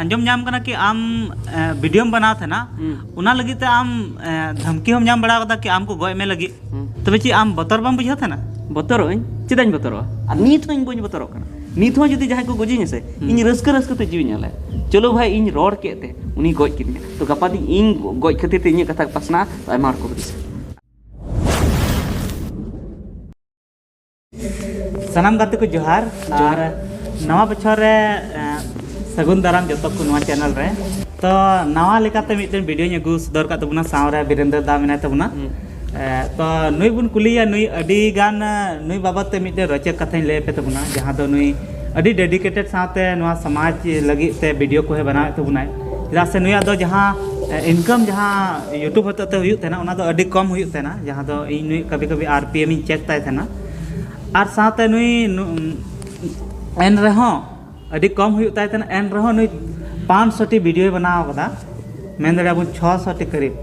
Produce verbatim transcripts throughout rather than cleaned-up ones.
ᱟᱸᱡᱚᱢ ᱧᱟᱢ ᱠᱟᱱᱟ ᱠᱤ ᱟᱢ ᱵᱷᱤᱰᱤᱭᱳᱢ ᱵᱮᱱᱟᱣ ᱛᱟᱦᱮᱱᱟ, ᱦᱩᱸ᱾ ᱚᱱᱟ ᱞᱟᱹᱜᱤᱫ ᱛᱮ ᱟᱢ ᱫᱷᱟᱢᱠᱤ ᱦᱚᱸᱢ ᱧᱟᱢ ᱵᱟᱲᱟ ᱠᱟᱫᱟ ᱠᱤ ᱟᱢ ᱠᱚ ᱜᱚᱡ ᱢᱮ ᱞᱟᱹᱜᱤᱫ? ᱦᱩᱸ᱾ ᱛᱚᱵᱮ ᱪᱮᱫ ᱟᱢ ᱵᱚᱛᱚᱨ ᱵᱟᱢ ᱵᱩᱡᱷᱟᱹᱣ ᱛᱟᱦᱮᱱᱟ? ᱵᱚᱛᱚᱨᱚᱜ ᱟᱹᱧ? ᱪᱮᱫᱟᱜ ᱤᱧ ᱵᱚᱛᱚᱨᱚᱜᱼᱟ? ᱟᱨ ᱱᱤᱛ ᱦᱚᱸ ᱤᱧ ᱵᱟᱹᱧ ᱵᱚᱛᱚᱨᱚᱜ ᱠᱟᱱᱟ᱾ ᱱᱤᱛ ᱦᱚᱸ ᱡᱩᱫᱤ ᱡᱟᱦᱟᱸᱭ ᱠᱚ ᱜᱚᱡᱤᱧᱟ ᱥᱮ, ᱦᱩᱸ᱾ ᱤᱧ ᱨᱟᱹᱥᱠᱟᱹ ᱨᱟᱹᱥᱠᱟᱹ ᱛᱮ ᱡᱤᱣᱤᱧ ᱮᱢᱟ᱾ ᱪᱚᱞᱚ ᱵᱷᱟᱭ, ᱤᱧ ᱨᱚᱲ ᱠᱮᱫ ᱛᱮ ᱩᱱᱤ ᱜᱚᱡ ᱠᱮᱫᱤᱧᱟ, ᱛᱚ ᱜᱟᱯᱟ ᱫᱤᱱ ᱤᱧ ᱜᱚᱡ ᱠᱷᱟᱹᱛᱤᱨ ᱛᱮ ᱤᱧᱟᱹᱜ ᱠᱟᱛᱷᱟ ᱯᱟᱥᱱᱟᱜᱼᱟ, ᱛᱚ ᱟᱭᱢᱟ ᱦᱚᱲ ᱠᱚ ᱦᱩᱫᱤᱥᱟ᱾ ᱥᱟᱱᱟᱢ ᱜᱟᱛᱮ ᱠᱚ ᱡᱚᱦᱟᱨ᱾ ᱡᱚᱦᱟᱨ᱾ ᱟᱨ ᱱᱟᱣᱟ ᱵᱚᱪᱷᱚᱨ ᱨᱮ, ᱮᱸ, ᱥᱟᱹᱜᱩᱱ ᱫᱟᱨᱟᱢ ᱡᱚᱛᱚ ᱠᱚ ᱱᱚᱣᱟ ᱪᱮᱱᱮᱞ ᱨᱮ᱾ ᱛᱚ, ᱱᱟᱣᱟ ᱞᱮᱠᱟᱛᱮ ᱢᱤᱫᱴᱮᱱ ᱵᱷᱤᱰᱤᱭᱳᱧ ᱟᱹᱜᱩ ᱥᱚᱫᱚᱨ ᱠᱟᱜ ᱛᱟᱵᱚᱱᱟ, ᱥᱟᱶᱨᱮ ᱵᱤᱨᱮᱱᱫᱨ ᱫᱟ ᱢᱮᱱᱟᱭ ᱛᱟᱵᱚᱱᱟ᱾ ᱦᱩᱸ᱾ ᱮᱸ, ᱛᱚ, ᱱᱩᱭ ᱵᱚᱱ ᱠᱩᱞᱤᱭᱮᱭᱟ, ᱱᱩᱭ ᱟᱹᱰᱤ ᱜᱟᱱ, ᱮᱸ, ᱱᱩᱭ ᱵᱟᱵᱚᱫ ᱛᱮ ᱢᱤᱫᱴᱮᱱ ᱨᱚᱪᱚᱠ ᱠᱟᱛᱷᱟᱧ ᱞᱟᱹᱭ ᱟᱯᱮ ᱛᱟᱵᱚᱱᱟ, ᱡᱟᱦᱟᱸ ᱫᱚ ᱱᱩᱭ ᱟᱹᱰᱤ ᱰᱮᱰᱤᱠᱮᱴᱮᱰ ᱥᱟᱶᱛᱮ ᱱᱚᱣᱟ ᱥᱚᱢᱟᱡᱽ ᱞᱟᱹᱜᱤᱫ ᱛᱮ ᱵᱷᱤᱰᱤᱭᱳ ᱠᱚᱦᱚᱸ ᱵᱮᱱᱟᱣᱮᱫ ᱛᱟᱵᱚᱱᱟᱭ᱾ ᱪᱮᱫᱟᱜ ᱥᱮ ᱱᱩᱭᱟᱜ ᱫᱚ ᱡᱟᱦᱟᱸ, ᱮᱸ, ᱤᱱᱠᱟᱢ ᱡᱟᱦᱟᱸ YouTube ᱦᱚᱛᱮᱡ ᱛᱮ ᱦᱩᱭᱩᱜ ᱛᱟᱦᱮᱱᱟ, ᱚᱱᱟ ᱫᱚ ᱟᱹᱰᱤ ᱠᱚᱢ ᱦᱩᱭᱩᱜ ᱛᱟᱦᱮᱱᱟ, ᱡᱟᱦᱟᱸ ᱫᱚ ᱤᱧ ᱱᱩᱭ ᱠᱟᱵᱷᱤ ᱠᱟᱵᱷᱤ ᱟᱨ ᱯᱤ ᱮᱢ ᱤᱧ ᱪᱮᱠ ᱛᱟᱭ ᱛᱟᱦᱮᱱᱟ᱾ ᱟᱨ ᱥᱟᱶᱛᱮ ᱱᱩᱭ, ᱱᱩ-, ᱮᱱ ᱨᱮᱦᱚᱸ ᱟᱹᱰᱤ ᱠᱚᱢ ᱦᱩᱭᱩᱜ ᱛᱟᱭ ᱛᱟᱦᱮᱱᱟ, ᱮᱱ ᱨᱮᱦᱚᱸ ᱱᱩᱭ ᱯᱟᱸᱪᱥᱚ ᱴᱤ ᱵᱷᱤᱰᱤᱭᱳᱭ ᱵᱮᱱᱟᱣ ᱠᱟᱫᱟ, ᱢᱮᱱ ᱫᱟᱲᱮᱭᱟᱜᱼᱟ ᱵᱚᱱ ᱪᱷᱚᱥᱚ ᱴᱤ ᱠᱟᱨᱤᱵ,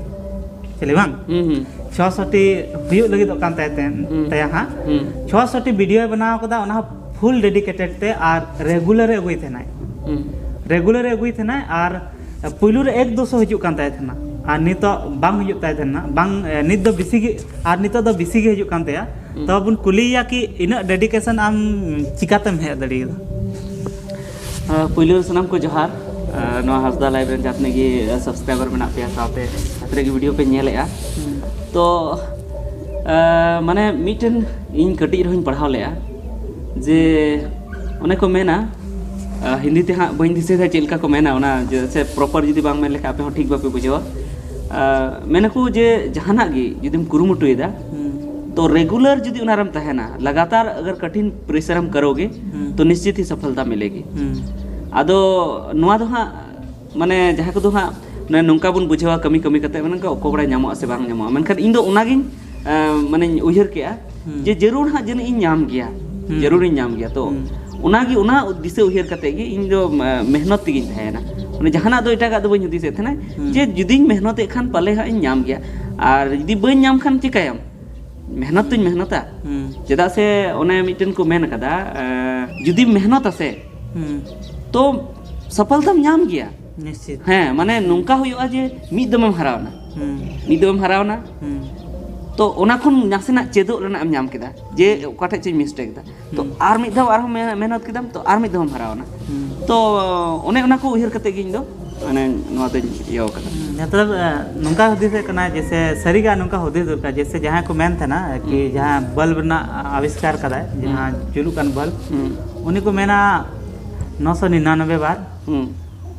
ᱪᱮᱞᱮ ᱵᱟᱝ? ᱦᱩᱸ, ᱦᱩᱸ᱾ ᱪᱷᱚᱥᱚ ᱴᱤ ᱦᱩᱭᱩᱜ ᱞᱟᱹᱜᱤᱫᱚᱜ ᱠᱟᱱ ᱛᱟᱭ ᱛᱟᱦᱮᱸ, ᱦᱩᱸ᱾ ᱛᱟᱭᱟ ᱦᱟᱸᱜ᱾ ᱦᱩᱸ᱾ ᱪᱷᱚᱥᱚ ᱴᱤ ᱵᱷᱤᱰᱤᱭᱳᱭ ᱵᱮᱱᱟᱣ ᱠᱟᱫᱟ, ᱚᱱᱟ ᱦᱚᱸ ᱯᱷᱩᱞ ᱰᱮᱰᱤᱠᱮᱴᱮᱰ ᱛᱮ, ᱟᱨ ᱨᱮᱜᱩᱞᱟᱨ ᱮ ᱟᱹᱜᱩᱭ ᱛᱟᱦᱮᱱᱟᱭ᱾ ᱦᱩᱸ᱾ ᱨᱮᱜᱩᱞᱟᱨ ᱮ ᱟᱹᱜᱩᱭ ᱛᱟᱦᱮᱱᱟᱭ, ᱟᱨ ᱯᱩᱭᱞᱩ ᱨᱮ ᱮᱠ ᱫᱩᱥᱚ ᱦᱤᱡᱩᱜ ᱠᱟᱱ ᱛᱟᱭ ᱛᱟᱦᱮᱱᱟ, ᱟᱨ ᱱᱤᱛᱚᱜ ᱵᱟᱝ ᱦᱤᱡᱩᱜ ᱛᱟᱭ ᱛᱟᱦᱮᱱᱟ, ᱵᱟᱝ, ᱮ, ᱱᱤᱛ ᱫᱚ ᱵᱮᱥᱤ ᱜᱮ, ᱟᱨ ᱱᱤᱛᱚᱜ ᱫᱚ ᱵᱮᱥᱤ ᱜᱮ ᱦᱤᱡᱩᱜ ᱠᱟᱱ ᱛᱟᱭᱟ᱾ ᱦᱩᱸ᱾ ᱛᱚ ᱵᱚᱱ ᱠᱩᱞᱤᱭᱮᱭᱟ ᱠᱤ ᱤᱱᱟᱹᱜ ᱰᱮᱰᱤᱠᱮᱥᱚᱱ ᱟᱢ ᱪᱤᱠᱟᱛᱮᱢ ᱦᱮᱡ ᱫᱟᱲᱮᱭᱟᱫᱟ? ᱟ, ᱯᱩᱭᱞᱩ ᱨᱮ ᱥᱟᱱᱟᱢ ᱠᱚ ᱡᱚᱦᱟᱨ᱾ ᱟ, ᱱᱚᱣᱟ ᱦᱟᱸᱥᱫᱟ ᱞᱟᱭᱤᱵᱷ ᱨᱮᱱ ᱡᱟᱦᱟᱸ ᱛᱤᱱᱟᱹᱜ ᱜᱮ, ᱟ, ᱥᱟᱵᱥᱠᱨᱟᱭᱵᱟᱨ ᱢᱮᱱᱟᱜ ᱯᱮᱭᱟ, ᱥᱟᱶᱛᱮ ᱡᱟᱦᱟᱸ ᱛᱤᱱᱟᱹᱜ ᱜᱮ ᱵᱷᱤᱰᱤᱭᱳ ᱯᱮ ᱧᱮᱞᱮᱜᱼᱟ᱾ ᱦᱩᱸ᱾ ᱛᱚ, ᱟ, ᱢᱟᱱᱮ ᱢᱤᱫᱴᱮᱱ ᱤᱧ ᱠᱟᱹᱴᱤᱡ ᱨᱮᱦᱚᱸᱧ ᱯᱟᱲᱦᱟᱣ ᱞᱮᱜᱼᱟ ᱡᱮ ᱚᱱᱮ ᱠᱚ ᱢᱮᱱᱟ, ᱟ, ᱦᱤᱱᱫᱤ ᱛᱮ ᱦᱟᱸᱜ ᱵᱟᱹᱧ ᱫᱤᱥᱟᱹᱭᱮᱫᱟ ᱪᱮᱫ ᱞᱮᱠᱟ ᱠᱚ ᱢᱮᱱᱟ, ᱚᱱᱟ ᱡᱮ, ᱥᱮ ᱯᱨᱚᱯᱟᱨ ᱡᱩᱫᱤ ᱵᱟᱝ ᱢᱮᱱ ᱞᱮᱠᱷᱟᱱ ᱟᱯᱮ ᱦᱚᱸ ᱴᱷᱤᱠ ᱵᱟᱯᱮ ᱵᱩᱡᱷᱟᱹᱣᱟ᱾ ᱟ, ᱢᱮᱱᱟᱠᱚ ᱡᱮ ᱡᱟᱦᱟᱱᱟᱜ ᱜᱮ ᱡᱩᱫᱤᱢ ᱠᱩᱨᱩᱢᱩᱴᱩᱭᱮᱫᱟ, ᱦᱩᱸ᱾ ᱛᱚ ᱨᱮᱜᱩᱞᱟᱨ ᱡᱩᱫᱤ ᱚᱱᱟ ᱨᱮᱢ ᱛᱟᱦᱮᱱᱟ, ᱞᱟᱜᱟᱛᱟᱨ ᱟᱜᱟᱨ ᱠᱟᱴᱷᱤᱱ ᱯᱨᱮᱥᱟᱨ ᱮᱢ ᱠᱟᱨᱳᱜᱮ, ᱦᱩᱸ᱾ ᱛᱚ ᱱᱤᱥᱪᱤᱛ ᱦᱤ ᱥᱟᱯᱷᱚᱞᱛᱟ ᱢᱤᱞᱮᱜᱤ᱾ ᱦᱩᱸ᱾ ᱟᱫᱚ ᱱᱚᱣᱟ ᱫᱚ ᱦᱟᱸᱜ, ᱢᱟᱱᱮ ᱡᱟᱦᱟᱸ ᱠᱚᱫᱚ ᱦᱟᱸᱜ, ᱢᱟᱱᱮ ᱱᱚᱝᱠᱟ ᱵᱚᱱ ᱵᱩᱡᱷᱟᱹᱣᱟ ᱠᱟᱹᱢᱤ ᱠᱟᱹᱢᱤ ᱠᱟᱛᱮ, ᱢᱟᱱᱮ ᱚᱠᱚᱭ ᱵᱟᱲᱟᱭ ᱧᱟᱢᱚᱜᱼᱟ ᱥᱮ ᱵᱟᱝ ᱧᱟᱢᱚᱜᱼᱟ, ᱢᱮᱱᱠᱷᱟᱱ ᱤᱧ ᱫᱚ ᱚᱱᱟᱜᱤᱧ, ᱮᱸ, ᱢᱟᱱᱮᱧ ᱩᱭᱦᱟᱹᱨ ᱠᱮᱜᱼᱟ ᱦᱩᱸ᱾ ᱡᱮ ᱡᱟᱹᱨᱩᱲ ᱦᱟᱸᱜ ᱡᱟᱹᱱᱤᱡ ᱤᱧ ᱧᱟᱢ ᱜᱮᱭᱟ, ᱦᱩᱸ᱾ ᱡᱟᱹᱨᱩᱲᱤᱧ ᱧᱟᱢ ᱜᱮᱭᱟ᱾ ᱛᱚ ᱦᱩᱸ᱾ ᱚᱱᱟᱜᱮ, ᱚᱱᱟ ᱫᱤᱥᱟᱹ ᱩᱭᱦᱟᱹᱨ ᱠᱟᱛᱮ ᱜᱮ ᱤᱧ ᱫᱚ, ᱮᱸ, ᱢᱮᱦᱱᱚᱛ ᱛᱮᱜᱮᱧ ᱛᱟᱦᱮᱸᱭᱮᱱᱟ᱾ ᱢᱟᱱᱮ ᱡᱟᱦᱟᱱᱟᱜ ᱫᱚ ᱮᱴᱟᱜᱟᱜ ᱫᱚ ᱵᱟᱹᱧ ᱦᱩᱫᱤᱥᱮᱫ ᱛᱟᱦᱮᱱᱟ, ᱦᱩᱸ᱾ ᱡᱮ ᱡᱩᱫᱤᱧ ᱢᱮᱦᱱᱚᱛᱮᱫ ᱠᱷᱟᱱ ᱯᱟᱞᱮ ᱦᱟᱸᱜ ᱤᱧ ᱧᱟᱢ ᱜᱮᱭᱟ, ᱟᱨ ᱡᱩᱫᱤ ᱵᱟᱹᱧ ᱧᱟᱢ ᱠᱷᱟᱱ ᱪᱤᱠᱟᱹᱭᱟᱢ? ᱢᱮᱦᱱᱚᱛ ᱛᱚᱧ ᱢᱮᱦᱱᱚᱛᱟ᱾ ᱦᱩᱸ᱾ ᱪᱮᱫᱟᱜ ᱥᱮ ᱚᱱᱮ ᱢᱤᱫᱴᱮᱱ ᱠᱚ ᱢᱮᱱ ᱠᱟᱫᱟ, ᱮᱸ, ᱡᱩᱫᱤᱢ ᱢᱮᱦᱱᱚᱛᱟ ᱥᱮ, ᱦᱩᱸ᱾ ᱛᱚ ᱥᱚᱯᱷᱚᱞᱛᱟᱢ ᱧᱟᱢ ᱜᱮᱭᱟ᱾ ᱱᱤᱥᱪᱤᱛ᱾ ᱦᱮᱸ, ᱢᱟᱱᱮ ᱱᱚᱝᱠᱟ ᱦᱩᱭᱩᱜᱼᱟ ᱡᱮ ᱢᱤᱫ ᱫᱚᱢᱮᱢ ᱦᱟᱨᱟᱣᱱᱟ, ᱦᱩᱸ ᱢᱤᱫ ᱫᱚᱢᱮᱢ ᱦᱟᱨᱟᱣᱱᱟ, ᱦᱩᱸ ᱛᱚ ᱚᱱᱟ ᱠᱷᱚᱱ ᱱᱟᱥᱮᱱᱟᱜ ᱪᱮᱫᱚᱜ ᱨᱮᱱᱟᱜ ᱮᱢ ᱧᱟᱢ ᱠᱮᱫᱟ, ᱡᱮ ᱚᱠᱟᱴᱷᱮᱡ ᱪᱚᱧ ᱢᱤᱥᱴᱮᱠ ᱫᱟ᱾ ᱛᱚ ᱦᱩᱸ᱾ ᱟᱨ ᱢᱤᱫ ᱫᱷᱟᱣ ᱟᱨᱦᱚᱸ ᱢᱮ- ᱢᱮᱦᱱᱚᱛ ᱠᱮᱫᱟᱢ, ᱛᱚ ᱟᱨ ᱢᱤᱫ ᱫᱷᱟᱣᱮᱢ ᱦᱟᱨᱟᱣᱱᱟ᱾ ᱦᱩᱸ᱾ ᱛᱚ ᱚᱱᱮ ᱚᱱᱟ ᱠᱚ ᱩᱭᱦᱟᱹᱨ ᱠᱟᱛᱮ ᱜᱮ ᱤᱧ ᱫᱚ ᱢᱟᱱᱮ ᱱᱚᱣᱟ ᱫᱚᱧ ᱤᱭᱟᱹ ᱠᱟᱫᱟ᱾ ᱦᱩᱸ, ᱢᱚᱛᱞᱚᱵ, ᱮ, ᱱᱚᱝᱠᱟ ᱦᱩᱫᱤᱥᱮᱫ ᱠᱟᱱᱟ, ᱡᱮᱥᱮ ᱥᱟᱹᱨᱤᱜᱮ ᱱᱚᱝᱠᱟ ᱦᱩᱫᱤᱥ ᱫᱚᱨᱠᱟᱨ, ᱡᱮᱥᱮ ᱡᱟᱦᱟᱸᱭ ᱠᱚ ᱢᱮᱱ ᱛᱟᱦᱮᱱᱟ ᱠᱤ ᱡᱟᱦᱟᱸ ᱵᱟᱞᱵ ᱨᱮᱱᱟᱜ ᱟᱵᱤᱥᱠᱟᱨ ᱠᱟᱫᱟᱭ, ᱡᱟᱦᱟᱸ ᱡᱩᱞᱩᱜ ᱠᱟᱱ ᱵᱟᱞᱵ, ᱦᱩᱸ᱾ ᱩᱱᱤ ᱠᱚ ᱢᱮᱱᱟ ᱱᱚᱥᱚ ᱱᱤᱨᱟᱱᱚᱵᱵᱮ ᱵᱟᱨ ᱦᱩᱸ᱾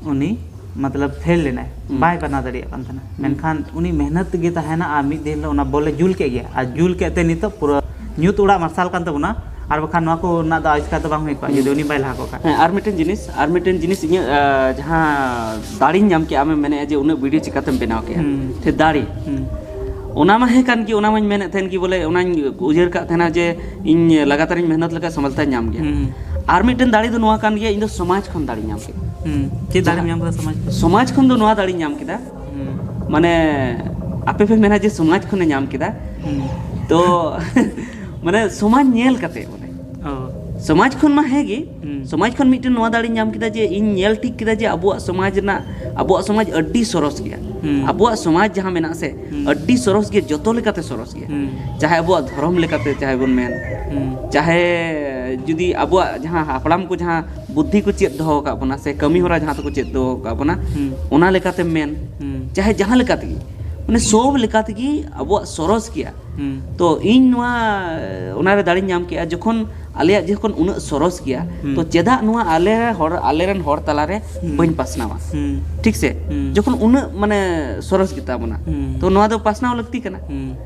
ᱩᱱᱤ ᱢᱚᱛᱞᱚᱵ ᱯᱷᱮᱞ ᱞᱮᱱᱟᱭ, ᱦᱩᱸ᱾ ᱵᱟᱭ ᱵᱮᱱᱟᱣ ᱫᱟᱲᱮᱭᱟᱜ ᱠᱟᱱ ᱛᱟᱦᱮᱱᱟ᱾ ᱢᱮᱱᱠᱷᱟᱱ ᱩᱱᱤ ᱢᱮᱦᱱᱚᱛ ᱛᱮᱜᱮ ᱛᱟᱦᱮᱱᱟ ᱟᱨ ᱢᱤᱫ ᱫᱤᱱ ᱦᱤᱞᱳᱜ ᱚᱱᱟ ᱵᱚᱞᱮ ᱡᱩᱞ ᱠᱮᱫ ᱜᱮᱭᱟ, ᱟᱨ ᱡᱩᱞ ᱠᱮᱫ ᱛᱮ ᱱᱤᱛᱚᱜ ᱯᱩᱨᱟᱹ ᱧᱩᱛ ᱚᱲᱟᱜ ᱢᱟᱨᱥᱟᱞ ᱠᱟᱱ ᱛᱟᱵᱚᱱᱟ, ᱟᱨ ᱵᱟᱠᱷᱟᱱ ᱱᱚᱣᱟ ᱠᱚ ᱨᱮᱱᱟᱜ ᱫᱚ ᱟᱵᱤᱥᱠᱟᱨ ᱫᱚ ᱵᱟᱝ ᱦᱩᱭ ᱠᱚᱜᱼᱟ ᱡᱩᱫᱤ ᱩᱱᱤ ᱵᱟᱭ ᱞᱟᱦᱟ ᱠᱚᱜ ᱠᱷᱟᱱ᱾ ᱦᱮᱸ, ᱟᱨ ᱢᱤᱫᱴᱮᱱ ᱡᱤᱱᱤᱥ, ᱟᱨ ᱢᱤᱫᱴᱮᱱ ᱡᱤᱱᱤᱥ ᱤᱧᱟᱹᱜ, ᱟ, ᱡᱟᱦᱟᱸ ᱫᱟᱲᱮᱧ ᱧᱟᱢ ᱠᱮᱜᱼᱟ, ᱟᱢᱮᱢ ᱢᱮᱱᱮᱫᱼᱟ ᱡᱮ ᱩᱱᱟᱹᱜ ᱵᱷᱤᱰᱤᱭᱳ ᱪᱤᱠᱟᱹᱛᱮᱢ ᱵᱮᱱᱟᱣ ᱠᱮᱜᱼᱟ? ᱦᱩᱸ᱾ ᱛᱮ ᱫᱟᱲᱮ, ᱦᱩᱸ᱾ ᱚᱱᱟ ᱢᱟ ᱦᱮᱸ ᱠᱟᱱ ᱜᱮ, ᱚᱱᱟ ᱢᱟᱧ ᱢᱮᱱᱮᱫ ᱛᱟᱦᱮᱱ ᱜᱮ, ᱵᱚᱞᱮ ᱚᱱᱟᱧ ᱩᱭᱦᱟᱹᱨ ᱠᱟᱜ ᱛᱟᱦᱮᱱᱟ ᱡᱮ ᱤᱧ ᱞᱟᱜᱟᱛᱟᱨᱤᱧ ᱢᱮᱦᱱᱚᱛ ᱞᱮᱠᱷᱟᱱ ᱥᱚᱯᱷᱚᱞᱛᱟᱧ ᱧᱟᱢ ᱜᱮᱭᱟ᱾ ᱦᱩᱸ᱾ ᱟᱨ ᱢᱤᱫᱴᱮᱱ ᱫᱟᱲᱮ ᱫᱚ ᱱᱚᱣᱟ ᱠᱟᱱ ᱜᱮᱭᱟ, ᱤᱧ ᱫᱚ ᱥᱚᱢᱟᱡᱽ ᱠᱷᱚᱱ ᱫᱟᱲᱮᱧ ᱧᱟᱢ ᱠᱮᱫᱟ᱾ ᱦᱩᱸ᱾ ᱪᱮᱫ ᱫᱟᱲᱮᱢ ᱧᱟᱢ ᱠᱮᱫᱟ ᱥᱚᱢᱟᱡᱽ ᱠᱷᱚᱱ? ᱥᱚᱢᱟᱡᱽ ᱠᱷᱚᱱ ᱫᱚ ᱱᱚᱣᱟ ᱫᱟᱲᱮᱧ ᱧᱟᱢ ᱠᱮᱫᱟ, ᱦᱩᱸ᱾ ᱢᱟᱱᱮ ᱟᱯᱮ ᱯᱮ ᱢᱮᱱᱟ ᱡᱮ ᱥᱚᱢᱟᱡᱽ ᱠᱷᱚᱱᱮ ᱧᱟᱢ ᱠᱮᱫᱟ, ᱦᱩᱸ᱾ ᱛᱚ ᱢᱟᱱᱮ ᱥᱚᱢᱟᱡᱽ ᱧᱮᱞ ᱠᱟᱛᱮ ᱵᱚᱞᱮ᱾ ᱚ᱾ ᱥᱚᱢᱟᱡᱽ ᱠᱷᱚᱱ ᱢᱟ ᱦᱮᱸ ᱜᱮ, ᱦᱩᱸ᱾ ᱥᱚᱢᱟᱡᱽ ᱠᱷᱚᱱ ᱢᱤᱫᱴᱮᱱ ᱱᱚᱣᱟ ᱫᱟᱲᱮᱧ ᱧᱟᱢ ᱠᱮᱫᱟ ᱡᱮ ᱤᱧ ᱧᱮᱞ ᱴᱷᱤᱠ ᱠᱮᱫᱟ ᱡᱮ ᱟᱵᱚᱣᱟᱜ ᱥᱚᱢᱟᱡᱽ ᱨᱮᱱᱟᱜ, ᱟᱵᱚᱣᱟᱜ ᱥᱚᱢᱟᱡᱽ ᱟᱹᱰᱤ ᱥᱚᱨᱚᱥ ᱜᱮᱭᱟ᱾ ᱦᱩᱸ᱾ ᱟᱵᱚᱣᱟᱜ ᱥᱚᱢᱟᱡᱽ ᱡᱟᱦᱟᱸ ᱢᱮᱱᱟᱜ ᱥᱮ, ᱦᱩᱸ᱾ ᱟᱹᱰᱤ ᱥᱚᱨᱚᱥ ᱜᱮᱭᱟ, ᱡᱚᱛᱚ ᱞᱮᱠᱟᱛᱮ ᱥᱚᱨᱚᱥ ᱜᱮᱭᱟ᱾ ᱦᱩᱸ᱾ ᱪᱟᱦᱮ ᱟᱵᱚᱣᱟᱜ ᱫᱷᱚᱨᱚᱢ ᱞᱮᱠᱟᱛᱮ ᱪᱟᱦᱮ ᱵᱚᱱ ᱢᱮᱱ, ᱦᱩᱸ᱾ ᱪᱟᱦᱮ ᱡᱩᱫᱤ ᱟᱵᱚᱣᱟᱜ ᱡᱟᱦᱟᱸ ᱦᱟᱯᱲᱟᱢ ᱠᱚ ᱡᱟᱦᱟᱸ ᱵᱩᱫᱽᱫᱷᱤ ᱠᱚ ᱪᱮᱫ ᱫᱚᱦᱚ ᱟᱠᱟᱫ ᱵᱚᱱᱟ ᱥᱮ ᱠᱟᱹᱢᱤ ᱦᱚᱨᱟ ᱡᱟᱦᱟᱸ ᱛᱮᱠᱚ ᱪᱮᱫ ᱫᱚᱦᱚ ᱟᱠᱟᱫ ᱵᱚᱱᱟ, ᱦᱩᱸ᱾ ᱚᱱᱟ ᱞᱮᱠᱟᱛᱮᱢ ᱢᱮᱱ, ᱦᱩᱸ᱾ ᱪᱟᱦᱮ ᱡᱟᱦᱟᱸ ᱞᱮᱠᱟ ᱛᱮᱜᱮ, ᱢᱟᱱᱮ ᱥᱚᱵ ᱞᱮᱠᱟ ᱛᱮᱜᱮ ᱟᱵᱚᱣᱟᱜ ᱥᱚᱨᱚᱥ ᱜᱮᱭᱟ᱾ ᱦᱩᱸ᱾ ᱛᱚ ᱤᱧ ᱱᱚᱣᱟ, ᱚᱱᱟᱨᱮ ᱫᱟᱲᱮᱧ ᱧᱟᱢ ᱠᱮᱜᱼᱟ, ᱡᱚᱠᱷᱚᱱ ᱟᱞᱮᱭᱟᱜ ᱡᱚᱠᱷᱚᱱ ᱩᱱᱟᱹᱜ ᱥᱚᱨᱚᱥ ᱜᱮᱭᱟ, ᱦᱩᱸ᱾ ᱛᱚ ᱪᱮᱫᱟᱜ ᱱᱚᱣᱟ ᱟᱞᱮ ᱦᱚᱲ, ᱟᱞᱮᱨᱮᱱ ᱦᱚᱲ ᱛᱟᱞᱟᱨᱮ ᱦᱩᱸ᱾ ᱵᱟᱹᱧ ᱯᱟᱥᱱᱟᱣᱟ? ᱦᱩᱸ᱾ ᱴᱷᱤᱠ ᱥᱮ? ᱦᱩᱸ᱾ ᱡᱚᱠᱷᱚᱱ ᱩᱱᱟᱹᱜ ᱢᱟᱱᱮ ᱥᱚᱨᱚᱥ ᱜᱮᱛᱟ ᱵᱚᱱᱟ, ᱦᱩᱸ᱾ ᱛᱚ ᱱᱚᱣᱟ ᱫᱚ ᱯᱟᱥᱱᱟᱣ ᱞᱟᱹᱠᱛᱤ ᱠᱟᱱᱟ᱾ ᱦᱩᱸ᱾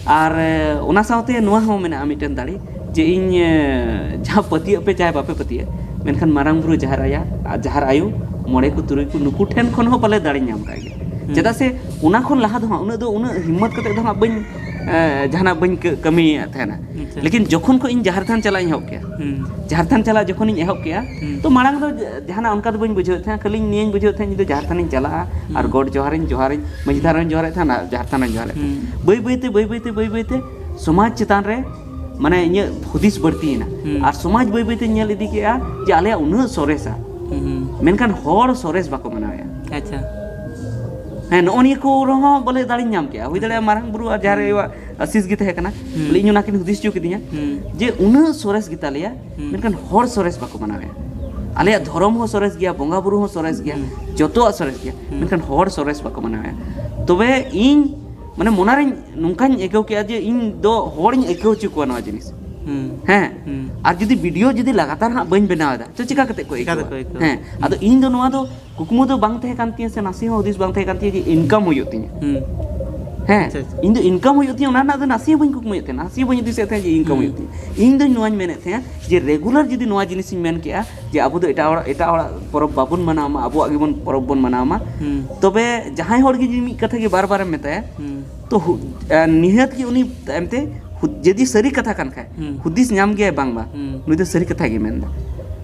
ᱟᱨ ᱮ, ᱚᱱᱟ ᱥᱟᱶᱛᱮ ᱱᱚᱣᱟ ᱦᱚᱸ ᱢᱮᱱᱟᱜᱼᱟ ᱢᱤᱫᱴᱮᱱ ᱫᱟᱲᱮ, ᱡᱮ ᱤᱧ, ᱮ, ᱡᱟᱦᱟᱸ ᱯᱟᱹᱛᱭᱟᱹᱜ ᱯᱮ ᱪᱟᱦᱮ ᱵᱟᱯᱮ ᱯᱟᱹᱛᱭᱟᱹᱜ, ᱢᱮᱱᱠᱷᱟᱱ ᱢᱟᱨᱟᱝ ᱵᱩᱨᱩ ᱡᱟᱦᱮᱨ ᱟᱭᱟ, ᱟᱨ ᱡᱟᱦᱮᱨ ᱟᱭᱳ, ᱢᱚᱬᱮ ᱠᱚ ᱛᱩᱨᱩᱭ ᱠᱚ, ᱱᱩᱠᱩ ᱴᱷᱮᱱ ᱠᱷᱚᱱ ᱦᱚᱸ ᱯᱟᱞᱮ ᱫᱟᱲᱮᱧ ᱧᱟᱢ ᱠᱟᱜ ᱜᱮᱭᱟ᱾ ᱦᱩᱸ᱾ ᱪᱮᱫᱟᱜ ᱥᱮ ᱚᱱᱟ ᱠᱷᱚᱱ ᱞᱟᱦᱟ ᱫᱚ ᱦᱟᱸᱜ ᱩᱱᱟᱹᱜ ᱫᱚ, ᱩᱱᱟᱹᱜ ᱦᱤᱢᱢᱚᱛ ᱠᱟᱛᱮ ᱫᱚ ᱦᱟᱸᱜ ᱵᱟᱹᱧ, ᱮ, ᱡᱟᱦᱟᱱᱟᱜ ᱵᱟᱹᱧ ᱠᱟᱹ-, ᱠᱟᱹᱢᱤᱭᱮᱫ ᱛᱟᱦᱮᱱᱟ᱾ ᱟᱪᱪᱷᱟ᱾ ᱞᱮᱠᱤᱱ ᱡᱚᱠᱷᱚᱱ ᱠᱷᱚᱱ ᱤᱧ ᱡᱟᱦᱮᱨ ᱛᱷᱟᱱ ᱪᱟᱞᱟᱜ ᱤᱧ ᱮᱦᱚᱵ ᱠᱮᱜᱼᱟ, ᱦᱩᱸ᱾ ᱡᱟᱦᱮᱨ ᱛᱷᱟᱱ ᱪᱟᱞᱟᱜ ᱡᱚᱠᱷᱚᱱᱤᱧ ᱮᱦᱚᱵ ᱠᱮᱜᱼᱟ, ᱦᱩᱸ᱾ ᱛᱚ ᱢᱟᱲᱟᱝ ᱫᱚ ᱡᱟᱦᱟᱱᱟᱜ ᱚᱱᱠᱟ ᱫᱚ ᱵᱟᱹᱧ ᱵᱩᱡᱷᱟᱹᱣᱮᱫ ᱛᱟᱦᱮᱸᱱᱟ, ᱠᱷᱟᱹᱞᱤᱧ ᱱᱤᱭᱟᱹᱧ ᱵᱩᱡᱷᱟᱹᱣᱮᱫ ᱛᱟᱦᱮᱸᱱᱟ, ᱤᱧ ᱫᱚ ᱡᱟᱦᱮᱨ ᱛᱷᱟᱱᱤᱧ ᱪᱟᱞᱟᱜᱼᱟ ᱟᱨ ᱦᱩᱸ᱾ ᱜᱚᱰ ᱡᱚᱦᱟᱨᱤᱧ, ᱡᱚᱦᱟᱨᱤᱧ, ᱢᱟᱹᱡᱷᱤ ᱛᱷᱟᱱ ᱨᱮᱧ ᱡᱚᱦᱟᱨᱮᱫ ᱛᱟᱦᱮᱸᱱᱟ, ᱡᱟᱦᱮᱨ ᱛᱷᱟᱱ ᱨᱮᱧ ᱡᱚᱦᱟᱨᱮᱫ ᱛᱟᱦᱮᱸᱱᱟ᱾ ᱦᱩᱸ᱾ ᱵᱟᱹᱭ ᱵᱟᱹᱭ ᱛᱮ, ᱵᱟᱹᱭ ᱵᱟᱹᱭ ᱛᱮ, ᱵᱟᱹᱭ ᱵᱟᱹᱭ ᱛᱮ ᱥᱚᱢᱟᱡᱽ ᱪᱮᱛᱟᱱ ᱨᱮ ᱢᱟᱱᱮ ᱤᱧᱟᱹᱜ ᱦᱩᱫᱤᱥ ᱵᱟᱹᱲᱛᱤᱭᱮᱱᱟ᱾ ᱦᱩᱸ᱾ ᱟᱨ ᱥᱚᱢᱟᱡᱽ ᱵᱟᱹᱭ ᱵᱟᱹᱭ ᱛᱮᱧ ᱧᱮᱞ ᱤᱫᱤ ᱠᱮᱜᱼᱟ ᱡᱮ ᱟᱞᱮᱭᱟᱜ ᱩᱱᱟᱹᱜ ᱥᱚᱨᱮᱥᱟ, ᱦᱩᱸ᱾ ᱢᱮᱱᱠᱷᱟᱱ ᱦᱚᱲ ᱥᱚᱨᱮᱥ ᱵᱟᱠᱚ ᱢᱟᱱᱟᱣᱮᱫᱼᱟ᱾ ᱟᱪᱪᱷᱟ᱾ ᱦᱮᱸ, ᱱᱚᱜᱼᱚ ᱱᱤᱭᱟᱹ ᱠᱚ ᱨᱮᱦᱚᱸ ᱵᱚᱞᱮ ᱫᱟᱲᱮᱧ ᱧᱟᱢ ᱠᱮᱜᱼᱟ᱾ ᱦᱩᱭ ᱫᱟᱲᱮᱭᱟᱜᱼᱟ ᱢᱟᱨᱟᱝ ᱵᱩᱨᱩ ᱟᱨ ᱡᱟᱦᱮᱨ ᱟᱭᱳᱣᱟᱜ ᱟᱥᱤᱥ ᱜᱮ ᱛᱟᱦᱮᱸ ᱠᱟᱱᱟ᱾ ᱦᱩᱸ᱾ ᱵᱚᱞᱮ ᱤᱧ ᱚᱱᱟ ᱠᱤᱱ ᱦᱩᱫᱤᱥ ᱦᱚᱪᱚ ᱠᱤᱫᱤᱧᱟ ᱦᱩᱸ᱾ ᱡᱮ ᱩᱱᱟᱹᱜ ᱥᱚᱨᱮᱥ ᱜᱮᱛᱟ ᱞᱮᱭᱟ, ᱦᱩᱸ᱾ ᱢᱮᱱᱠᱷᱟᱱ ᱦᱚᱲ ᱥᱚᱨᱮᱥ ᱵᱟᱠᱚ ᱢᱟᱱᱟᱣᱮᱫᱼᱟ᱾ ᱟᱞᱮᱭᱟᱜ ᱫᱷᱚᱨᱚᱢ ᱦᱚᱸ ᱥᱚᱨᱮᱥ ᱜᱮᱭᱟ, ᱵᱚᱸᱜᱟ ᱵᱩᱨᱩ ᱦᱚᱸ ᱥᱚᱨᱮᱥ ᱜᱮᱭᱟ, ᱦᱩᱸ᱾ ᱡᱚᱛᱚᱣᱟᱜ ᱥᱚᱨᱮᱥ ᱜᱮᱭᱟ, ᱦᱩᱸ᱾ ᱢᱮᱱᱠᱷᱟᱱ ᱦᱚᱲ ᱥᱚᱨᱮᱥ ᱵᱟᱠᱚ ᱢᱟᱱᱟᱣᱮᱫᱼᱟ᱾ ᱛᱚᱵᱮ ᱤᱧ ᱢᱟᱱᱮ ᱢᱚᱱᱮᱨᱤᱧ ᱱᱚᱝᱠᱟᱧ ᱟᱹᱭᱠᱟᱹᱣ ᱠᱮᱜᱼᱟ ᱡᱮ ᱤᱧ ᱫᱚ ᱦᱚᱲᱤᱧ ᱟᱹᱭᱠᱟᱹᱣ ᱦᱚᱪᱚ ᱠᱚᱣᱟ ᱱᱚᱣᱟ ᱡᱤᱱᱤᱥ᱾ ᱦᱩᱸ᱾ ᱦᱮᱸ᱾ ᱦᱩᱸ᱾ ᱟᱨ ᱡᱩᱫᱤ ᱵᱷᱤᱰᱤᱭᱳ ᱡᱩᱫᱤ ᱞᱟᱜᱟᱛᱟᱨ ᱦᱟᱸᱜ ᱵᱟᱹᱧ ᱵᱮᱱᱟᱣ ᱮᱫᱟ, ᱛᱚ ᱪᱤᱠᱟ ᱠᱟᱛᱮ ᱠᱚ ᱪᱤᱠᱟ ᱟᱹᱭᱠᱟᱹᱣᱟ? ᱛᱮᱠᱚ ᱟᱹᱭᱠᱟᱹᱣᱟ? ᱦᱮᱸ᱾ ᱦᱩᱸ᱾ ᱟᱫᱚ ᱤᱧ ᱫᱚ ᱱᱚᱣᱟ ᱫᱚ ᱠᱩᱠᱢᱩ ᱫᱚ ᱵᱟᱝ ᱛᱟᱦᱮᱸ ᱠᱟᱱ ᱛᱤᱧᱟᱹ, ᱥᱮ ᱱᱟᱥᱮ ᱦᱚᱸ ᱦᱩᱫᱤᱥ ᱵᱟᱝ ᱛᱟᱦᱮᱸ ᱠᱟᱱ ᱛᱤᱧᱟᱹ ᱡᱮ ᱤᱱᱠᱟᱢ ᱦᱩᱭᱩᱜ ᱛᱤᱧᱟᱹ᱾ ᱦᱩᱸ᱾ ᱦᱮᱸ᱾ ᱟᱪᱪᱷᱟ, ᱟᱪᱪᱷᱟ᱾ ᱤᱧ ᱫᱚ ᱤᱱᱠᱟᱢ ᱦᱩᱭᱩᱜ ᱛᱤᱧᱟᱹ, ᱚᱱᱟ ᱨᱮᱱᱟᱜ ᱫᱚ ᱱᱟᱥᱮ ᱦᱚᱸ ᱵᱟᱹᱧ ᱠᱩᱠᱢᱩᱭᱮᱫ ᱛᱟᱦᱮᱸ, ᱱᱟᱥᱮ ᱦᱚᱸ ᱵᱟᱹᱧ ᱦᱩᱫᱤᱥᱮᱫ ᱛᱟᱦᱮᱸ ᱡᱮ ᱤᱱᱠᱟᱢ ᱦᱩᱸ᱾ ᱦᱩᱭᱩᱜ ᱛᱤᱧᱟᱹ᱾ ᱤᱧ ᱫᱚᱧ ᱱᱚᱣᱟᱧ ᱢᱮᱱᱮᱫ ᱛᱟᱦᱮᱸ ᱡᱮ ᱨᱮᱜᱩᱞᱟᱨ ᱡᱩᱫᱤ ᱱᱚᱣᱟ ᱡᱤᱱᱤᱥᱤᱧ ᱢᱮᱱ ᱠᱮᱜᱼᱟ ᱡᱮ ᱟᱵᱚ ᱫᱚ ᱮᱴᱟᱜ ᱦᱚᱲᱟᱜ, ᱮᱴᱟᱜ ᱦᱚᱲᱟᱜ ᱯᱚᱨᱚᱵᱽ ᱵᱟᱵᱚᱱ ᱢᱟᱱᱟᱣ ᱢᱟ, ᱟᱵᱚᱣᱟᱜ ᱜᱮᱵᱚᱱ ᱯᱚᱨᱚᱵᱽ ᱵᱚᱱ ᱢᱟᱱᱟᱣ ᱢᱟ, ᱦᱩᱸ᱾ ᱛᱚᱵᱮ ᱡᱟᱦᱟᱸᱭ ᱦᱚᱲ ᱜᱮ ᱡᱩᱫᱤ ᱢᱤᱫ ᱠᱟᱛᱷᱟ ᱜᱮ ᱵᱟᱨ ᱵᱟᱨᱮᱢ ᱢᱮᱛᱟᱭᱟ, ᱦᱩᱸ᱾ ᱛᱚ ᱦᱩ-, ᱟ, ᱱᱤᱦᱟᱹᱛ ᱜᱮ ᱩᱱᱤ ᱛᱟᱭᱚᱢ ᱛᱮ ᱦᱩ-, ᱡᱩᱫᱤ ᱥᱟᱹᱨᱤ ᱠᱟᱛᱷᱟ ᱠᱟᱱ ᱠᱷᱟᱡ, ᱦᱩᱸ᱾ ᱦᱩᱫᱤᱥ ᱧᱟᱢ ᱜᱮᱭᱟᱭ ᱵᱟᱝ ᱵᱟᱝ, ᱦᱩᱸ᱾ ᱱᱩᱭ ᱫᱚ ᱥᱟᱹᱨᱤ ᱠᱟᱛᱷᱟ ᱜᱮ ᱢᱮᱱᱫᱟ᱾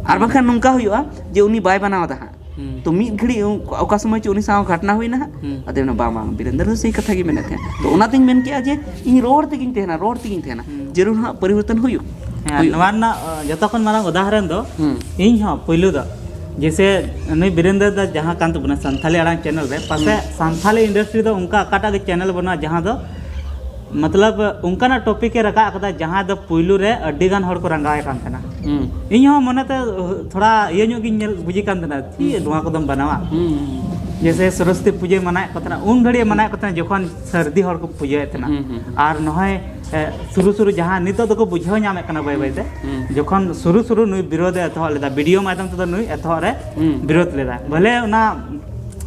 ᱟᱨ ᱵᱟᱝᱠᱷᱟᱱ ᱱᱚᱝᱠᱟ ᱦᱩᱭᱩᱜᱼᱟ ᱡᱮ ᱩᱱᱤ ᱵᱟᱭ ᱢᱟᱱᱟᱣ ᱮᱫᱟ ᱦᱟᱸᱜ᱾ ᱦᱩᱸ᱾ ᱛᱚ ᱢᱤᱫ ᱜᱷᱟᱹᱲᱤᱡ ᱩᱱ-, ᱚᱠᱟ ᱥᱚᱢᱚᱭ ᱪᱚ ᱩᱱᱤ ᱥᱟᱶ ᱜᱷᱟᱴᱱᱟ ᱦᱩᱭᱱᱟ ᱦᱟᱸᱜ᱾ ᱦᱩᱸ᱾ ᱟᱫᱚ ᱢᱮᱱᱟ, "ᱵᱟᱝ, ᱵᱟᱝ, ᱵᱤᱨᱮᱱᱫᱨ ᱫᱚ ᱥᱟᱹᱦᱤ ᱠᱟᱛᱷᱟ ᱜᱮ ᱢᱮᱱᱮᱫ ᱛᱟᱦᱮᱸᱫ᱾" ᱛᱚ ᱚᱱᱟᱛᱤᱧ ᱢᱮᱱ ᱠᱮᱜᱼᱟ ᱡᱮ ᱤᱧ ᱨᱚᱲ ᱛᱮᱜᱤᱧ ᱛᱟᱦᱮᱱᱟ, ᱨᱚᱲ ᱛᱮᱜᱤᱧ ᱛᱟᱦᱮᱱᱟ᱾ ᱦᱩᱸ᱾ ᱡᱟᱹᱨᱩᱲ ᱦᱟᱸᱜ ᱯᱚᱨᱤᱵᱚᱨᱛᱚᱱ ᱦᱩᱭᱩᱜ᱾ ᱦᱮᱸ, ᱦᱩᱭᱩᱜ᱾ ᱱᱚᱣᱟ ᱨᱮᱱᱟᱜ, ᱚ, ᱡᱚᱛᱚ ᱠᱷᱚᱱ ᱢᱟᱨᱟᱝ ᱩᱫᱟᱦᱚᱨᱚᱱ ᱫᱚ ᱦᱩᱸ᱾ ᱤᱧ ᱦᱚᱸ ᱯᱩᱭᱞᱩ ᱫᱚ ᱡᱮᱭᱥᱮ ᱱᱩᱭ ᱵᱤᱨᱮᱱᱫᱨ ᱫᱟ ᱡᱟᱦᱟᱸ ᱠᱟᱱ ᱛᱟᱵᱚᱱᱟ ᱥᱟᱱᱛᱷᱟᱞᱤ ᱟᱲᱟᱝ ᱪᱮᱱᱮᱞ ᱨᱮ, ᱯᱟᱥᱮ ᱦᱩᱸ᱾ ᱥᱟᱱᱛᱷᱟᱞᱤ ᱤᱱᱰᱟᱥᱴᱨᱤ ᱫᱚ ᱚᱱᱠᱟ ᱚᱠᱟᱴᱟᱜ ᱜᱮ ᱪᱮᱱᱮᱞ ᱵᱟᱹᱱᱩᱜᱼᱟ ᱡᱟᱦᱟᱸ ᱫᱚ ᱢᱚᱛᱞᱚᱵ ᱚᱱᱠᱟᱱᱟᱜ ᱴᱚᱯᱤᱠ ᱮ ᱨᱟᱠᱟᱵ ᱟᱠᱟᱫᱟ ᱡᱟᱦᱟᱸ ᱫᱚ ᱯᱩᱭᱞᱩ ᱨᱮ ᱟᱹᱰᱤ ᱜᱟᱱ ᱦᱚᱲ ᱠᱚ ᱨᱟᱸᱜᱟᱣ ᱮ ᱠᱟᱱ ᱛᱟᱦᱮᱱᱟ᱾ ᱦᱩᱸ᱾ ᱤᱧ ᱦᱚᱸ ᱢᱚᱱᱮᱛᱮ ᱛᱷᱚᱲᱟ ᱤᱭᱟᱹ ᱧᱚᱜ ᱜᱤᱧ ᱧᱮᱞ ᱵᱩᱡᱷᱟᱹᱣ ᱠᱟᱱ ᱛᱟᱦᱮᱱᱟ, ᱪᱮᱫ ᱦᱩᱸ᱾ ᱱᱚᱣᱟ ᱠᱚᱫᱚᱢ ᱵᱟᱱᱟᱣᱟ? ᱦᱩᱸ, ᱦᱩᱸ, ᱦᱩᱸ᱾ ᱡᱮᱭᱥᱮ ᱥᱚᱨᱚᱥᱚᱛᱤ ᱯᱩᱡᱟᱹᱭ ᱢᱟᱱᱟᱣᱮᱫ ᱠᱚ ᱛᱟᱦᱮᱱᱟ, ᱩᱱ ᱜᱷᱟᱹᱲᱤᱡ ᱮ ᱢᱟᱱᱟᱣᱮᱫ ᱠᱚ ᱛᱟᱦᱮᱱᱟ ᱡᱚᱠᱷᱚᱱ ᱥᱟᱹᱨᱫᱤ ᱦᱚᱲ ᱠᱚ ᱯᱩᱡᱟᱹᱭᱮᱫ ᱛᱟᱦᱮᱱᱟ᱾ ᱦᱩᱸ, ᱦᱩᱸ, ᱦᱩᱸ᱾ ᱟᱨ ᱱᱚᱜᱼᱚᱭ, ᱮ, ᱥᱩᱨᱩ ᱥᱩᱨᱩ ᱡᱟᱦᱟᱸ ᱱᱤᱛᱚᱜ ᱫᱚᱠᱚ ᱵᱩᱡᱷᱟᱹᱣ ᱧᱟᱢᱮᱫ ᱠᱟᱱᱟ ᱵᱟᱹᱭ ᱵᱟᱹᱭ ᱛᱮ, ᱦᱩᱸ᱾ ᱡᱚᱠᱷᱚᱱ ᱥᱩᱨᱩ ᱥᱩᱨᱩ ᱱᱩᱭ ᱵᱤᱨᱳᱫᱷ ᱮ ᱮᱛᱚᱦᱚᱵ ᱞᱮᱫᱟ, ᱵᱷᱤᱰᱤᱭᱳ ᱢᱟᱫᱽᱫᱷᱚᱢ ᱛᱮᱫᱚ ᱱᱩᱭ ᱮᱛᱚᱦᱚᱵ ᱨᱮ ᱦᱩᱸ᱾ ᱵᱤᱨᱳᱫᱷ ᱞᱮᱫᱟ᱾ ᱵᱷᱟᱞᱮ ᱚᱱᱟ,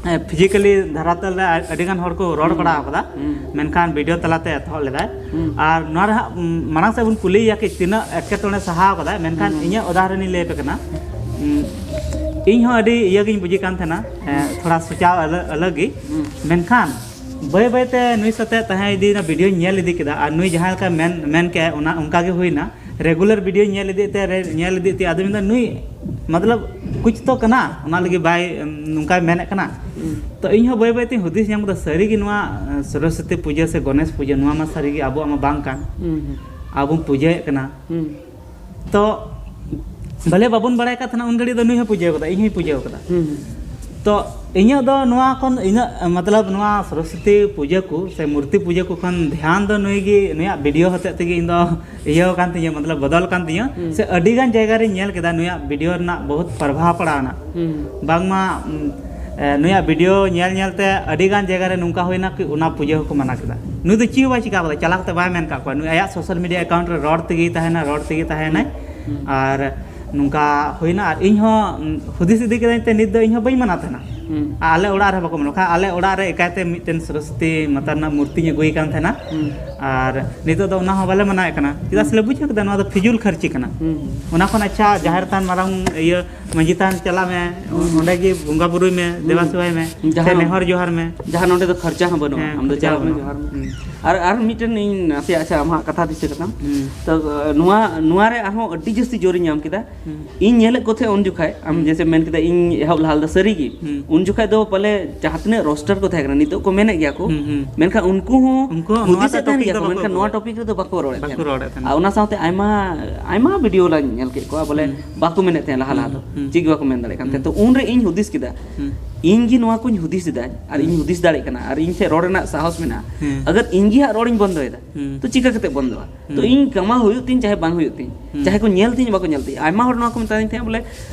ᱮ, ᱯᱷᱤᱡᱤᱠᱮᱞᱤ ᱫᱷᱟᱨᱟᱛᱟᱞ ᱨᱮ ᱟ-, ᱟᱹᱰᱤ ᱜᱟᱱ ᱦᱚᱲ ᱠᱚ ᱨᱚᱲ ᱦᱩᱸ᱾ ᱵᱟᱲᱟ ᱟᱠᱟᱫᱟ, ᱦᱩᱸ᱾ ᱢᱮᱱᱠᱷᱟᱱ ᱵᱷᱤᱰᱤᱭᱳ ᱛᱟᱞᱟᱛᱮ ᱮᱛᱚᱦᱚᱵ ᱞᱮᱫᱟᱭ᱾ ᱦᱩᱸ᱾ ᱟᱨ ᱱᱚᱣᱟ ᱨᱮ ᱦᱟᱸᱜ, ᱩᱢ, ᱢᱟᱲᱟᱝ ᱥᱮᱫ ᱵᱚᱱ ᱠᱩᱞᱤᱭᱮᱭᱟ ᱠᱤ ᱛᱤᱱᱟᱹᱜ ᱮᱴᱠᱮᱴᱚᱬᱮ ᱥᱟᱦᱟᱣ ᱠᱟᱫᱟᱭ, ᱢᱮᱱᱠᱷᱟᱱ ᱦᱩᱸ᱾ ᱤᱧᱟᱹᱜ ᱩᱫᱟᱦᱚᱨᱚᱱᱤᱧ ᱞᱟᱹᱭ ᱟᱯᱮ ᱠᱟᱱᱟ᱾ ᱩᱢ, ᱤᱧ ᱦᱚᱸ ᱟᱹᱰᱤ ᱤᱭᱟᱹ ᱜᱤᱧ ᱵᱩᱡᱮ ᱠᱟᱱ ᱛᱟᱦᱮᱱᱟ, ᱮ, ᱦᱩᱸ᱾ ᱛᱷᱚᱲᱟ ᱥᱚᱪᱟᱣ ᱟᱞᱟᱜ, ᱟᱞᱟᱜ ᱜᱮ᱾ ᱦᱩᱸ᱾ ᱢᱮᱱᱠᱷᱟᱱ ᱵᱟᱹᱭ ᱵᱟᱹᱭ ᱛᱮ ᱱᱩᱭ ᱥᱟᱛᱮ ᱛᱟᱦᱮᱸ ᱤᱫᱤᱭᱮᱱᱟ, ᱵᱷᱤᱰᱤᱭᱳᱧ ᱧᱮᱞ ᱤᱫᱤ ᱠᱮᱫᱟ, ᱟᱨ ᱱᱩᱭ ᱡᱟᱦᱟᱸ ᱞᱮᱠᱟ ᱢᱮᱱ, ᱢᱮᱱ ᱠᱮᱜᱼᱟᱭ, ᱚᱱᱟ ᱚᱱᱠᱟ ᱜᱮ ᱦᱩᱭᱱᱟ᱾ ᱨᱮᱜᱩᱞᱟᱨ ᱵᱷᱤᱰᱤᱭᱳᱧ ᱧᱮᱞ ᱤᱫᱤᱭᱮᱫ ᱛᱮ, ᱨᱮ-, ᱧᱮᱞ ᱤᱫᱤᱭᱮᱫ ᱛᱮ, ᱟᱫᱚ ᱢᱮᱱᱫᱟ, "ᱱᱩᱭ ᱢᱚᱛᱞᱚᱵ ᱠᱩᱪ ᱛᱚ ᱠᱟᱱᱟ, ᱚᱱᱟ ᱞᱟᱹᱜᱤᱫ ᱵᱟᱭ, ᱮᱢ, ᱱᱚᱝᱠᱟᱭ ᱢᱮᱱᱮᱫ ᱠᱟᱱᱟ᱾" ᱦᱩᱸ᱾ ᱛᱚ ᱤᱧ ᱦᱚᱸ ᱵᱟᱹᱭ ᱵᱟᱹᱭ ᱛᱤᱧ ᱦᱩᱫᱤᱥ ᱧᱟᱢ ᱠᱮᱫᱟ, ᱥᱟᱹᱨᱤ ᱜᱮ ᱱᱚᱣᱟ, ᱮ, ᱥᱚᱨᱚᱥᱚᱛᱤ ᱯᱩᱡᱟᱹ ᱥᱮ ᱜᱚᱱᱮᱥ ᱯᱩᱡᱟᱹ, ᱱᱚᱣᱟ ᱢᱟ ᱥᱟᱹᱨᱤ ᱜᱮ ᱟᱵᱚᱣᱟᱜ ᱢᱟ ᱵᱟᱝ ᱠᱟᱱ᱾ ᱦᱩᱸ, ᱦᱩᱸ᱾ ᱟᱵᱚ ᱵᱚᱱ ᱯᱩᱡᱟᱹᱭᱮᱫ ᱠᱟᱱᱟ᱾ ᱦᱩᱸ᱾ ᱛᱚ ᱵᱷᱟᱞᱮ ᱵᱟᱵᱚᱱ ᱵᱟᱲᱟᱭ ᱠᱟᱫ ᱛᱟᱦᱮᱱᱟ, ᱩᱱ ᱜᱷᱟᱹᱲᱤᱡ ᱫᱚ ᱱᱩᱭ ᱦᱚᱸ ᱯᱩᱡᱟᱹ ᱠᱟᱫᱟ, ᱤᱧ ᱦᱚᱸᱧ ᱯᱩᱡᱟᱹ ᱠᱟᱫᱟ᱾ ᱦᱩᱸ᱾ ᱛᱚ ᱤᱧᱟᱹᱜ ᱫᱚ ᱱᱚᱣᱟ ᱠᱷᱚᱱ ᱤᱱᱟᱹᱜ ᱢᱚᱛᱞᱚᱵ ᱱᱚᱣᱟ ᱥᱚᱨᱚᱥᱚᱛᱤ ᱯᱩᱡᱟᱹ ᱠᱚ ᱥᱮ ᱢᱩᱨᱛᱤ ᱯᱩᱡᱟᱹ ᱠᱚ ᱠᱷᱚᱱ ᱫᱷᱮᱭᱟᱱ ᱫᱚ ᱱᱩᱭ ᱜᱮ, ᱱᱩᱭᱟᱜ ᱵᱷᱤᱰᱤᱭᱳ ᱦᱚᱛᱮᱡ ᱛᱮᱜᱮ ᱤᱧ ᱫᱚ ᱤᱭᱟᱹ ᱠᱟᱱ ᱛᱤᱧᱟᱹ, ᱢᱚᱛᱞᱚᱵ ᱵᱚᱫᱚᱞ ᱠᱟᱱ ᱛᱤᱧᱟᱹ᱾ ᱦᱩᱸ᱾ ᱥᱮ ᱟᱹᱰᱤ ᱜᱟᱱ ᱡᱟᱭᱜᱟ ᱨᱤᱧ ᱧᱮᱞ ᱠᱮᱫᱟ ᱱᱩᱭᱟᱜ ᱵᱷᱤᱰᱤᱭᱳ ᱨᱮᱱᱟᱜ ᱵᱚᱦᱩᱛ ᱯᱨᱚᱵᱷᱟᱵᱽ ᱯᱟᱲᱟᱣᱱᱟ᱾ ᱦᱩᱸ᱾ ᱵᱟᱝᱢᱟ ᱩᱢ, ᱮ, ᱱᱩᱭᱟᱜ ᱵᱷᱤᱰᱤᱭᱳ ᱧᱮᱞ ᱧᱮᱞ ᱛᱮ ᱟᱹᱰᱤ ᱜᱟᱱ ᱡᱟᱭᱜᱟ ᱨᱮ ᱱᱚᱝᱠᱟ ᱦᱩᱭᱱᱟ ᱠᱤ ᱚᱱᱟ ᱯᱩᱡᱟᱹ ᱦᱚᱸᱠᱚ ᱢᱟᱱᱟ ᱠᱮᱫᱟ᱾ ᱱᱩᱭ ᱫᱚ ᱪᱮᱫ ᱦᱚᱸ ᱵᱟᱭ ᱪᱤᱠᱟ ᱠᱟᱫᱟ, ᱪᱟᱞᱟᱣ ᱠᱟᱛᱮ ᱵᱟᱭ ᱢᱮᱱ ᱠᱟᱫ ᱠᱚᱣᱟ, ᱱᱩᱭ ᱟᱭᱟᱜ ᱥᱳᱥᱟᱞ ᱢᱤᱰᱤᱭᱟ ᱮᱠᱟᱣᱩᱱᱴ ᱨᱮ ᱨᱚᱲ ᱛᱮᱜᱮ ᱛᱟᱦᱮᱱᱟ, ᱨᱚᱲ ᱛᱮᱜᱮ ᱛᱟᱦᱮᱱᱟᱭ᱾ ᱦᱩᱸ᱾ ᱟᱨ ᱱᱚᱝᱠᱟ ᱦᱩᱭᱱᱟ, ᱟᱨ ᱤᱧ ᱦᱚᱸ ᱩᱢ, ᱦᱩᱫᱤᱥ ᱤᱫᱤ ᱠᱮᱫᱟᱹᱧ ᱛᱮ ᱱᱤᱛ ᱫᱚ ᱤᱧ ᱦᱚᱸ ᱵᱟᱹᱧ ᱢᱟᱱᱟ ᱛᱟᱦᱮᱱᱟ᱾ ᱦᱩᱸ᱾ ᱟᱨ ᱟᱞᱮ ᱚᱲᱟᱜ ᱨᱮ ᱵᱟᱠᱚ ᱢᱟᱱᱟ, ᱵᱟᱠᱷᱟᱱ ᱟᱞᱮ ᱚᱲᱟᱜ ᱨᱮ ᱮᱠᱟᱭᱛᱮ ᱢᱤᱫᱴᱮᱱ ᱥᱚᱨᱚᱥᱚᱛᱤ ᱢᱟᱛᱟ ᱨᱮᱱᱟᱜ ᱢᱩᱨᱛᱤᱧ ᱟᱹᱜᱩᱭ ᱠᱟᱱ ᱛᱟᱦᱮᱱᱟ᱾ ᱦᱩᱸ᱾ ᱟᱨ ᱱᱤᱛᱚᱜ ᱫᱚ ᱚᱱᱟ ᱦᱚᱸ ᱵᱟᱞᱮ ᱢᱟᱱᱟᱣᱮᱫ ᱠᱟᱱᱟ, ᱪᱮᱫᱟᱜ ᱥᱮ ᱞᱮ ᱵᱩᱡᱷᱟᱹᱣ ᱠᱮᱫᱟ ᱱᱚᱣᱟ ᱫᱚ ᱯᱷᱤᱡᱩᱞ ᱠᱷᱟᱨᱪᱤ ᱠᱟᱱᱟ᱾ ᱦᱩᱸ᱾ ᱚᱱᱟ ᱠᱷᱚᱱ ᱟᱪᱪᱷᱟ ᱡᱟᱦᱮᱨ ᱛᱷᱟᱱ ᱢᱟᱨᱟᱝ ᱤᱭᱟᱹ ᱢᱟᱹᱡᱷᱤ ᱛᱷᱟᱱ ᱪᱟᱞᱟᱜ ᱢᱮ, ᱚᱸᱰᱮ ᱜᱮ ᱵᱚᱸᱜᱟ ᱵᱩᱨᱩᱭ ᱢᱮ, ᱫᱮᱵᱟ ᱥᱮᱵᱟᱭ ᱢᱮ, ᱥᱮ ᱡᱟᱦᱟᱸ ᱱᱮᱦᱚᱨ ᱡᱚᱦᱟᱨ ᱢᱮ᱾ ᱡᱟᱦᱟᱸ ᱱᱚᱸᱰᱮ ᱫᱚ ᱠᱷᱚᱨᱪᱟ ᱦᱚᱸ ᱵᱟᱹᱱᱩᱜᱼᱟ, ᱦᱮᱸ, ᱟᱢ ᱫᱚ ᱠᱷᱚᱨᱪᱟ ᱪᱟᱞᱟᱜ ᱢᱮ, ᱵᱟᱹᱱᱩᱜᱼᱟ᱾ ᱡᱚᱦᱟᱨ ᱢᱮ᱾ ᱦᱩᱸ᱾ ᱟᱨ ᱟᱨ ᱢᱤᱫᱴᱮᱱ ᱤᱧ ᱱᱟᱥᱮᱭᱟᱜ, ᱟᱪᱪᱷᱟ, ᱟᱢᱟᱜ ᱠᱟᱛᱷᱟ ᱫᱤᱥᱟᱹ ᱠᱟᱛᱟᱢ᱾ ᱦᱩᱸ᱾ ᱛᱚ ᱱᱚᱣᱟ ᱱᱚᱣᱟ ᱨᱮ ᱟᱨᱦᱚᱸ ᱟᱹᱰᱤ ᱡᱟᱹᱥᱛᱤ ᱡᱳᱨᱤᱧ ᱧᱟᱢ ᱠᱮᱫᱟ᱾ ᱦᱩᱸ᱾ ᱤᱧ ᱧᱮᱞᱮᱫ ᱠᱚ ᱛᱟᱦᱮᱸᱫ ᱩᱱ ᱡᱚᱠᱷᱟᱡ, ᱟᱢ ᱦᱩᱸ᱾ ᱡᱮᱭᱥᱮ ᱢᱮᱱ ᱠᱮᱫᱟ, ᱤᱧ ᱮᱦᱚᱵ ᱞᱟᱦᱟ ᱞᱮᱫᱟ ᱥᱟᱹᱨᱤ ᱜᱮ᱾ ᱦᱩᱸ᱾ ᱩᱱ ᱡᱚᱠᱷᱟᱡ ᱫᱚ ᱯᱟᱞᱮ ᱡᱟᱦᱟᱸ ᱛᱤᱱᱟᱹᱜ ᱨᱳᱥᱴᱟᱨ ᱠᱚ ᱛᱟᱦᱮᱸ ᱠᱟᱱᱟ, ᱱᱤᱛᱚᱜ ᱠᱚ ᱢᱮᱱᱮᱫ ᱜᱮᱭᱟ ᱠᱚ᱾ ᱦᱩᱸ, ᱦᱩᱸ᱾ ᱢᱮᱱᱠᱷᱟᱱ ᱩᱱᱠᱩ ᱦᱚᱸ ᱩᱱᱠᱩ ᱦᱚᱸ ᱱᱚᱣᱟ ᱦᱩᱫᱤᱥᱮᱫ ᱴᱟᱜ ᱛᱟᱦᱮᱸ ᱴᱚᱯᱤᱠ ᱠᱟᱱ ᱫᱚ ᱜᱮᱭᱟ ᱠᱚ, ᱵᱟᱠᱚ ᱢᱮᱱᱠᱷᱟᱱ ᱨᱚᱲ ᱱᱚᱣᱟ ᱮᱫ ᱴᱚᱯᱤᱠ ᱨᱮᱫᱚ ᱵᱟᱠᱚ ᱨᱚᱲᱮᱫ ᱛᱟᱦᱮᱸ ᱵᱟᱠᱚ ᱠᱟᱱᱟ᱾ ᱨᱚᱲᱮᱫ ᱛᱟᱦᱮᱱᱟ᱾ ᱟᱨ ᱚᱱᱟ ᱥᱟᱶᱛᱮ ᱟᱭᱢᱟ, ᱟᱭᱢᱟ ᱵᱷᱤᱰᱤᱭᱳ ᱞᱟᱝ ᱧᱮᱞ ᱠᱮᱫ ᱠᱚᱣᱟ, ᱵᱚᱞᱮ ᱦᱩᱸ᱾ ᱵᱟᱠᱚ ᱢᱮᱱᱮᱫ ᱛᱟᱦᱮᱸ ᱞᱟᱦᱟ ᱞᱟᱦᱟ ᱫᱚ᱾ ᱦᱩᱸ᱾ ᱪᱮᱫ ᱜᱮ ᱵᱟᱠᱚ ᱢᱮᱱ ᱫᱟᱲᱮᱭᱟᱜ ᱠᱟᱱ ᱛᱟᱦᱮᱸ᱾ ᱦᱩᱸ᱾ ᱛᱚ ᱩᱱᱨᱮ ᱤᱧ ᱦᱩᱫᱤᱥ ᱠᱮᱫᱟ, ᱟᱨ ᱤᱧ ᱦᱩᱸ᱾ ᱦᱩᱫᱤᱥ ᱫᱟᱲᱮᱭᱟᱜ ᱠᱟᱱᱟ, ᱟᱨ ᱤᱧ ᱴᱷᱮᱱ ᱨᱚᱲ ᱨᱮᱱᱟᱜ ᱥᱟᱦᱚᱥ ᱢᱮᱱᱟᱜᱼᱟ᱾ ᱦᱩᱸ᱾ ᱟᱜᱟᱨ ᱤᱧ ᱜᱮ ᱦᱟᱸᱜ ᱨᱚᱲᱤᱧ ᱵᱚᱱᱫᱚᱭᱮᱫᱟ, ᱦᱩᱸ᱾ ᱛᱚ ᱪᱤᱠᱟ ᱠᱟᱛᱮ ᱵᱚᱱᱫᱚᱜᱼᱟ? ᱛᱚ ᱦᱩᱸ᱾ ᱤᱧ ᱠᱟᱢᱟᱣ ᱦᱩᱭᱩᱜ ᱛᱤᱧ, ᱪᱟᱦᱮ ᱵᱟᱝ ᱦᱩᱭᱩᱜ ᱛᱤᱧ, ᱦᱩᱸ᱾ ᱪᱟᱦᱮ ᱠᱚ ᱧᱮᱞ ᱛᱤᱧ, ᱵᱟᱠᱚ ᱧᱮᱞ ᱛᱤᱧ, ᱟᱭᱢᱟ ᱦᱚᱲ ᱱᱚᱣᱟ ᱠᱚ ᱢᱮᱛᱟᱫᱤᱧ ᱛᱟᱦᱮᱸᱫ ᱵᱚᱞᱮ,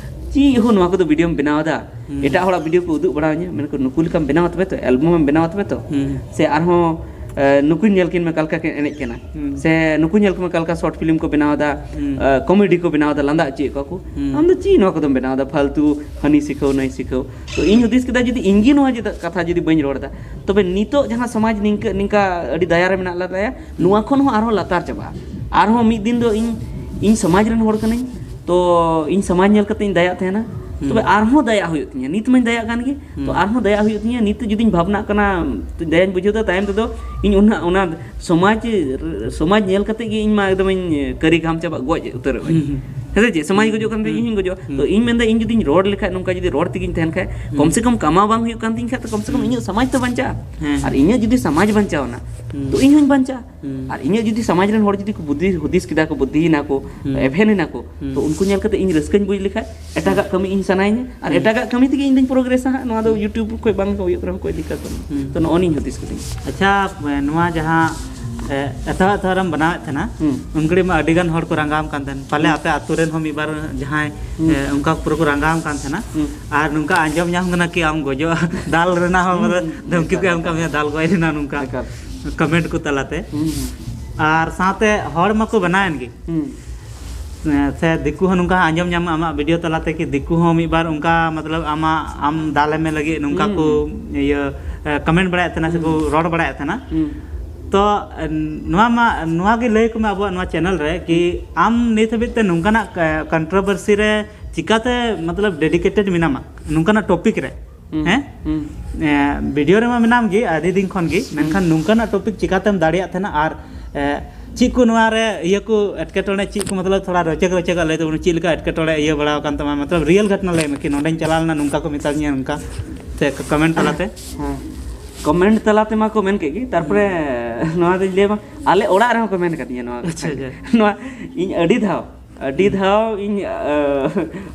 "ᱪᱮᱫ ᱦᱚᱸ ᱱᱚᱣᱟ ᱠᱚᱫᱚ ᱵᱷᱤᱰᱤᱭᱳᱢ ᱵᱮᱱᱟᱣ ᱮᱫᱟ?" ᱦᱩᱸ᱾ ᱮᱴᱟᱜ ᱦᱚᱲᱟᱜ ᱵᱷᱤᱰᱤᱭᱳ ᱠᱚ ᱩᱫᱩᱜ ᱵᱟᱲᱟᱣᱟᱹᱧᱟ, ᱢᱮᱱᱟᱠᱚ, "ᱱᱩᱠᱩ ᱞᱮᱠᱟᱢ ᱵᱮᱱᱟᱣᱟ ᱛᱚᱵᱮ ᱛᱚ, ᱮᱞᱵᱟᱢ ᱮᱢ ᱵᱮᱱᱟᱣᱟ ᱛᱚᱵᱮ ᱛᱚ?" ᱦᱩᱸ᱾ ᱥᱮ ᱟᱨᱦᱚᱸ, ᱮ, ᱱᱩᱠᱩᱧ ᱧᱮᱞ ᱠᱤᱱ ᱢᱮ ᱚᱠᱟ ᱞᱮᱠᱟ ᱠᱤᱱ ᱮᱱᱮᱡ ᱠᱟᱱᱟ, ᱦᱩᱸ᱾ ᱥᱮ ᱱᱩᱠᱩ ᱧᱮᱞ ᱠᱚᱢᱮ ᱚᱠᱟ ᱞᱮᱠᱟ ᱥᱚᱨᱴ ᱯᱷᱤᱞᱢ ᱠᱚ ᱵᱮᱱᱟᱣ ᱮᱫᱟ, ᱦᱩᱸ᱾ ᱮ, ᱠᱚᱢᱮᱰᱤ ᱠᱚ ᱵᱮᱱᱟᱣ ᱮᱫᱟ, ᱞᱟᱸᱫᱟ ᱦᱚᱪᱚᱭᱮᱫ ᱠᱚᱣᱟ ᱠᱚ᱾ ᱦᱩᱸ᱾ ᱟᱢ ᱫᱚ ᱪᱮᱫ ᱱᱚᱣᱟ ᱠᱚᱫᱚᱢ ᱵᱮᱱᱟᱣ ᱮᱫᱟ? ᱯᱷᱟᱞᱛᱩ ᱦᱟᱹᱱᱤ ᱥᱤᱠᱷᱟᱹᱣ ᱱᱟᱹᱭ ᱥᱤᱠᱷᱟᱹᱣ᱾ ᱛᱚ ᱤᱧ ᱦᱩᱫᱤᱥ ᱠᱮᱫᱟ, ᱡᱩᱫᱤ ᱤᱧ ᱜᱮ ᱱᱚᱣᱟ ᱡᱩᱫᱤ ᱠᱟᱛᱷᱟ ᱡᱩᱫᱤ ᱵᱟᱹᱧ ᱨᱚᱲ ᱮᱫᱟ, ᱛᱚᱵᱮ ᱱᱤᱛᱚᱜ ᱡᱟᱦᱟᱸ ᱥᱚᱢᱟᱡᱽ ᱱᱤᱝᱠᱟᱹ, ᱱᱤᱝᱠᱟ ᱟᱹᱰᱤ ᱫᱟᱭᱟ ᱨᱮ ᱢᱮᱱᱟᱜ ᱞᱮ ᱛᱟᱭᱟ, ᱱᱚᱣᱟ ᱠᱷᱚᱱ ᱦᱚᱸ ᱟᱨᱦᱚᱸ ᱞᱟᱛᱟᱨ ᱪᱟᱵᱟᱜᱼᱟ᱾ ᱟᱨᱦᱚᱸ ᱢᱤᱫ ᱫᱤᱱ ᱫᱚ ᱤᱧ, ᱤᱧ ᱥᱚᱢᱟᱡᱽ ᱨᱮᱱ ᱦᱚᱲ ᱠᱟᱹᱱᱟᱹᱧ, ᱛᱚ ᱤᱧ ᱥᱚᱢᱟᱡᱽ ᱧᱮᱞ ᱠᱟᱛᱮ ᱤᱧ ᱫᱟᱭᱟᱜ ᱛᱟᱦᱮᱱᱟ᱾ ᱛᱚᱵᱮ ᱦᱩᱸ᱾ ᱟᱨᱦᱚᱸ ᱫᱟᱭᱟ ᱦᱩᱭᱩᱜ ᱛᱤᱧᱟᱹ, ᱱᱤᱛ ᱢᱟᱧ ᱫᱟᱭᱟᱜ ᱠᱟᱱ ᱜᱮ, ᱛᱚ ᱦᱩᱸ᱾ ᱟᱨᱦᱚᱸ ᱫᱟᱭᱟ ᱦᱩᱭᱩᱜ ᱛᱤᱧᱟᱹ᱾ ᱱᱤᱛ ᱡᱩᱫᱤᱧ ᱵᱷᱟᱵᱽᱱᱟᱜ ᱠᱟᱱᱟ, ᱫᱟᱭᱟᱧ ᱵᱩᱡᱷᱟᱹᱣ ᱫᱟ, ᱛᱟᱭᱚᱢ ᱛᱮᱫᱚ ᱤᱧ ᱚᱱᱟ, ᱚᱱᱟ ᱥᱚᱢᱟᱡᱽ, ᱥᱚᱢᱟᱡᱽ ᱧᱮᱞ ᱠᱟᱛᱮ ᱜᱮ ᱤᱧ ᱢᱟ ᱮᱠᱫᱚᱢᱤᱧ ᱠᱟᱹᱨᱤ ᱜᱷᱟᱢ ᱪᱟᱵᱟᱜ, ᱜᱚᱡ ᱩᱛᱟᱹᱨᱚᱜ ᱟᱹᱧ᱾ ᱦᱩᱸ, ᱦᱩᱸ᱾ ᱦᱮᱸ ᱥᱮ ᱪᱮᱫ? ᱥᱚᱢᱟᱡᱽ ᱜᱚᱡᱚᱜ ᱠᱟᱱ ᱛᱮ ᱤᱧ ᱦᱚᱧ ᱜᱚᱡᱚᱜᱼᱟ᱾ ᱛᱚ ᱤᱧ ᱢᱮᱱᱫᱟ, ᱤᱧ ᱡᱩᱫᱤᱧ ᱨᱚᱲ ᱞᱮᱠᱷᱟᱡ, ᱱᱚᱝᱠᱟ ᱡᱩᱫᱤ ᱨᱚᱲ ᱛᱮᱜᱤᱧ ᱛᱟᱦᱮᱱ ᱠᱷᱟᱡ, ᱠᱚᱢ ᱥᱮ ᱠᱚᱢ ᱠᱟᱢᱟᱣ ᱵᱟᱝ ᱦᱩᱭᱩᱜ ᱠᱟᱱ ᱛᱤᱧ ᱠᱷᱟᱡ, ᱛᱚ ᱠᱚᱢ ᱥᱮ ᱠᱚᱢ ᱤᱧᱟᱹᱜ ᱥᱚᱢᱟᱡᱽ ᱛᱚ ᱵᱟᱧᱪᱟᱜᱼᱟ᱾ ᱛᱚ ᱤᱧ ᱦᱚᱧ ᱵᱟᱧᱪᱟᱜᱼᱟ᱾ ᱟᱨ ᱤᱧᱟᱹᱜ ᱡᱩᱫᱤ ᱥᱚᱢᱟᱡᱽ ᱨᱮᱱ ᱦᱚᱲ ᱡᱩᱫᱤ ᱠᱚ ᱵᱩᱫᱷᱤ ᱦᱩᱫᱤᱥ ᱠᱮᱫᱟ ᱠᱚ, ᱵᱩᱫᱷᱤᱭᱮᱱᱟ ᱠᱚ, ᱮᱵᱷᱮᱱ ᱮᱱᱟ ᱠᱚ, ᱛᱚ ᱩᱱᱠᱩ ᱧᱮᱞ ᱠᱟᱛᱮ ᱤᱧ ᱨᱟᱹᱥᱠᱟᱹᱧ ᱵᱩᱡᱽ ᱞᱮᱠᱷᱟᱡ, ᱮᱴᱟᱜᱟᱜ ᱠᱟᱹᱢᱤ ᱤᱧ ᱥᱟᱱᱟᱭᱤᱧᱟ ᱟᱨ ᱮᱴᱟᱜᱟᱜ ᱠᱟᱹᱢᱤ ᱛᱮᱜᱮ ᱤᱧ ᱫᱚᱧ ᱯᱨᱳᱜᱨᱮᱥᱟ ᱦᱟᱸᱜ᱾ ᱱᱚᱣᱟ ᱫᱚ YouTube ᱠᱷᱚᱡ ᱵᱟᱝ ᱦᱩᱭᱩᱜ ᱨᱮᱦᱚᱸ ᱠᱳᱭ ᱫᱤᱠᱠᱟᱛ ᱵᱟᱹᱱᱩᱜᱼᱟ᱾ ᱛᱚ ᱱᱚᱜᱼᱚ ᱱᱤᱧ ᱦᱩᱫᱤᱥ ᱠᱤᱫᱟᱹᱧ᱾ ᱟᱪᱪᱷᱟ, ᱱᱚᱣᱟ ᱡᱟᱦᱟᱸ, ᱮ, ᱮᱛᱚᱦᱚᱵ ᱮᱛᱚᱦᱚᱵ ᱨᱮᱢ ᱵᱮᱱᱟᱣᱮᱫ ᱛᱟᱦᱮᱱᱟ, ᱩᱱ ᱜᱷᱟᱹᱲᱤᱡ ᱢᱟ ᱟᱹᱰᱤ ᱜᱟᱱ ᱦᱚᱲ ᱠᱚ ᱨᱟᱸᱜᱟᱣᱟᱢ ᱠᱟᱱ ᱛᱟᱦᱮᱱ, ᱯᱟᱞᱮ ᱟᱯᱮ ᱟᱹᱛᱩ ᱨᱮᱱ ᱦᱚᱸ ᱢᱤᱫ ᱵᱟᱨ ᱡᱟᱦᱟᱸᱭ, ᱮ, ᱚᱱᱠᱟ ᱯᱩᱨᱟᱹ ᱠᱚ ᱨᱟᱸᱜᱟᱣᱟᱢ ᱠᱟᱱ ᱛᱟᱦᱮᱱᱟ᱾ ᱟᱨ ᱱᱚᱝᱠᱟ ᱟᱸᱡᱚᱢ ᱧᱟᱢ ᱠᱟᱱᱟ ᱠᱤ ᱟᱢ ᱜᱚᱡᱚᱜ ᱫᱟᱞ ᱨᱮᱱᱟᱜ ᱦᱚᱸ ᱢᱟᱱᱮ ᱫᱷᱟᱢᱠᱤ ᱠᱚ ᱮᱢ ᱠᱟᱜ ᱢᱮᱭᱟ, ᱫᱟᱞ ᱜᱚᱡ ᱨᱮᱱᱟᱜ, ᱱᱚᱝᱠᱟ ᱠᱚᱢᱮᱱᱴ ᱠᱚ ᱛᱟᱞᱟᱛᱮ᱾ ᱟᱨ ᱥᱟᱶᱛᱮ ᱦᱚᱲ ᱢᱟᱠᱚ ᱵᱮᱱᱟᱣᱮᱱ ᱜᱮ᱾ ᱥᱮ ᱫᱤᱠᱩ ᱦᱚᱸ ᱱᱚᱝᱠᱟ ᱟᱸᱡᱚᱢ ᱧᱟᱢᱟ ᱟᱢᱟᱜ ᱵᱷᱤᱰᱤᱭᱳ ᱛᱟᱞᱟᱛᱮ ᱠᱤ ᱫᱤᱠᱩ ᱦᱚᱸ ᱢᱤᱫ ᱵᱟᱨ ᱚᱱᱠᱟ, ᱢᱚᱛᱞᱚᱵ, ᱟᱢᱟᱜ, ᱟᱢ ᱫᱟᱞᱮ ᱢᱮ ᱞᱟᱹᱜᱤᱫ ᱱᱚᱝᱠᱟ ᱠᱚ ᱤᱭᱟᱹ, ᱮ, ᱠᱚᱢᱮᱱᱴ ᱵᱟᱲᱟᱭᱮᱫ ᱛᱟᱦᱮᱱᱟ ᱥᱮ ᱠᱚ ᱨᱚᱲ ᱵᱟᱲᱟᱭᱮᱫ ᱛᱟᱦᱮᱱᱟ᱾ ᱛᱚ, ᱮ, ᱱᱚᱣᱟ ᱢᱟ, ᱱᱚᱣᱟ ᱜᱮ ᱞᱟᱹᱭ ᱠᱚᱢᱮ ᱟᱵᱚᱣᱟᱜ ᱱᱚᱣᱟ ᱪᱮᱱᱮᱞ ᱨᱮ ᱠᱤ ᱟᱢ ᱱᱤᱛ ᱦᱟᱹᱵᱤᱡ ᱛᱮ ᱱᱚᱝᱠᱟᱱᱟᱜ, ᱮ, ᱠᱚᱱᱴᱨᱳᱵᱷᱟᱨᱥᱤ ᱨᱮ ᱪᱤᱠᱟᱛᱮ, ᱢᱚᱛᱞᱚᱵ, ᱰᱮᱰᱤᱠᱮᱴᱮᱰ ᱢᱮᱱᱟᱢᱟ ᱱᱚᱝᱠᱟᱱᱟᱜ ᱴᱚᱯᱤᱠ ᱨᱮ? ᱦᱮᱸ? ᱮ, ᱵᱷᱤᱰᱤᱭᱳ ᱨᱮᱢᱟ ᱢᱮᱱᱟᱢ ᱜᱮ ᱟᱹᱰᱤ ᱫᱤᱱ ᱠᱷᱚᱱ ᱜᱮ, ᱢᱮᱱᱠᱷᱟᱱ ᱱᱚᱝᱠᱟᱱᱟᱜ ᱴᱚᱯᱤᱠ ᱪᱤᱠᱟᱛᱮᱢ ᱫᱟᱲᱮᱭᱟᱜ ᱛᱟᱦᱮᱱᱟ? ᱟᱨ, ᱮ, ᱪᱮᱫ ᱠᱚ ᱱᱚᱣᱟ ᱨᱮ ᱤᱭᱟᱹ ᱠᱚ ᱮᱴᱠᱮᱴᱚᱬᱮ, ᱪᱮᱫ ᱠᱚ, ᱢᱚᱛᱞᱚᱵ, ᱛᱷᱚᱲᱟ ᱨᱚᱪᱚᱠ ᱨᱚᱪᱚᱠᱟᱜ ᱞᱟᱹᱭ ᱛᱟᱵᱚᱱ, ᱪᱮᱫ ᱞᱮᱠᱟ ᱮᱴᱠᱮᱴᱚᱬᱮ ᱤᱭᱟᱹ ᱵᱟᱲᱟᱣ ᱟᱠᱟᱱ ᱛᱟᱢᱟ? ᱢᱚᱛᱞᱚᱵ, ᱨᱤᱭᱮᱞ ᱜᱷᱚᱴᱱᱟ ᱞᱟᱹᱭ ᱢᱮ ᱠᱤ ᱱᱚᱸᱰᱮᱧ ᱪᱟᱞᱟᱣ ᱞᱮᱱᱟ, ᱱᱚᱝᱠᱟ ᱠᱚ ᱢᱮᱛᱟ ᱫᱤᱧᱟ, ᱱᱚᱝᱠᱟ ᱥᱮ ᱠᱚᱢᱮᱱᱴ ᱛᱟᱞᱟᱛᱮ? ᱦᱮᱸ, ᱠᱚᱢᱮᱱᱴ ᱛᱟᱞᱟ ᱛᱮᱢᱟ ᱠᱚ ᱢᱮᱱ ᱠᱮᱫ ᱜᱮ, ᱛᱟᱨᱯᱚᱨᱮ ᱱᱚᱣᱟ ᱫᱚᱧ ᱞᱟᱹᱭ ᱟᱢᱟ, ᱟᱞᱮ ᱚᱲᱟᱜ ᱨᱮᱦᱚᱸ ᱠᱚ ᱢᱮᱱ ᱠᱟᱫᱤᱧᱟ ᱱᱚᱣᱟ ᱠᱟᱛᱷᱟ ᱟᱪᱪᱷᱟ, ᱜᱮ᱾ ᱟᱪᱪᱷᱟ᱾ ᱱᱚᱣᱟ ᱤᱧ ᱟᱹᱰᱤ ᱫᱷᱟᱣ, ᱟᱹᱰᱤ ᱫᱷᱟᱣ ᱤᱧ, ᱟ,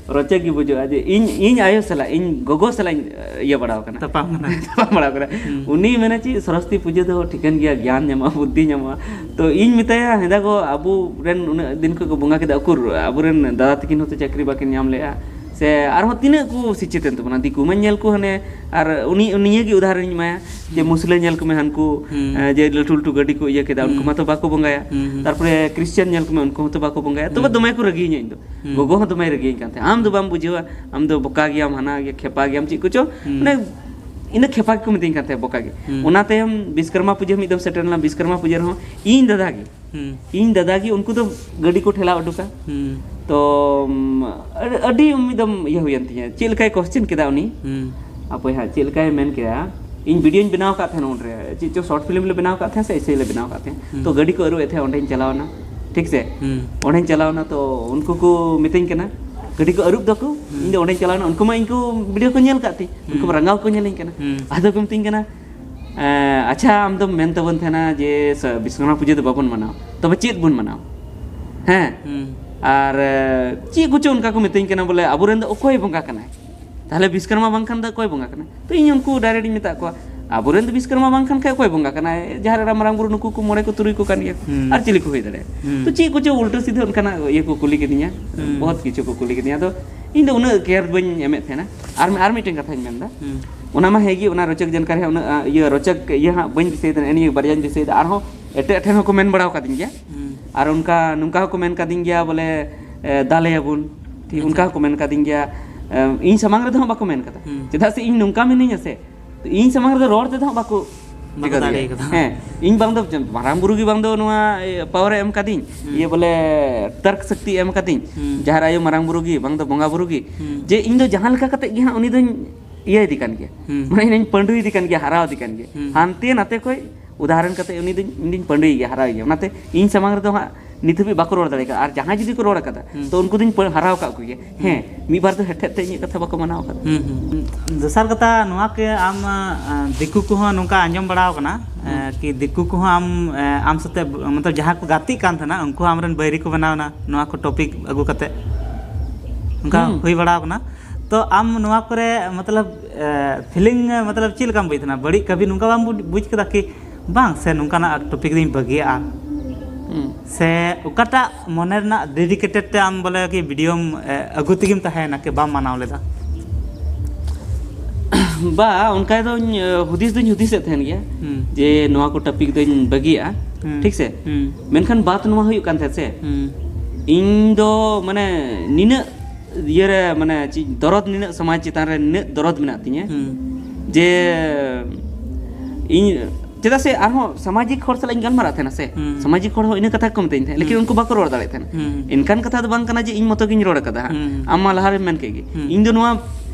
ᱨᱚᱪᱚᱠ ᱜᱮ ᱵᱩᱡᱩᱜᱼᱟ ᱡᱮ ᱤᱧ, ᱤᱧ ᱟᱭᱳ ᱥᱟᱞᱟᱜ, ᱤᱧ ᱜᱚᱜᱚ ᱥᱟᱞᱟᱜ ᱤᱧ, ᱟ, ᱤᱭᱟᱹ ᱵᱟᱲᱟᱣ ᱠᱟᱱᱟ᱾ ᱛᱟᱯᱟᱢ ᱠᱟᱱᱟ᱾ ᱛᱟᱯᱟᱢ ᱵᱟᱲᱟᱣ ᱠᱟᱱᱟ᱾ ᱩᱱᱤ ᱢᱮᱱᱟ ᱪᱮᱫ, "ᱥᱚᱨᱚᱥᱚᱛᱤ ᱯᱩᱡᱟᱹ ᱫᱚ ᱴᱷᱤᱠᱟᱹᱱ ᱜᱮᱭᱟ, ᱜᱮᱭᱟᱱ ᱧᱟᱢᱚᱜᱼᱟ, ᱵᱩᱫᱽᱫᱷᱤ ᱧᱟᱢᱚᱜᱼᱟ᱾" ᱛᱚ ᱤᱧ ᱢᱮᱛᱟᱭᱟ, "ᱦᱮᱸᱫᱟ ᱜᱚ, ᱟᱵᱚ ᱨᱮᱱ ᱩᱱᱟᱹᱜ ᱫᱤᱱ ᱠᱷᱚᱱ ᱠᱚ ᱵᱚᱸᱜᱟ ᱠᱮᱫᱟ, ᱩᱠᱩᱨ ᱟᱵᱚ ᱨᱮᱱ ᱫᱟᱫᱟ ᱛᱟᱹᱠᱤᱱ ᱦᱚᱸᱛᱚ ᱪᱟᱹᱠᱨᱤ ᱵᱟᱹᱠᱤᱱ ᱧᱟᱢ ᱞᱮᱜᱼᱟ, ᱥᱮ ᱟᱨᱦᱚᱸ ᱛᱤᱱᱟᱹᱜ ᱠᱚ ᱥᱮᱪᱮᱫ ᱮᱱ ᱛᱟᱵᱚᱱᱟ? ᱫᱤᱠᱩ ᱢᱟᱧ ᱧᱮᱞ ᱠᱚ ᱦᱟᱱᱮ", ᱟᱨ ᱩᱱᱤ, ᱱᱤᱭᱟᱹ ᱜᱮ ᱩᱫᱟᱦᱚᱨᱚᱱᱤᱧ ᱮᱢᱟᱭᱟ ᱡᱮ ᱢᱩᱥᱞᱟᱹ ᱧᱮᱞ ᱠᱚᱢᱮ ᱦᱟᱱᱠᱩ, ᱮ, ᱡᱮ ᱞᱟᱹᱴᱩ ᱞᱟᱹᱴᱩ ᱜᱟᱹᱰᱤ ᱠᱚ ᱤᱭᱟᱹ ᱠᱮᱫᱟ, ᱩᱱᱠᱩ ᱢᱟᱛᱚ ᱵᱟᱠᱚ ᱵᱚᱸᱜᱟᱭᱟ᱾ ᱛᱟᱨᱯᱚᱨᱮ ᱠᱨᱤᱥᱪᱟᱱ ᱧᱮᱞ ᱠᱚᱢᱮ, ᱩᱱᱠᱩ ᱦᱚᱸᱛᱚ ᱵᱟᱠᱚ ᱵᱚᱸᱜᱟᱭᱟ᱾ ᱛᱚᱵᱮ ᱫᱚᱢᱮ ᱠᱚ ᱨᱟᱹᱜᱤᱭᱟᱹᱧ ᱠᱟᱱ ᱛᱟᱦᱮᱸᱫ, "ᱟᱢ ᱫᱚ ᱵᱟᱢ ᱵᱩᱡᱷᱟᱹᱣᱟ, ᱟᱢ ᱫᱚ ᱵᱚᱠᱟ ᱜᱮᱭᱟᱢ, ᱦᱟᱱᱟ ᱜᱮ, ᱠᱷᱮᱯᱟ ᱜᱮᱭᱟᱢ", ᱪᱮᱫ ᱠᱚᱪᱚ, ᱢᱟᱱᱮ ᱤᱱᱟᱹ ᱠᱷᱮᱯᱟ ᱜᱮᱠᱚ ᱢᱤᱛᱟᱹᱧ ᱠᱟᱱ ᱛᱟᱦᱮᱸᱫ, ᱵᱚᱠᱟ ᱜᱮ᱾ ᱚᱱᱟ ᱛᱟᱭᱚᱢ ᱵᱤᱥᱠᱚᱨᱢᱟ ᱯᱩᱡᱟᱹ ᱢᱤᱫ ᱫᱚᱢ ᱥᱮᱴᱮᱨ ᱞᱮᱱᱟ, ᱵᱤᱥᱠᱚᱨᱢᱟ ᱯᱩᱡᱟᱹ ᱨᱮᱦᱚᱸ ᱤᱧ ᱫᱟᱫᱟ ᱜᱮ, ᱤᱧ ᱫᱟᱫᱟ ᱜᱮ ᱩᱱᱠᱩ ᱫᱚ ᱜᱟᱹᱰᱤ ᱠᱚ ᱴᱷᱮᱞᱟᱣ ᱩᱰᱩᱠᱟ᱾ ᱛᱚ, ᱩᱢ, ᱟᱹᱰᱤ, ᱟᱹᱰᱤ ᱢᱤᱫ ᱫᱚᱢ ᱤᱭᱟᱹ ᱦᱩᱭᱮᱱ ᱛᱤᱧᱟᱹ, ᱪᱮᱫ ᱞᱮᱠᱟᱭ ᱠᱚᱥᱪᱮᱱ ᱠᱮᱫᱟ ᱩᱱᱤ᱾ ᱦᱟᱯᱳᱭ ᱦᱟᱸᱜ, ᱪᱮᱫ ᱞᱮᱠᱟᱭ ᱢᱮᱱ ᱠᱮᱫᱟ, ᱤᱧ ᱵᱷᱤᱰᱤᱭᱳᱧ ᱵᱮᱱᱟᱣ ᱟᱠᱟᱫ ᱛᱟᱦᱮᱱᱟ ᱩᱱᱨᱮ, ᱪᱮᱫ ᱪᱚ ᱥᱚᱨᱴ ᱯᱷᱤᱞᱢ ᱞᱮ ᱵᱮᱱᱟᱣ ᱟᱠᱟᱫ ᱛᱟᱦᱮᱸᱱᱟ ᱥᱮ ᱮᱭᱥᱮ ᱞᱮ ᱵᱮᱱᱟᱣ ᱟᱠᱟᱫ ᱛᱟᱦᱮᱸᱱᱟ᱾ ᱛᱚ ᱜᱟᱹᱰᱤ ᱠᱚ ᱟᱹᱨᱩᱵ ᱮᱫ ᱛᱟᱦᱮᱸᱫ, ᱚᱸᱰᱮᱧ ᱪᱟᱞᱟᱣ ᱮᱱᱟ᱾ ᱴᱷᱤᱠ ᱥᱮ? ᱦᱩᱸ᱾ ᱚᱸᱰᱮᱧ ᱪᱟᱞᱟᱣᱱᱟ, ᱛᱚ ᱩᱱᱠᱩ ᱠᱚ ᱢᱤᱛᱟᱹᱧ ᱠᱟᱱᱟ, ᱜᱟᱹᱰᱤ ᱠᱚ ᱟᱹᱨᱩᱵ ᱫᱟᱠᱚ᱾ ᱦᱩᱸ᱾ ᱤᱧ ᱫᱚ ᱚᱸᱰᱮᱧ ᱪᱟᱞᱟᱣᱱᱟ, ᱩᱱᱠᱩ ᱢᱟ ᱤᱧ ᱠᱚ ᱵᱷᱤᱰᱤᱭᱳ ᱠᱚ ᱧᱮᱞ ᱠᱟᱜ ᱛᱤᱧ, ᱩᱱᱠᱩ ᱢᱟ ᱦᱩᱸ᱾ ᱨᱟᱸᱜᱟᱣ ᱠᱚ ᱧᱮᱞᱤᱧ ᱠᱟᱱᱟ᱾ ᱦᱩᱸ᱾ ᱟᱫᱚ ᱠᱚ ᱢᱤᱛᱟᱹᱧ ᱠᱟᱱᱟ, "ᱮᱸ, ᱟᱪᱪᱷᱟ, ᱟᱢ ᱫᱚᱢ ᱢᱮᱱ ᱛᱟᱵᱚᱱ ᱛᱟᱦᱮᱱᱟ ᱡᱮ ᱥᱟ-, ᱵᱤᱥᱠᱚᱨᱢᱟ ᱯᱩᱡᱟᱹ ᱫᱚ ᱵᱟᱵᱚᱱ ᱢᱟᱱᱟᱣᱟ, ᱛᱚᱵᱮ ᱪᱮᱫ ᱵᱚᱱ ᱢᱟᱱᱟᱣᱟ?" ᱦᱮᱸ? ᱦᱩᱸ᱾ ᱟᱨ, ᱮ, ᱪᱮᱫ ᱠᱚᱪᱚ ᱚᱱᱠᱟ ᱠᱚ ᱢᱤᱛᱟᱹᱧ ᱠᱟᱱᱟ, ᱵᱚᱞᱮ, ᱟᱵᱚᱨᱮᱱ ᱫᱚ ᱚᱠᱚᱭ ᱵᱚᱸᱜᱟ ᱠᱟᱱᱟᱭ? ᱛᱟᱦᱞᱮ ᱵᱤᱥᱠᱚᱨᱢᱟ ᱵᱟᱝᱠᱷᱟᱱ ᱫᱚ ᱚᱠᱚᱭ ᱵᱚᱸᱜᱟ ᱠᱟᱱᱟᱭ? ᱛᱚ ᱤᱧ ᱩᱱᱠᱩ ᱰᱟᱭᱨᱮᱠᱴ ᱤᱧ ᱢᱮᱛᱟᱜ ᱠᱚᱣᱟ, ᱟᱵᱚᱨᱮᱱ ᱫᱚ ᱵᱤᱥᱠᱚᱨᱢᱟ ᱵᱟᱝᱠᱷᱟᱱ ᱠᱷᱟᱡ ᱚᱠᱚᱭ ᱵᱚᱸᱜᱟ ᱠᱟᱱᱟᱭ? ᱡᱟᱦᱮᱨ ᱮᱨᱟ, ᱢᱟᱨᱟᱝ ᱵᱩᱨᱩ, ᱱᱩᱠᱩ ᱠᱚ ᱢᱚᱬᱮ ᱠᱚ ᱛᱩᱨᱩᱭ ᱠᱚ ᱠᱟᱱ ᱜᱮᱭᱟ ᱠᱚ᱾ ᱦᱩᱸ᱾ ᱟᱨ ᱪᱤᱞᱤ ᱠᱚ ᱦᱩᱭ ᱫᱟᱲᱮᱭᱟᱜᱼᱟ? ᱦᱩᱸ᱾ ᱛᱚ ᱪᱮᱫ ᱠᱚᱪᱚ ᱩᱞᱴᱟᱹ ᱥᱤᱫᱷᱟᱹ ᱚᱱᱠᱟᱱᱟᱜ ᱤᱭᱟᱹ ᱠᱚ ᱠᱩᱞᱤ ᱠᱤᱫᱤᱧᱟ, ᱦᱩᱸ᱾ ᱵᱚᱦᱩᱛ ᱠᱤᱪᱷᱩ ᱠᱚ ᱠᱩᱞᱤ ᱠᱤᱫᱤᱧᱟ᱾ ᱟᱫᱚ ᱤᱧ ᱫᱚ ᱩᱱᱟᱹᱜ ᱠᱮᱭᱟᱨ ᱵᱟᱹᱧ ᱮᱢᱮᱫ ᱛᱟᱦᱮᱱᱟ᱾ ᱟᱨ, ᱟᱨ ᱢᱤᱫᱴᱮᱱ ᱠᱟᱛᱷᱟᱧ ᱢᱮᱱᱫᱟ, ᱦᱩᱸ᱾ ᱚᱱᱟ ᱢᱟ ᱦᱮᱸ ᱜᱮ, ᱚᱱᱟ ᱨᱚᱪᱚᱠ ᱡᱟᱱᱠᱟᱨᱤ ᱦᱟᱸᱜ ᱩᱱᱟᱹᱜ, ᱟ, ᱤᱭᱟᱹ ᱨᱚᱪᱚᱠ ᱤᱭᱟᱹ ᱦᱟᱸᱜ ᱵᱟᱹᱧ ᱫᱤᱥᱟᱹᱭᱮᱫᱟ, ᱱᱮᱜᱼᱮ ᱱᱤᱭᱟᱹ ᱵᱟᱨᱭᱟᱧ ᱫᱤᱥᱟᱹᱭᱮᱫᱟ᱾ ᱟᱨᱦᱚᱸ ᱮᱴᱟᱜ ᱴᱷᱮᱱ ᱦᱚᱸᱠᱚ ᱢᱮᱱ ᱵᱟᱲᱟ ᱟᱠᱟᱫᱤᱧ ᱜᱮᱭᱟ᱾ ᱦᱩᱸ᱾ ᱟᱨ ᱚᱱᱠᱟ, ᱱᱚᱝᱠᱟ ᱦᱚᱸᱠᱚ ᱢᱮᱱ ᱠᱟᱫᱤᱧ ᱜᱮᱭᱟ ᱵᱚᱞᱮ, ᱮ, ᱫᱟᱞᱮᱭᱟᱵᱚᱱ, ᱴᱷᱤᱠ, ᱟᱪᱪᱷᱟ᱾ ᱚᱱᱠᱟ ᱦᱚᱸᱠᱚ ᱢᱮᱱ ᱠᱟᱫᱤᱧ ᱜᱮᱭᱟ᱾ ᱮ, ᱤᱧ ᱥᱟᱢᱟᱝ ᱨᱮᱫᱚ ᱦᱟᱸᱜ ᱵᱟᱠᱚ ᱢᱮᱱ ᱠᱟᱫᱟ᱾ ᱦᱩᱸ᱾ ᱪᱮᱫᱟᱜ ᱥᱮ ᱤᱧ ᱱᱚᱝᱠᱟ ᱢᱤᱱᱟᱹᱧᱟ ᱥᱮ, ᱛᱚ ᱤᱧ ᱥᱟᱢᱟᱝ ᱨᱮᱫᱚ ᱨᱚᱲ ᱛᱮᱫᱚ ᱦᱟᱸᱜ ᱵᱟᱠᱚ ᱵᱟᱠᱚ ᱪᱤᱠᱟᱹ ᱫᱟᱲᱮ ᱫᱟᱲᱮᱭᱟᱜᱼᱟ᱾ ᱠᱟᱫᱟ᱾ ᱦᱮᱸ, ᱤᱧ ᱵᱟᱝ ᱫᱚ ᱢᱟᱨᱟᱝ ᱵᱩᱨᱩ ᱜᱮ ᱵᱟᱝ ᱫᱚ ᱱᱚᱣᱟ, ᱮ, ᱯᱟᱣᱟᱨᱮ ᱮᱢ ᱠᱟᱫᱤᱧ, ᱦᱩᱸ᱾ ᱤᱭᱟᱹ ᱵᱚᱞᱮ ᱛᱟᱨᱠ ᱥᱚᱠᱛᱤ ᱮᱢ ᱠᱟᱫᱤᱧ, ᱦᱩᱸ᱾ ᱡᱟᱦᱮᱨ ᱟᱭᱳ, ᱢᱟᱨᱟᱝ ᱵᱩᱨᱩ ᱜᱮ ᱵᱟᱝ ᱫᱚ ᱵᱚᱸᱜᱟ ᱵᱩᱨᱩ ᱜᱮ, ᱦᱩᱸ᱾ ᱡᱮ ᱤᱧ ᱫᱚ ᱡᱟᱦᱟᱸ ᱞᱮᱠᱟ ᱠᱟᱛᱮ ᱜᱮ ᱦᱟᱸᱜ ᱩᱱᱤ ᱫᱚᱧ ᱤᱭᱟᱹᱭᱮᱫᱮ ᱠᱟᱱ ᱜᱮᱭᱟ᱾ ᱦᱩᱸ᱾ ᱢᱟᱱᱮ ᱤᱧ ᱯᱟᱹᱰᱩᱭᱮᱫᱮ ᱠᱟᱱ ᱜᱮᱭᱟ, ᱦᱟᱨᱟᱣᱮᱫᱮ ᱠᱟᱱ ᱜᱮᱭᱟ᱾ ᱦᱩᱸ᱾ ᱦᱟᱱᱛᱮ ᱱᱟᱛᱮ ᱠᱷᱚᱡ ᱩᱫᱟᱦᱚᱨᱚᱱ ᱠᱟᱛᱮ ᱩᱱᱤ ᱫᱚᱧ, ᱤᱧ ᱫᱚᱧ ᱯᱟᱹᱰᱩᱭᱮ ᱜᱮᱭᱟ, ᱦᱟᱨᱟᱣᱮ ᱜᱮᱭᱟ᱾ ᱚᱱᱟᱛᱮ ᱤᱧ ᱥᱟᱢᱟᱝ ᱨᱮᱫᱚ ᱦᱟᱸᱜ ᱱᱤᱛ ᱦᱟᱹᱵᱤᱡ ᱵᱟᱠᱚ ᱨᱚᱲ ᱫᱟᱲᱮ ᱠᱟᱫᱟ᱾ ᱟᱨ ᱡᱟᱦᱟᱸᱭ ᱡᱩᱫᱤ ᱠᱚ ᱨᱚᱲ ᱠᱟᱫᱟ, ᱦᱩᱸ᱾ ᱛᱚ ᱩᱱᱠᱩ ᱫᱚᱧ ᱯᱟᱹ-, ᱦᱟᱨᱟᱣ ᱠᱟᱜ ᱠᱚᱜᱮᱭᱟ᱾ ᱦᱩᱸ᱾ ᱦᱮᱸ, ᱢᱤᱫ ᱵᱟᱨ ᱫᱚ ᱦᱮᱴ ᱦᱮᱴ ᱛᱮ ᱤᱧᱟᱹᱜ ᱠᱟᱛᱷᱟ ᱵᱟᱠᱚ ᱢᱟᱱᱟᱣ ᱠᱟᱫᱟ᱾ ᱦᱩᱸ, ᱦᱩᱸ᱾ ᱫᱚᱥᱟᱨ ᱠᱟᱛᱷᱟ ᱱᱚᱣᱟ ᱠᱤ ᱟᱢ, ᱟ, ᱫᱤᱠᱩ ᱠᱚᱦᱚᱸ ᱱᱚᱝᱠᱟ ᱟᱸᱡᱚᱢ ᱵᱟᱲᱟᱣ ᱠᱟᱱᱟ, ᱦᱩᱸ᱾ ᱮ, ᱠᱤ ᱫᱤᱠᱩ ᱠᱚᱦᱚᱸ ᱟᱢ, ᱮ, ᱟᱢ ᱥᱟᱛᱮ ᱵ-, ᱢᱚᱛᱞᱚᱵ ᱡᱟᱦᱟᱸ ᱠᱚ ᱜᱟᱛᱮᱜ ᱠᱟᱱ ᱛᱟᱦᱮᱱᱟ, ᱩᱱᱠᱩ ᱦᱚᱸ ᱟᱢᱨᱮᱱ ᱵᱟᱹᱭᱨᱤ ᱠᱚ ᱵᱮᱱᱟᱣ ᱮᱱᱟ, ᱱᱚᱣᱟ ᱠᱚ ᱴᱚᱯᱤᱠ ᱟᱹᱜᱩ ᱠᱟᱛᱮ? ᱚᱱᱠᱟ ᱦᱩᱸ᱾ ᱦᱩᱭ ᱵᱟᱲᱟᱣ ᱠᱟᱱᱟ? ᱛᱚ ᱟᱢ ᱱᱚᱣᱟ ᱠᱚᱨᱮ ᱢᱚᱛᱞᱚᱵ, ᱮ, ᱯᱷᱤᱞᱤᱝ, ᱢᱚᱛᱞᱚᱵ ᱪᱮᱫ ᱞᱮᱠᱟᱢ ᱵᱩᱡ ᱛᱟᱦᱮᱱᱟ? ᱵᱟᱹᱲᱤᱡ ᱠᱟᱹᱵᱷᱤ ᱱᱚᱝᱠᱟ ᱵᱟᱢ ᱵᱩᱡ, ᱵᱩᱡ ᱠᱟᱫᱟ ᱠᱤ ᱵᱟᱝ, ᱥᱮ ᱱᱚᱝᱠᱟᱱᱟᱜ ᱴᱚᱯᱤᱠ ᱫᱚᱧ ᱵᱟᱹᱜᱤᱭᱟᱜᱼᱟ? ᱦᱩᱸ᱾ ᱥᱮ ᱚᱠᱟᱴᱟᱜ ᱢᱚᱱᱮ ᱨᱮᱱᱟᱜ ᱰᱮᱰᱤᱠᱮᱴᱮᱰ ᱛᱮ ᱟᱢ ᱵᱚᱞᱮ ᱠᱤ ᱵᱷᱤᱰᱤᱭᱳᱢ, ᱮ, ᱟᱹᱜᱩ ᱛᱮᱜᱮᱢ ᱛᱟᱦᱮᱸᱭᱮᱱᱟ ᱠᱤ ᱵᱟᱢ ᱢᱟᱱᱟᱣ ᱞᱮᱫᱟ? ᱵᱟ, ᱚᱱᱠᱟ ᱫᱚᱧ, ᱮ, ᱦᱩᱫᱤᱥ ᱫᱚᱧ ᱦᱩᱫᱤᱥᱮᱫ ᱛᱟᱦᱮᱱ ᱜᱮᱭᱟ ᱦᱩᱸ᱾ ᱡᱮ ᱱᱚᱣᱟ ᱠᱚ ᱴᱚᱯᱤᱠ ᱫᱚᱧ ᱵᱟᱹᱜᱤᱭᱟᱜᱼᱟ, ᱦᱩᱸ᱾ ᱴᱷᱤᱠ ᱥᱮ? ᱦᱩᱸ᱾ ᱢᱮᱱᱠᱷᱟᱱ ᱵᱟᱛ ᱱᱚᱣᱟ ᱦᱩᱭᱩᱜ ᱠᱟᱱ ᱛᱟᱦᱮᱸᱫ ᱥᱮ, ᱦᱩᱸ᱾ ᱤᱧ ᱫᱚ ᱢᱟᱱᱮ ᱱᱤᱱᱟᱹᱜ ᱤᱭᱟᱹᱨᱮ, ᱢᱟᱱᱮ ᱪᱮᱫ ᱫᱚᱨᱚᱫ, ᱱᱤᱱᱟᱹᱜ ᱥᱚᱢᱟᱡᱽ ᱪᱮᱛᱟᱱ ᱨᱮ ᱱᱤᱱᱟᱹᱜ ᱫᱚᱨᱚᱫ ᱢᱮᱱᱟᱜ ᱛᱤᱧᱟᱹ ᱦᱩᱸ᱾ ᱡᱮ ᱤᱧ, ᱪᱮᱫᱟᱜ ᱥᱮ ᱟᱨᱦᱚᱸ ᱥᱟᱢᱟᱡᱤᱠ ᱦᱚᱲ ᱥᱟᱞᱟᱜ ᱤᱧ ᱜᱟᱞᱢᱟᱨᱟᱜ ᱛᱟᱦᱮᱱᱟ ᱥᱮ, ᱦᱩᱸ᱾ ᱥᱟᱢᱟᱡᱤᱠ ᱦᱚᱲ ᱦᱚᱸ ᱤᱱᱟᱹ ᱠᱟᱛᱷᱟ ᱜᱮᱠᱚ ᱢᱤᱛᱟᱹᱧ ᱛᱟᱦᱮᱸᱫ, ᱞᱮᱠᱤᱱ ᱦᱩᱸ᱾ ᱩᱱᱠᱩ ᱵᱟᱠᱚ ᱨᱚᱲ ᱫᱟᱲᱮᱭᱟᱜ ᱛᱟᱦᱮᱱᱟ᱾ ᱦᱩᱸ᱾ ᱮᱱᱠᱟᱱ ᱠᱟᱛᱷᱟ ᱫᱚ ᱵᱟᱝ ᱠᱟᱱᱟ ᱡᱮ ᱤᱧ ᱢᱚᱛᱚ ᱜᱤᱧ ᱨᱚᱲ ᱠᱟᱫᱟ ᱦᱟᱸᱜ᱾ ᱦᱩᱸ᱾ ᱟᱢ ᱢᱟ ᱞᱟᱦᱟ ᱨᱮᱢ ᱢᱮᱱ ᱠᱮᱫ ᱜᱮ᱾ ᱦᱩᱸ᱾ ᱤᱧ ᱫᱚ ᱱᱚᱣᱟ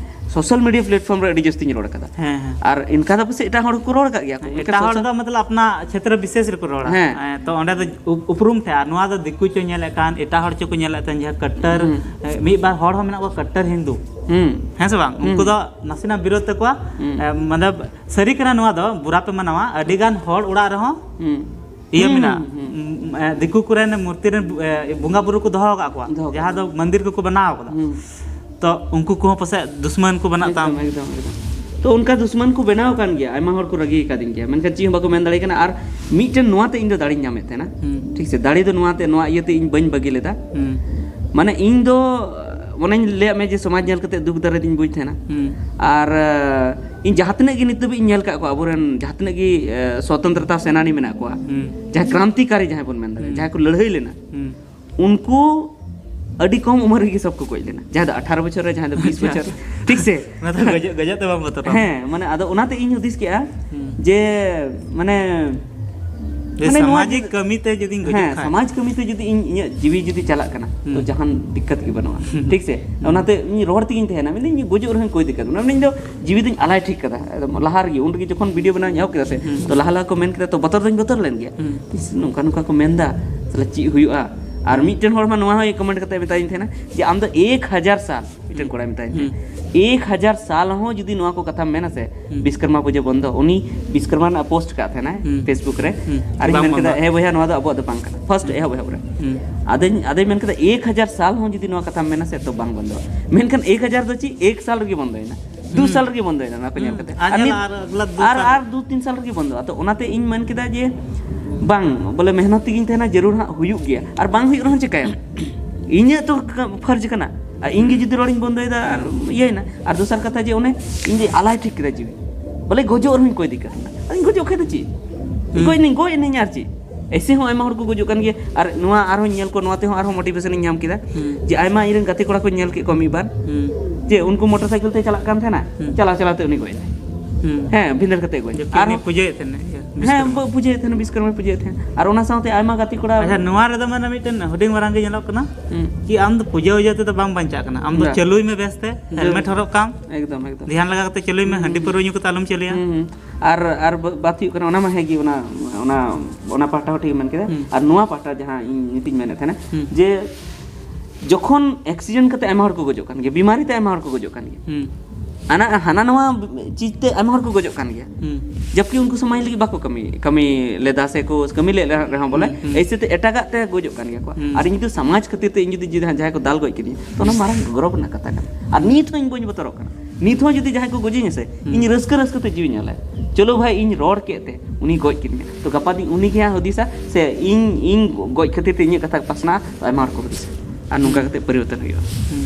ᱥᱳᱥᱟᱞ ᱢᱤᱰᱤᱭᱟ ᱯᱞᱟᱴᱯᱷᱚᱨᱢ ᱨᱮ ᱟᱹᱰᱤ ᱡᱟᱹᱥᱛᱤᱧ ᱨᱚᱲ ᱠᱟᱫᱟ᱾ ᱦᱮᱸ, ᱦᱮᱸ᱾ ᱟᱨ ᱤᱱᱠᱟ ᱫᱚ ᱯᱟᱥᱮᱡ ᱮᱴᱟᱜ ᱦᱚᱲ ᱦᱚᱸᱠᱚ ᱨᱚᱲ ᱟᱠᱟᱫ ᱜᱮᱭᱟ ᱠᱚ᱾ ᱢᱮᱱᱠᱷᱟᱱ ᱮᱴᱟᱜ ᱦᱚᱲ ᱥᱳᱥᱟᱞ- ᱫᱚ ᱢᱚᱛᱞᱚᱵ ᱟᱯᱱᱟ ᱪᱷᱮᱛᱨᱚ ᱵᱤᱥᱮᱥ ᱨᱮᱠᱚ ᱨᱚᱲᱟ᱾ ᱦᱮᱸ᱾ ᱦᱮᱸ, ᱛᱚ ᱚᱸᱰᱮ ᱫᱚ ᱩᱯ- ᱩᱯᱨᱩᱢ ᱴᱷᱮᱱ, ᱟᱨ ᱱᱚᱣᱟ ᱫᱚ ᱫᱤᱠᱩ ᱪᱚ ᱧᱮᱞᱮᱫ ᱠᱟᱱ, ᱮᱴᱟᱜ ᱦᱚᱲ ᱪᱚ ᱠᱚ ᱧᱮᱞᱮᱫ ᱛᱟᱦᱮᱸ, ᱡᱟᱦᱟᱸ ᱠᱟᱴᱴᱟᱨ, ᱦᱩᱸ᱾ ᱮ, ᱢᱤᱫ ᱵᱟᱨ ᱦᱚᱲ ᱦᱚᱸ ᱢᱮᱱᱟᱜ ᱠᱚᱣᱟ ᱠᱟᱴᱴᱟᱨ ᱦᱤᱱᱫᱩ᱾ ᱦᱩᱸ᱾ ᱦᱮᱸ ᱥᱮ ᱵᱟᱝ? ᱦᱩᱸ᱾ ᱩᱱᱠᱩ ᱫᱚ ᱱᱟᱥᱮᱱᱟᱜ ᱵᱤᱨᱳᱫᱷ ᱛᱟᱠᱚᱣᱟ᱾ ᱦᱩᱸ᱾ ᱮ, ᱢᱚᱛᱞᱚᱵ ᱥᱟᱹᱨᱤ ᱠᱟᱱᱟ ᱱᱚᱣᱟ ᱫᱚ, ᱵᱩᱨᱟ ᱯᱮ ᱢᱟᱱᱟᱣᱟ, ᱟᱹᱰᱤ ᱜᱟᱱ ᱦᱚᱲ ᱚᱲᱟᱜ ᱨᱮᱦᱚᱸ ᱦᱩᱸ᱾ ᱤᱭᱟᱹ ᱦᱩᱸ, ᱢᱮᱱᱟᱜᱼᱟ᱾ ᱦᱩᱸ, ᱦᱩᱸ᱾ ᱩᱢ, ᱮ, ᱫᱤᱠᱩ ᱠᱚᱨᱮᱱ ᱢᱩᱨᱛᱤ ᱨᱮᱱ, ᱮ, ᱵᱚᱸᱜᱟ ᱵᱩᱨᱩ ᱠᱚ ᱫᱚᱦᱚ ᱟᱠᱟᱫ ᱠᱚᱣᱟ, ᱫᱚᱦᱚ ᱟᱠᱟᱫ ᱡᱟᱦᱟᱸ ᱫᱚ ᱢᱚᱱᱫᱤᱨ ᱠᱚᱠᱚ ᱵᱮᱱᱟᱣ ᱟᱠᱟᱫᱟ᱾ ᱦᱩᱸ᱾ ᱛᱚ ᱩᱱᱠᱩ ᱠᱚᱦᱚᱸ ᱯᱟᱥᱮᱡ ᱫᱩᱥᱢᱟᱱ ᱠᱚ ᱵᱮᱱᱟᱜ ᱛᱟᱢ᱾ ᱮᱠᱫᱚᱢ, ᱮᱠᱫᱚᱢ, ᱮᱠᱫᱚᱢ᱾ ᱛᱚ ᱚᱱᱠᱟ ᱫᱩᱥᱢᱟᱱ ᱠᱚ ᱵᱮᱱᱟᱣ ᱟᱠᱟᱱ ᱜᱮᱭᱟ, ᱟᱭᱢᱟ ᱦᱚᱲ ᱠᱚ ᱨᱟᱹᱜᱤ ᱟᱠᱟᱫᱤᱧ ᱜᱮᱭᱟ, ᱢᱮᱱᱠᱷᱟᱱ ᱪᱮᱫ ᱦᱚᱸ ᱵᱟᱠᱚ ᱢᱮᱱ ᱫᱟᱲᱮᱭᱟᱜ ᱠᱟᱱᱟ᱾ ᱟᱨ ᱢᱤᱫᱴᱮᱱ ᱱᱚᱣᱟ ᱛᱮ ᱤᱧ ᱫᱚ ᱫᱟᱲᱮᱧ ᱧᱟᱢᱮᱫ ᱛᱟᱦᱮᱱᱟ᱾ ᱦᱩᱸ᱾ ᱴᱷᱤᱠ ᱥᱮ, ᱫᱟᱲᱮ ᱫᱚ ᱱᱚᱣᱟ ᱛᱮ, ᱱᱚᱣᱟ ᱤᱭᱟᱹᱛᱮ ᱤᱧ ᱵᱟᱹᱧ ᱵᱟᱹᱜᱤ ᱞᱮᱫᱟ᱾ ᱦᱩᱸ᱾ ᱢᱟᱱᱮ ᱤᱧ ᱫᱚ ᱚᱱᱮᱧ ᱞᱟᱹᱭᱟᱫ ᱢᱮ ᱡᱮ ᱥᱚᱢᱟᱡᱽ ᱧᱮᱞ ᱠᱟᱛᱮ ᱫᱩᱠ ᱫᱟᱨᱮ ᱫᱚᱧ ᱵᱩᱡᱽ ᱛᱟᱦᱮᱱᱟ᱾ ᱦᱩᱸ᱾ ᱟᱨ ᱤᱧ ᱡᱟᱦᱟᱸ ᱛᱤᱱᱟᱹᱜ ᱜᱮ ᱱᱤᱛ ᱫᱷᱟᱹᱵᱤᱡ ᱤᱧ ᱧᱮᱞ ᱠᱟᱜ ᱠᱚᱣᱟ, ᱟᱵᱚᱨᱮᱱ ᱡᱟᱦᱟᱸ ᱛᱤᱱᱟᱹᱜ ᱜᱮ ᱥᱚᱛᱚᱱᱛᱨᱚᱛᱟ ᱥᱮᱱᱟᱱᱤ ᱢᱮᱱᱟᱜ ᱠᱚᱣᱟ, ᱦᱩᱸ᱾ ᱡᱟᱦᱟᱸᱭ ᱠᱨᱟᱱᱛᱤᱠᱟᱨᱤ ᱡᱟᱦᱟᱸᱭ ᱵᱚᱱ ᱢᱮᱱ ᱫᱟᱲᱮᱭᱟᱜᱼᱟ, ᱦᱩᱸ᱾ ᱦᱩᱸ᱾ ᱩᱱᱠᱩ ᱟᱹᱰᱤ ᱠᱚᱢ ᱩᱢᱮᱨ ᱨᱮᱜᱮ ᱥᱚᱵ ᱠᱚ ᱜᱚᱡ ᱞᱮᱱᱟ, ᱡᱟᱦᱟᱸᱭ ᱫᱚ ᱟᱴᱷᱟᱨᱚ ᱵᱚᱪᱷᱚᱨ ᱨᱮ, ᱡᱟᱦᱟᱸᱭ ᱫᱚ ᱵᱤᱥ ᱵᱚᱪᱷᱚᱨ᱾ ᱴᱷᱤᱠ ᱥᱮ? ᱚᱱᱟ ᱫᱚ ᱜᱚᱡᱚᱜ, ᱜᱚᱡᱚᱜ ᱛᱮ ᱵᱟᱢ ᱵᱚᱛᱚᱨᱚᱜᱼᱟ᱾ ᱦᱮᱸ, ᱢᱟᱱᱮ ᱟᱫᱚ ᱚᱱᱟᱛᱮ ᱤᱧ ᱦᱩᱫᱤᱥ ᱠᱮᱜᱼᱟ ᱦᱩᱸ᱾ ᱡᱮ ᱢᱟᱱᱮ ᱱᱚᱣᱟ ᱥᱟᱢᱟᱡᱤᱠ ᱡᱩᱫᱤ- ᱠᱟᱹᱢᱤ ᱛᱮ ᱡᱩᱫᱤᱧ ᱜᱚᱡᱚᱜ ᱦᱮᱸ, ᱠᱷᱟᱱ᱾ ᱥᱚᱢᱟᱡᱽ ᱠᱟᱹᱢᱤ ᱛᱮ ᱡᱩᱫᱤ ᱤᱧ ᱤᱧᱟᱹᱜ ᱡᱤᱣᱤ ᱡᱩᱫᱤ ᱪᱟᱞᱟᱜ ᱠᱟᱱᱟ, ᱛᱚ ᱦᱩᱸ᱾ ᱡᱟᱦᱟᱱ ᱫᱤᱠᱠᱟᱛ ᱜᱮ ᱵᱟᱹᱱᱩᱜᱼᱟ᱾ ᱦᱩᱸ᱾ ᱴᱷᱤᱠ ᱥᱮ? ᱚᱱᱟᱛᱮ ᱤᱧ ᱨᱚᱲ ᱛᱮᱜᱤᱧ ᱛᱟᱦᱮᱱᱟ, ᱢᱮᱱᱫᱟᱹᱧ ᱜᱚᱡᱚᱜ ᱨᱮᱦᱚᱸ ᱠᱳᱭ ᱫᱤᱠᱠᱟᱛ ᱵᱟᱹᱱᱩᱜᱼᱟ᱾ ᱢᱮᱱᱫᱟᱹᱧ ᱤᱧ ᱫᱚ ᱡᱤᱣᱤ ᱫᱚᱧ ᱟᱞᱟᱭ ᱴᱷᱤᱠ ᱠᱟᱫᱟ᱾ ᱮᱠᱫᱚᱢ ᱞᱟᱦᱟ ᱨᱮᱜᱮ, ᱩᱱ ᱨᱮᱜᱮ ᱡᱚᱠᱷᱚᱱ ᱵᱷᱤᱰᱤᱭᱳ ᱵᱮᱱᱟᱣ ᱤᱧ ᱮᱦᱚᱵ ᱠᱮᱫᱟ ᱥᱮ, ᱦᱩᱸ᱾ ᱛᱚ ᱞᱟᱦᱟ ᱞᱟᱦᱟ ᱠᱚ ᱢᱮᱱ ᱠᱮᱫᱟ, ᱛᱚ ᱵᱚᱛᱚᱨ ᱫᱚᱧ ᱵᱚᱛᱚᱨ ᱞᱮᱱ ᱜᱮᱭᱟ᱾ ᱦᱩᱸ᱾ ᱤᱥ, ᱱᱚᱝᱠᱟ ᱱᱚᱝᱠᱟ ᱠᱚ ᱢᱮᱱᱫᱟ, ᱛᱟᱦᱞᱮ ᱪᱮᱫ ᱦᱩᱭᱩᱜᱼᱟ? ᱟᱨ ᱢᱤᱫᱴᱮᱱ ᱦᱚᱲ ᱢᱟ ᱱᱚᱣᱟ ᱦᱚᱸᱭ ᱠᱚᱢᱮᱱᱴ ᱠᱟᱛᱮ ᱢᱮᱛᱟᱫᱤᱧ ᱛᱟᱦᱮᱱᱟ ᱡᱮ ᱟᱢ ᱫᱚ ᱮᱠ ᱦᱟᱡᱟᱨ ᱥᱟᱞ, ᱢᱤᱫᱴᱮᱱ ᱠᱚᱲᱟᱭ ᱢᱮᱛᱟᱫᱤᱧ ᱛᱟᱦᱮᱱᱟ, ᱮᱠ ᱦᱟᱡᱟᱨ ᱥᱟᱞ ᱦᱚᱸ ᱡᱩᱫᱤ ᱱᱚᱣᱟ ᱠᱚ ᱠᱟᱛᱷᱟᱢ ᱢᱮᱱᱟ ᱥᱮ, ᱦᱩᱸ᱾ ᱵᱤᱥᱠᱚᱨᱢᱟ ᱯᱩᱡᱟᱹ ᱵᱚᱱᱫᱚ, ᱩᱱᱤ ᱵᱤᱥᱠᱚᱨᱢᱟ ᱨᱮᱱᱟᱜ ᱯᱳᱥᱴ ᱠᱟᱜ ᱛᱟᱦᱮᱱᱟᱭ ᱦᱩᱸ᱾ ᱯᱷᱮᱥᱵᱩᱠ ᱨᱮ, ᱦᱩᱸ᱾ ᱟᱨᱤᱧ ᱵᱟᱝ ᱢᱮᱱ ᱠᱮᱫᱟ, ᱵᱚᱱᱫᱚ᱾ ᱦᱮᱸ ᱵᱚᱭᱦᱟ, ᱱᱚᱣᱟ ᱫᱚ ᱟᱵᱚᱣᱟᱜ ᱫᱚ ᱵᱟᱝ ᱠᱟᱱᱟ, ᱯᱷᱟᱨᱥᱴ ᱦᱩᱸ᱾ ᱮᱦᱚᱵ ᱮᱦᱚᱵ ᱨᱮ᱾ ᱦᱩᱸ᱾ ᱟᱫᱚᱧ, ᱟᱫᱚᱧ ᱢᱮᱱ ᱠᱮᱫᱟ, ᱮᱠ ᱦᱟᱡᱟᱨ ᱥᱟᱞ ᱦᱚᱸ ᱡᱩᱫᱤ ᱱᱚᱣᱟ ᱠᱟᱛᱷᱟᱢ ᱢᱮᱱᱟ ᱥᱮ, ᱛᱚ ᱵᱟᱝ ᱵᱚᱱᱫᱚᱜᱼᱟ᱾ ᱢᱮᱱᱠᱷᱟᱱ ᱮᱠ ᱦᱟᱡᱟᱨ ᱫᱚ ᱪᱮᱫ, ᱮᱠ ᱥᱟᱞ ᱨᱮᱜᱮ ᱵᱚᱱᱫᱚᱭᱮᱱᱟ, ᱫᱩ ᱦᱩᱸ᱾ ᱥᱟᱞ ᱨᱮᱜᱮ ᱵᱚᱱᱫᱚᱭᱮᱱᱟ ᱚᱱᱟ ᱠᱚ ᱧᱮᱞ ᱦᱩᱸ᱾ ᱠᱟᱛᱮ᱾ ᱟᱨ ᱟᱨ ᱧᱮᱞ ᱱᱤᱛ- ᱟᱨ ᱟᱜᱽᱞᱟ ᱫᱩ ᱟᱨ, ᱥᱟᱞ᱾ ᱟᱨ ᱫᱩ ᱛᱤᱱ ᱥᱟᱞ ᱨᱮᱜᱮ ᱵᱚᱱᱫᱚᱜᱼᱟ᱾ ᱛᱚ ᱚᱱᱟᱛᱮ ᱤᱧ ᱢᱮᱱ ᱠᱮᱫᱟ ᱡᱮ ᱵᱟᱝ, ᱵᱚᱞᱮ ᱢᱮᱦᱱᱚᱛ ᱛᱮᱜᱤᱧ ᱛᱟᱦᱮᱱᱟ, ᱡᱟᱹᱨᱩᱲ ᱦᱟᱸᱜ ᱦᱩᱭᱩᱜ ᱜᱮᱭᱟ, ᱟᱨ ᱵᱟᱝ ᱦᱩᱭᱩᱜ ᱨᱮᱦᱚᱸ ᱪᱤᱠᱟᱹᱭᱟᱢ? ᱤᱧᱟᱹᱜ ᱛᱚ ᱠᱟ-, ᱯᱷᱟᱨᱡᱽ ᱠᱟᱱᱟ, ᱟᱨ ᱤᱧ ᱜᱮ ᱡᱩᱫᱤ ᱨᱚᱲᱤᱧ ᱵᱚᱱᱫᱚᱭᱮᱫᱟ, ᱟᱨ ᱤᱭᱟᱹᱭᱮᱱᱟ᱾ ᱟᱨ ᱫᱚᱥᱟᱨ ᱠᱟᱛᱷᱟ ᱡᱮ ᱚᱱᱮ ᱤᱧ ᱫᱚ ᱟᱞᱟᱭ ᱴᱷᱤᱠ ᱠᱮᱫᱟ ᱡᱤᱣᱤ, ᱵᱚᱞᱮ ᱜᱚᱡᱚᱜ ᱨᱮᱦᱚᱸᱧ ᱠᱚᱭ ᱫᱤᱠᱠᱟᱛ ᱨᱮᱱᱟᱜ, ᱟᱨ ᱤᱧ ᱜᱚᱡᱚᱜ ᱠᱷᱟᱡ ᱫᱚ ᱪᱮᱫ? ᱦᱩᱸ᱾ ᱜᱚᱡ ᱱᱟᱹᱧ, ᱜᱚᱡ ᱱᱟᱹᱧ, ᱟᱨ ᱪᱮᱫ? ᱮᱭᱥᱮ ᱦᱚᱸ ᱟᱭᱢᱟ ᱦᱚᱲ ᱠᱚ ᱜᱚᱡᱚᱜ ᱠᱟᱱ ᱜᱮᱭᱟ, ᱟᱨ ᱱᱚᱣᱟ ᱟᱨᱦᱚᱸᱧ ᱧᱮᱞ ᱠᱚᱣᱟ, ᱱᱚᱣᱟ ᱛᱮᱦᱚᱸ ᱟᱨᱦᱚᱸ ᱢᱳᱴᱤᱵᱷᱮᱥᱚᱱ ᱤᱧ ᱧᱟᱢ ᱠᱮᱫᱟ᱾ ᱦᱩᱸ᱾ ᱡᱮ ᱟᱭᱢᱟ ᱤᱧ ᱨᱮᱱ ᱜᱟᱛᱮ ᱠᱚᱲᱟ ᱠᱚᱧ ᱧᱮᱞ ᱠᱮᱫ ᱠᱚᱣᱟ ᱢᱤᱫ ᱵᱟᱨ, ᱦᱩᱸ᱾ ᱡᱮ ᱩᱱᱠᱩ ᱢᱚᱴᱚᱨ ᱥᱟᱭᱠᱮᱞ ᱛᱮ ᱪᱟᱞᱟᱜ ᱠᱟᱱ ᱛᱟᱦᱮᱱᱟ, ᱦᱩᱸ᱾ ᱪᱟᱞᱟᱣ ᱪᱟᱞᱟᱣ ᱛᱮ ᱩᱱᱤ ᱜᱚᱡ ᱮᱱᱟᱭ᱾ ᱦᱮᱸ, ᱵᱷᱤᱸᱫᱟᱹᱲ ᱠᱟᱛᱮ ᱜᱚᱡ᱾ ᱡᱚᱵᱠᱤ ᱟᱨ ᱩᱱᱤ ᱯᱩᱡᱟᱹᱭᱮᱫ ᱛᱟᱦᱮᱱᱟ, ᱤᱭᱟᱹ, ᱦᱮᱸ, ᱵᱤᱥᱠᱚᱨᱢᱟ᱾ ᱯᱩᱡᱟᱹᱭᱮᱫ ᱛᱟᱦᱮᱱᱟ, ᱵᱤᱥᱠᱚᱨᱢᱟᱭ ᱯᱩᱡᱟᱹᱭᱮᱫ ᱛᱟᱦᱮᱱᱟ᱾ ᱟᱨ ᱚᱱᱟ ᱥᱟᱶᱛᱮ ᱟᱭᱢᱟ ᱜᱟᱛᱮ ᱠᱚᱲᱟ ᱟᱪᱪᱷᱟ, ᱱᱚᱣᱟ ᱨᱮᱫᱚ ᱢᱟᱱᱮ ᱢᱤᱫᱴᱮᱱ ᱦᱩᱰᱤᱧ ᱢᱟᱨᱟᱝ ᱜᱮ ᱧᱮᱞᱚᱜ ᱠᱟᱱᱟ᱾ ᱦᱩᱸ᱾ ᱠᱤ ᱟᱢ ᱫᱚ ᱯᱩᱡᱟᱹ ᱩᱡᱟᱹ ᱛᱮᱫᱚ ᱵᱟᱢ ᱵᱟᱧᱪᱟᱜ ᱠᱟᱱᱟ᱾ ᱟᱢ ᱫᱚ ᱪᱟᱹᱞᱩᱭ ᱢᱮ ᱵᱮᱥ ᱛᱮ, ᱦᱮᱞᱢᱮᱴ ᱦᱚᱨᱚᱜ ᱠᱟᱢ᱾ ᱮᱠᱫᱚᱢ, ᱮᱠᱫᱚᱢ᱾ ᱫᱷᱮᱭᱟᱱ ᱞᱟᱜᱟᱣ ᱠᱟᱛᱮ ᱪᱟᱹᱞᱩᱭ ᱢᱮ, ᱦᱩᱸ, ᱦᱟᱺᱰᱤ ᱦᱩᱸ, ᱯᱟᱹᱣᱨᱟᱹ ᱧᱩ ᱠᱟᱛᱮ ᱟᱞᱚᱢ ᱪᱟᱹᱞᱩᱭᱟ᱾ ᱦᱩᱸ, ᱦᱩᱸ᱾ ᱟᱨ, ᱟᱨ ᱵᱟ-, ᱵᱟᱛ ᱦᱩᱭᱩᱜ ᱠᱟᱱᱟ, ᱚᱱᱟ ᱢᱟ ᱦᱮᱸ ᱜᱮ, ᱚᱱᱟ, ᱚᱱᱟ, ᱚᱱᱟ ᱯᱟᱦᱴᱟ ᱦᱚᱸ ᱴᱷᱤᱠ ᱮᱢ ᱢᱮᱱ ᱠᱮᱫᱟ᱾ ᱦᱩᱸ᱾ ᱟᱨ ᱱᱚᱣᱟ ᱯᱟᱦᱴᱟ ᱡᱟᱦᱟᱸ ᱤᱧ ᱱᱤᱛᱤᱧ ᱢᱮᱱᱮᱫ ᱛᱟᱦᱮᱱᱟ, ᱦᱩᱸ᱾ ᱡᱮ ᱡᱚᱠᱷᱚᱱ accident ᱠᱟᱛᱮ ᱟᱭᱢᱟ ᱦᱚᱲ ᱠᱚ ᱜᱚᱡᱚᱜ ᱠᱟᱱ ᱜᱮᱭᱟ, ᱵᱤᱢᱟᱨᱤ ᱛᱮ ᱟᱭᱢᱟ ᱦᱚᱲ ᱠᱚ ᱜᱚᱡᱚᱜ ᱠᱟᱱ ᱜᱮᱭᱟ᱾ ᱦᱩᱸ᱾ ᱦᱟᱱᱟ, ᱦᱟᱱᱟ ᱱᱟᱣᱟ ᱪᱤᱡᱽ ᱛᱮ ᱟᱭᱢᱟ ᱦᱚᱲ ᱠᱚ ᱜᱚᱡᱚᱜ ᱠᱟᱱ ᱜᱮᱭᱟ᱾ ᱦᱩᱸ᱾ ᱡᱚᱵᱠᱤ ᱩᱱᱠᱩ ᱥᱚᱢᱟᱡᱽ ᱞᱟᱹᱜᱤᱫ ᱵᱟᱠᱚ ᱠᱟᱹᱢᱤ, ᱠᱟᱹᱢᱤ ᱞᱮᱫᱟ ᱥᱮ ᱠᱚ ᱠᱟᱹᱢᱤ ᱞᱮᱫ ᱨᱮᱦᱚᱸ ᱵᱚᱞᱮ, ᱦᱩᱸ, ᱦᱩᱸ᱾ ᱮᱭᱥᱮ ᱛᱮ ᱮᱴᱟᱜᱟᱜ ᱛᱮ ᱜᱚᱡᱚᱜ ᱠᱟᱱ ᱜᱮᱭᱟ ᱠᱚ᱾ ᱦᱩᱸ᱾ ᱟᱨ ᱤᱧ ᱡᱩᱫᱤ ᱥᱚᱢᱟᱡᱽ ᱠᱷᱟᱹᱛᱤᱨ ᱛᱮ ᱤᱧ ᱡᱩᱫᱤ ᱡᱟᱦᱟᱸ, ᱡᱟᱦᱟᱸᱭ ᱠᱚ ᱫᱟᱞ ᱜᱚᱡ ᱠᱤᱫᱤᱧᱟ, ᱛᱚ ᱚᱱᱟ ᱢᱟᱨᱟᱝ ᱜᱚᱨᱚᱵᱽ ᱨᱮᱱᱟᱜ ᱠᱟᱛᱷᱟ ᱠᱟᱱᱟ᱾ ᱟᱨ ᱱᱤᱛ ᱦᱚᱸ ᱤᱧ ᱵᱟᱹᱧ ᱵᱚᱛᱚᱨᱚᱜ ᱠᱟᱱᱟ᱾ ᱱᱤᱛ ᱦᱚᱸ ᱡᱩᱫᱤ ᱡᱟᱦᱟᱸᱭ ᱠᱚ ᱜᱚᱡᱤᱧᱟ ᱥᱮ, ᱦᱩᱸ᱾ ᱤᱧ ᱨᱟᱹᱥᱠᱟᱹ ᱨᱟᱹᱥᱠᱟᱹ ᱛᱮ ᱡᱤᱣᱤᱧ ᱮᱢᱟ᱾ ᱪᱚᱞᱚ ᱵᱷᱟᱭ, ᱤᱧ ᱨᱚᱲ ᱠᱮᱫ ᱛᱮ ᱩᱱᱤ ᱜᱚᱡ ᱠᱮᱫᱤᱧᱟ, ᱛᱚ ᱜᱟᱯᱟ ᱫᱤᱱ ᱩᱱᱤ ᱜᱮ ᱦᱟᱸᱜ ᱦᱩᱫᱤᱥᱟ ᱥᱮ ᱤᱧ, ᱤᱧ ᱜᱚᱡ ᱠᱷᱟᱹᱛᱤᱨ ᱛᱮ ᱤᱧᱟᱹᱜ ᱠᱟᱛᱷᱟ ᱯᱟᱥᱱᱟᱜᱼᱟ, ᱛᱚ ᱟᱭᱢᱟ ᱦᱚᱲ ᱠᱚ ᱦᱩᱫᱤᱥᱟ᱾ ᱟᱨ ᱱᱚᱝᱠᱟ ᱦᱩᱸ᱾ ᱠᱟᱛᱮ ᱯᱚᱨᱤᱵᱚᱨᱛᱚᱱ ᱦᱩᱭᱩᱜᱼᱟ᱾ ᱦᱩᱸ᱾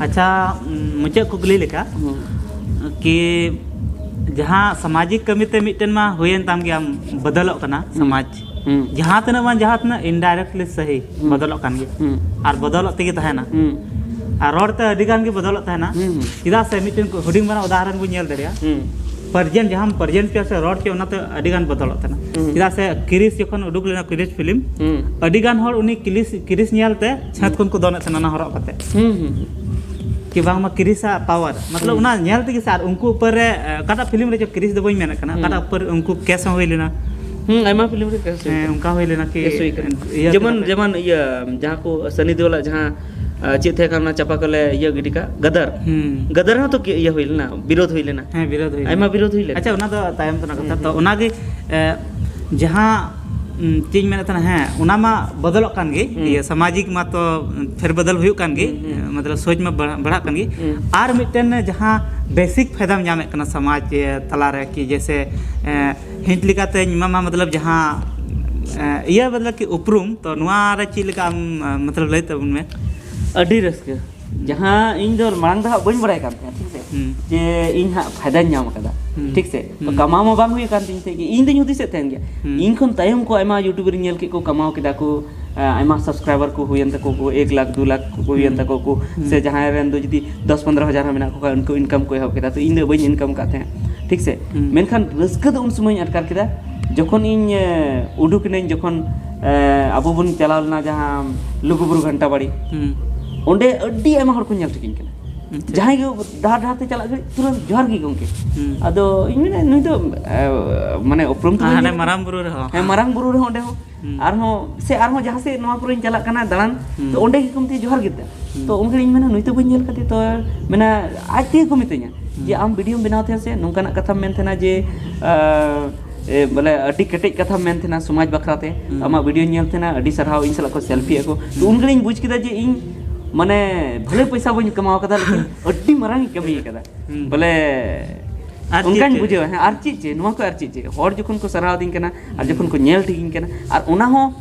ᱟᱪᱪᱷᱟ, ᱩᱸ, ᱢᱩᱪᱟᱹᱫ ᱠᱩᱠᱞᱤ ᱞᱮᱠᱟ, ᱦᱩᱸ᱾ ᱠᱤ ᱡᱟᱦᱟᱸ ᱥᱟᱢᱟᱡᱤᱠ ᱠᱟᱹᱢᱤ ᱛᱮ ᱢᱤᱫᱴᱮᱱ ᱢᱟ ᱦᱩᱭᱮᱱ ᱛᱟᱢ ᱜᱮᱭᱟ, ᱟᱢ ᱵᱚᱫᱚᱞᱚᱜ ᱠᱟᱱᱟ ᱦᱩᱸ᱾ ᱥᱚᱢᱟᱡᱽ᱾ ᱦᱩᱸ᱾ ᱡᱟᱦᱟᱸ ᱛᱤᱱᱟᱹᱜ ᱵᱟᱝ ᱡᱟᱦᱟᱸ ᱛᱤᱱᱟᱹᱜ indirectly ᱥᱟᱹᱦᱤ ᱦᱩᱸ᱾ ᱵᱚᱫᱚᱞᱚᱜ ᱠᱟᱱ ᱜᱮᱭᱟ᱾ ᱦᱩᱸ᱾ ᱟᱨ ᱵᱚᱫᱚᱞᱚᱜ ᱛᱮᱜᱮ ᱛᱟᱦᱮᱱᱟ᱾ ᱦᱩᱸ᱾ ᱟᱨ ᱨᱚᱲ ᱛᱮ ᱟᱹᱰᱤ ᱜᱟᱱ ᱜᱮ ᱵᱚᱫᱚᱞᱚᱜ ᱛᱟᱦᱮᱱᱟ᱾ ᱦᱩᱸ, ᱦᱩᱸ᱾ ᱪᱮᱫᱟᱜ ᱥᱮ ᱢᱤᱫᱴᱮᱱ ᱦᱩᱰᱤᱧ ᱢᱟᱨᱟᱝ ᱩᱫᱟᱦᱚᱨᱚᱱ ᱵᱚᱱ ᱧᱮᱞ ᱫᱟᱲᱮᱭᱟᱜᱼᱟ᱾ ᱦᱩᱸ᱾ ᱯᱟᱨᱡᱮᱱ, ᱡᱟᱦᱟᱸᱢ ᱯᱟᱨᱡᱮᱱ ᱯᱮᱭᱟ ᱥᱮ ᱨᱚᱲ ᱯᱮᱭᱟ, ᱚᱱᱟᱛᱮ ᱟᱹᱰᱤ ᱜᱟᱱ ᱵᱚᱫᱚᱞᱚᱜ ᱛᱟᱦᱮᱱᱟ᱾ ᱦᱩᱸ᱾ ᱪᱮᱫᱟᱜ ᱥᱮ ᱠᱤᱨᱤᱥ ᱡᱚᱠᱷᱚᱱ ᱩᱰᱩᱠ ᱞᱮᱱᱟ, ᱠᱤᱨᱤᱥ ᱯᱷᱤᱞᱢ, ᱦᱩᱸ᱾ ᱟᱹᱰᱤ ᱜᱟᱱ ᱦᱚᱲ ᱩᱱᱤ ᱠᱤᱨᱤᱥ, ᱠᱤᱨᱤᱥ ᱧᱮᱞ ᱛᱮ ᱪᱷᱟᱹᱛ ᱦᱩᱸ᱾ ᱠᱷᱚᱱ ᱠᱚ ᱫᱚᱱᱮᱫ ᱛᱟᱦᱮᱱᱟ ᱚᱱᱟ ᱦᱚᱨᱚᱜ ᱠᱟᱛᱮ᱾ ᱦᱩᱸ, ᱦᱩᱸ, ᱦᱩᱸ᱾ ᱠᱤ ᱵᱟᱝᱢᱟ ᱠᱤᱨᱤᱥᱟᱜ power, ᱢᱚᱛᱞᱚᱵ ᱦᱩᱸ᱾ ᱚᱱᱟ ᱧᱮᱞ ᱛᱮᱜᱮ ᱥᱮ, ᱟᱨ ᱩᱱᱠᱩ ᱩᱯᱚᱨ ᱨᱮ, ᱮ, ᱚᱠᱟᱴᱟᱜ ᱯᱷᱤᱞᱢ ᱨᱮᱪᱚ ᱠᱤᱨᱤᱥ ᱫᱚ ᱵᱟᱹᱧ ᱢᱮᱱᱮᱫ ᱠᱟᱱᱟ, ᱦᱩᱸ᱾ ᱚᱠᱟᱴᱟᱜ ᱩᱯᱚᱨ ᱩᱱᱠᱩ ᱠᱮᱥ ᱦᱚᱸ ᱦᱩᱭ ᱞᱮᱱᱟ᱾ ᱦᱩᱸ, ᱟᱭᱢᱟ ᱯᱷᱤᱞᱢ ᱨᱮ ᱠᱮᱥ ᱦᱩᱭ ᱦᱮᱸ, ᱠᱟᱱᱟ᱾ ᱚᱱᱠᱟ ᱦᱩᱭ ᱞᱮᱱᱟ ᱠᱤ ᱠᱮᱥ ᱦᱩᱭ ᱠᱟᱱᱟ᱾ ᱤᱭᱟᱹ ᱡᱮᱢᱚᱱ, ᱠᱟᱛᱮ ᱡᱮᱢᱚᱱ ᱤᱭᱟᱹ, ᱡᱟᱦᱟᱸ ᱠᱚ ᱥᱟᱱᱤ ᱫᱮᱣᱟᱞᱟᱜ ᱡᱟᱦᱟᱸ, ᱟ, ᱪᱮᱫ ᱛᱟᱦᱮᱸ ᱠᱟᱱᱟ, ᱚᱱᱟ ᱪᱟᱯᱟ ᱠᱚᱞᱮ ᱤᱭᱟᱹ ᱜᱤᱰᱤ ᱠᱟᱜ, ᱜᱟᱫᱟᱨ᱾ ᱦᱩᱸ᱾ ᱜᱟᱫᱟᱨ ᱦᱚᱸ ᱛᱚ ᱠᱤ-, ᱤᱭᱟᱹ ᱦᱩᱭ ᱞᱮᱱᱟ, ᱵᱤᱨᱳᱫᱷ ᱦᱩᱭ ᱞᱮᱱᱟ᱾ ᱦᱮᱸ, ᱵᱤᱨᱳᱫᱷ ᱦᱩᱭ ᱞᱮᱱᱟ᱾ ᱟᱪᱪᱷᱟ, ᱚᱱᱟ ᱫᱚ ᱛᱟᱭᱚᱢ ᱛᱮᱱᱟᱜ ᱠᱟᱛᱷᱟ᱾ ᱦᱩᱸ, ᱛᱚ, ᱦᱩᱸ᱾ ᱚᱱᱟᱜᱮ, ᱮ, ᱡᱟᱦᱟᱸ, ᱩᱸ, ᱪᱮᱫ ᱤᱧ ᱢᱮᱱᱮᱫ ᱛᱟᱦᱮᱱᱟ, ᱦᱮᱸ, ᱚᱱᱟ ᱢᱟ ᱵᱚᱫᱚᱞᱚᱜ ᱠᱟᱱ ᱜᱮ, ᱦᱩᱸ᱾ ᱤᱭᱟᱹ, ᱥᱟᱢᱟᱡᱤᱠ ᱢᱟ ᱛᱚ ᱯᱷᱮᱨ ᱵᱚᱫᱚᱞ ᱦᱩᱭᱩᱜ ᱠᱟᱱ ᱜᱮ, ᱦᱩᱸ, ᱦᱩᱸ᱾ ᱮ, ᱢᱚᱛᱞᱚᱵ ᱥᱳᱪ ᱢᱟ ᱵᱟᱲ-, ᱵᱟᱲᱦᱟᱜ ᱠᱟᱱ ᱜᱮ᱾ ᱦᱩᱸ᱾ ᱟᱨ ᱢᱤᱫᱴᱮᱱ ᱡᱟᱦᱟᱸ ᱵᱮᱥᱤᱠ ᱯᱷᱟᱭᱫᱟᱢ ᱧᱟᱢᱮᱫ ᱠᱟᱱᱟ ᱥᱚᱢᱟᱡᱽ, ᱮ, ᱛᱟᱞᱟᱨᱮ ᱠᱤ ᱡᱮᱭᱥᱮ, ᱮ, ᱦᱤᱱᱴ ᱞᱮᱠᱟᱛᱮᱧ ᱮᱢᱟᱢᱟ, ᱢᱚᱛᱞᱚᱵ ᱡᱟᱦᱟᱸ, ᱮ, ᱤᱭᱟᱹ ᱢᱚᱛᱞᱚᱵ ᱠᱤ ᱩᱯᱨᱩᱢ, ᱛᱚ ᱱᱚᱣᱟ ᱨᱮ ᱪᱮᱫ ᱞᱮᱠᱟ ᱟᱢ, ᱮ, ᱢᱚᱛᱞᱚᱵ ᱞᱟᱹᱭ ᱛᱟᱵᱚᱱ ᱢᱮ᱾ ᱟᱹᱰᱤ ᱨᱟᱹᱥᱠᱟᱹ᱾ ᱡᱟᱦᱟᱸ ᱤᱧ ᱫᱚ ᱢᱟᱲᱟᱝ ᱫᱚ ᱦᱟᱸᱜ ᱵᱟᱹᱧ ᱵᱟᱲᱟᱭ ᱠᱟᱱ ᱛᱟᱦᱮᱸᱫ, ᱴᱷᱤᱠ ᱥᱮ? ᱦᱩᱸ᱾ ᱡᱮ ᱤᱧ ᱦᱟᱸᱜ ᱯᱷᱟᱭᱫᱟᱧ ᱧᱟᱢ ᱟᱠᱟᱫᱟ, ᱦᱩᱸ᱾ ᱴᱷᱤᱠ ᱥᱮ? ᱛᱚ ᱦᱩᱸ᱾ ᱠᱟᱢᱟᱣ ᱢᱟ ᱵᱟᱝ ᱦᱩᱭ ᱟᱠᱟᱱ ᱛᱤᱧ ᱛᱟᱦᱮᱸᱫ ᱜᱮ, ᱤᱧ ᱫᱚᱧ ᱦᱩᱫᱤᱥᱮᱫ ᱛᱟᱦᱮᱸᱱ ᱜᱮᱭᱟ᱾ ᱦᱩᱸ᱾ ᱤᱧ ᱠᱷᱚᱱ ᱛᱟᱭᱚᱢ ᱠᱚ ᱟᱭᱢᱟ YouTuber ᱤᱧ ᱧᱮᱞ ᱠᱮᱫ ᱠᱚ, ᱠᱟᱢᱟᱣ ᱠᱮᱫᱟ ᱠᱚ, ᱟ, ᱟᱭᱢᱟ subscriber ᱠᱚ ᱦᱩᱭᱮᱱ ᱛᱟᱠᱚ ᱠᱚ, ᱮᱠ ᱞᱟᱠᱷ, ᱫᱩ ᱞᱟᱠᱷ ᱠᱚ ᱦᱩᱭᱮᱱ ᱦᱩᱸ᱾ ᱛᱟᱠᱚ ᱠᱚ, ᱦᱩᱸ᱾ ᱥᱮ ᱡᱟᱦᱟᱸᱭ ᱨᱮᱱ ᱫᱚ ᱡᱩᱫᱤ ᱫᱚᱥ ᱯᱚᱱᱫᱽᱨᱚ ᱦᱟᱡᱟᱨ ᱦᱚᱸ ᱢᱮᱱᱟᱜ ᱠᱚ ᱠᱷᱟᱱ, ᱩᱱᱠᱩ income ᱠᱚ ᱮᱦᱚᱵ ᱠᱮᱫᱟ᱾ ᱛᱚ ᱤᱧ ᱫᱚ ᱵᱟᱹᱧ income ᱟᱠᱟᱫ ᱛᱟᱦᱮᱸᱫ᱾ ᱴᱷᱤᱠ ᱥᱮ? ᱦᱩᱸ᱾ ᱢᱮᱱᱠᱷᱟᱱ ᱨᱟᱹᱥᱠᱟᱹ ᱫᱚ ᱩᱱ ᱥᱚᱢᱚᱭ ᱤᱧ ᱟᱴᱠᱟᱨ ᱠᱮᱫᱟ, ᱡᱚᱠᱷᱚᱱ ᱤᱧ, ᱮ, ᱩᱰᱩᱠ ᱮᱱᱟᱹᱧ, ᱡᱚᱠᱷᱚᱱ, ᱮ, ᱟᱵᱚ ᱵᱚᱱ ᱪᱟᱞᱟᱣ ᱞᱮᱱᱟ ᱡᱟᱦᱟᱸ ᱞᱩᱜᱩᱵᱩᱨᱩ ᱜᱷᱟᱱᱴᱟ ᱵᱟᱲᱤ, ᱦᱩᱸ᱾ ᱚᱸᱰᱮ ᱟᱹᱰᱤ ᱟᱭᱢᱟ ᱦᱚᱲ ᱠᱚ ᱧᱮᱞ ᱴᱷᱤᱠᱤᱧ ᱠᱟᱱᱟ᱾ ᱟᱪᱪᱷᱟ᱾ ᱡᱟᱦᱟᱸᱭ ᱜᱮ ᱰᱟᱦᱟᱨ ᱰᱟᱦᱟᱨ ᱛᱮ ᱪᱟᱞᱟᱜ ᱜᱷᱟᱹᱲᱤᱡ ᱛᱩᱨᱟᱹᱱᱛ ᱡᱚᱦᱟᱨ ᱜᱮ ᱜᱚᱢᱠᱮ᱾ ᱦᱩᱸ᱾ ᱟᱫᱚ ᱤᱧ ᱢᱮᱱᱟ, ᱱᱩᱭ ᱫᱚ, ᱮ, ᱢᱟᱱᱮ ᱩᱯᱨᱩᱢ ᱛᱚ ᱵᱟᱹᱧ ᱦᱟᱱᱮ ᱧᱮᱞ ᱢᱟᱨᱟᱝ ᱵᱩᱨᱩ ᱨᱮᱦᱚᱸ᱾ ᱦᱮᱸ, ᱢᱟᱨᱟᱝ ᱵᱩᱨᱩ ᱨᱮᱦᱚᱸ ᱚᱸᱰᱮ ᱦᱚᱸ᱾ ᱦᱩᱸ᱾ ᱟᱨᱦᱚᱸ ᱥᱮ ᱟᱨᱦᱚᱸ ᱡᱟᱦᱟᱸ ᱥᱮᱫ ᱱᱚᱣᱟ ᱠᱚᱨᱮᱧ ᱪᱟᱞᱟᱜ ᱠᱟᱱᱟ ᱫᱟᱬᱟᱱ, ᱦᱩᱸ᱾ ᱛᱚ ᱚᱸᱰᱮ ᱜᱮᱠᱚ ᱢᱤᱛᱟᱹᱧᱟ, "ᱡᱚᱦᱟᱨ ᱜᱮ ᱫᱟ᱾" ᱦᱩᱸ᱾ ᱛᱚ ᱩᱱ ᱜᱷᱟᱹᱲᱤᱡ ᱤᱧ ᱢᱮᱱᱟ, "ᱱᱩᱭ ᱛᱚ ᱵᱟᱹᱧ ᱧᱮᱞ ᱠᱟᱫᱮ᱾" ᱛᱚ ᱢᱮᱱᱟ, ᱟᱡ ᱛᱮᱜᱮ ᱠᱚ ᱢᱤᱛᱟᱹᱧᱟ ᱦᱩᱸ᱾ ᱡᱮ, "ᱟᱢ ᱵᱷᱤᱰᱤᱭᱳᱢ ᱵᱮᱱᱟᱣ ᱛᱟᱦᱮᱸ ᱥᱮ ᱱᱚᱝᱠᱟᱱᱟᱜ ᱠᱟᱛᱷᱟᱢ ᱢᱮᱱ ᱛᱟᱦᱮᱱᱟ ᱡᱮ, ᱟ, ᱮ, ᱵᱚᱞᱮ ᱟᱹᱰᱤ ᱠᱮᱴᱮᱡ ᱠᱟᱛᱷᱟᱢ ᱢᱮᱱ ᱛᱟᱦᱮᱱᱟ ᱥᱚᱢᱟᱡᱽ ᱵᱟᱠᱷᱨᱟ ᱛᱮ, ᱦᱩᱸ᱾ ᱟᱢᱟᱜ ᱵᱷᱤᱰᱤᱭᱳᱧ ᱧᱮᱞ ᱛᱟᱦᱮᱱᱟ, ᱟᱹᱰᱤ ᱥᱟᱨᱦᱟᱣ, ᱤᱧ ᱥᱟᱞᱟᱜ ᱠᱚ ᱥᱮᱞᱯᱷᱤ ᱟᱠᱚ᱾" ᱛᱚ ᱦᱩᱸ᱾ ᱩᱱ ᱜᱷᱟᱹᱲᱤᱡ ᱤᱧ ᱵᱩᱡᱽ ᱠᱮᱫᱟ ᱡᱮ ᱤᱧ ᱢᱟᱱᱮ ᱵᱷᱟᱞᱮ ᱯᱚᱭᱥᱟ ᱵᱟᱹᱧ ᱠᱟᱢᱟᱣ ᱠᱟᱫᱟ, ᱞᱮᱠᱤᱱ ᱟᱹᱰᱤ ᱢᱟᱨᱟᱝ ᱤᱧ ᱠᱟᱹᱢᱤ ᱠᱟᱫᱟ᱾ ᱦᱩᱸ᱾ ᱵᱚᱞᱮ ᱟᱨ ᱪᱮᱫ ᱚᱱᱠᱟᱧ ᱪᱮᱫ? ᱵᱩᱡᱷᱟᱹᱣᱟ, ᱦᱮᱸ, ᱟᱨ ᱪᱮᱫ ᱪᱮᱫ? ᱱᱚᱣᱟ ᱠᱚ ᱟᱨ ᱪᱮᱫ ᱪᱮᱫ? ᱦᱚᱲ ᱡᱚᱠᱷᱚᱱ ᱠᱚ ᱥᱟᱨᱦᱟᱣ ᱫᱤᱧ ᱠᱟᱱᱟ ᱟᱨ ᱦᱩᱸ᱾ ᱡᱚᱠᱷᱚᱱ ᱠᱚ ᱧᱮᱞ ᱴᱷᱤᱠᱤᱧ ᱠᱟᱱᱟ, ᱟᱨ ᱚᱱᱟ ᱦᱚᱸ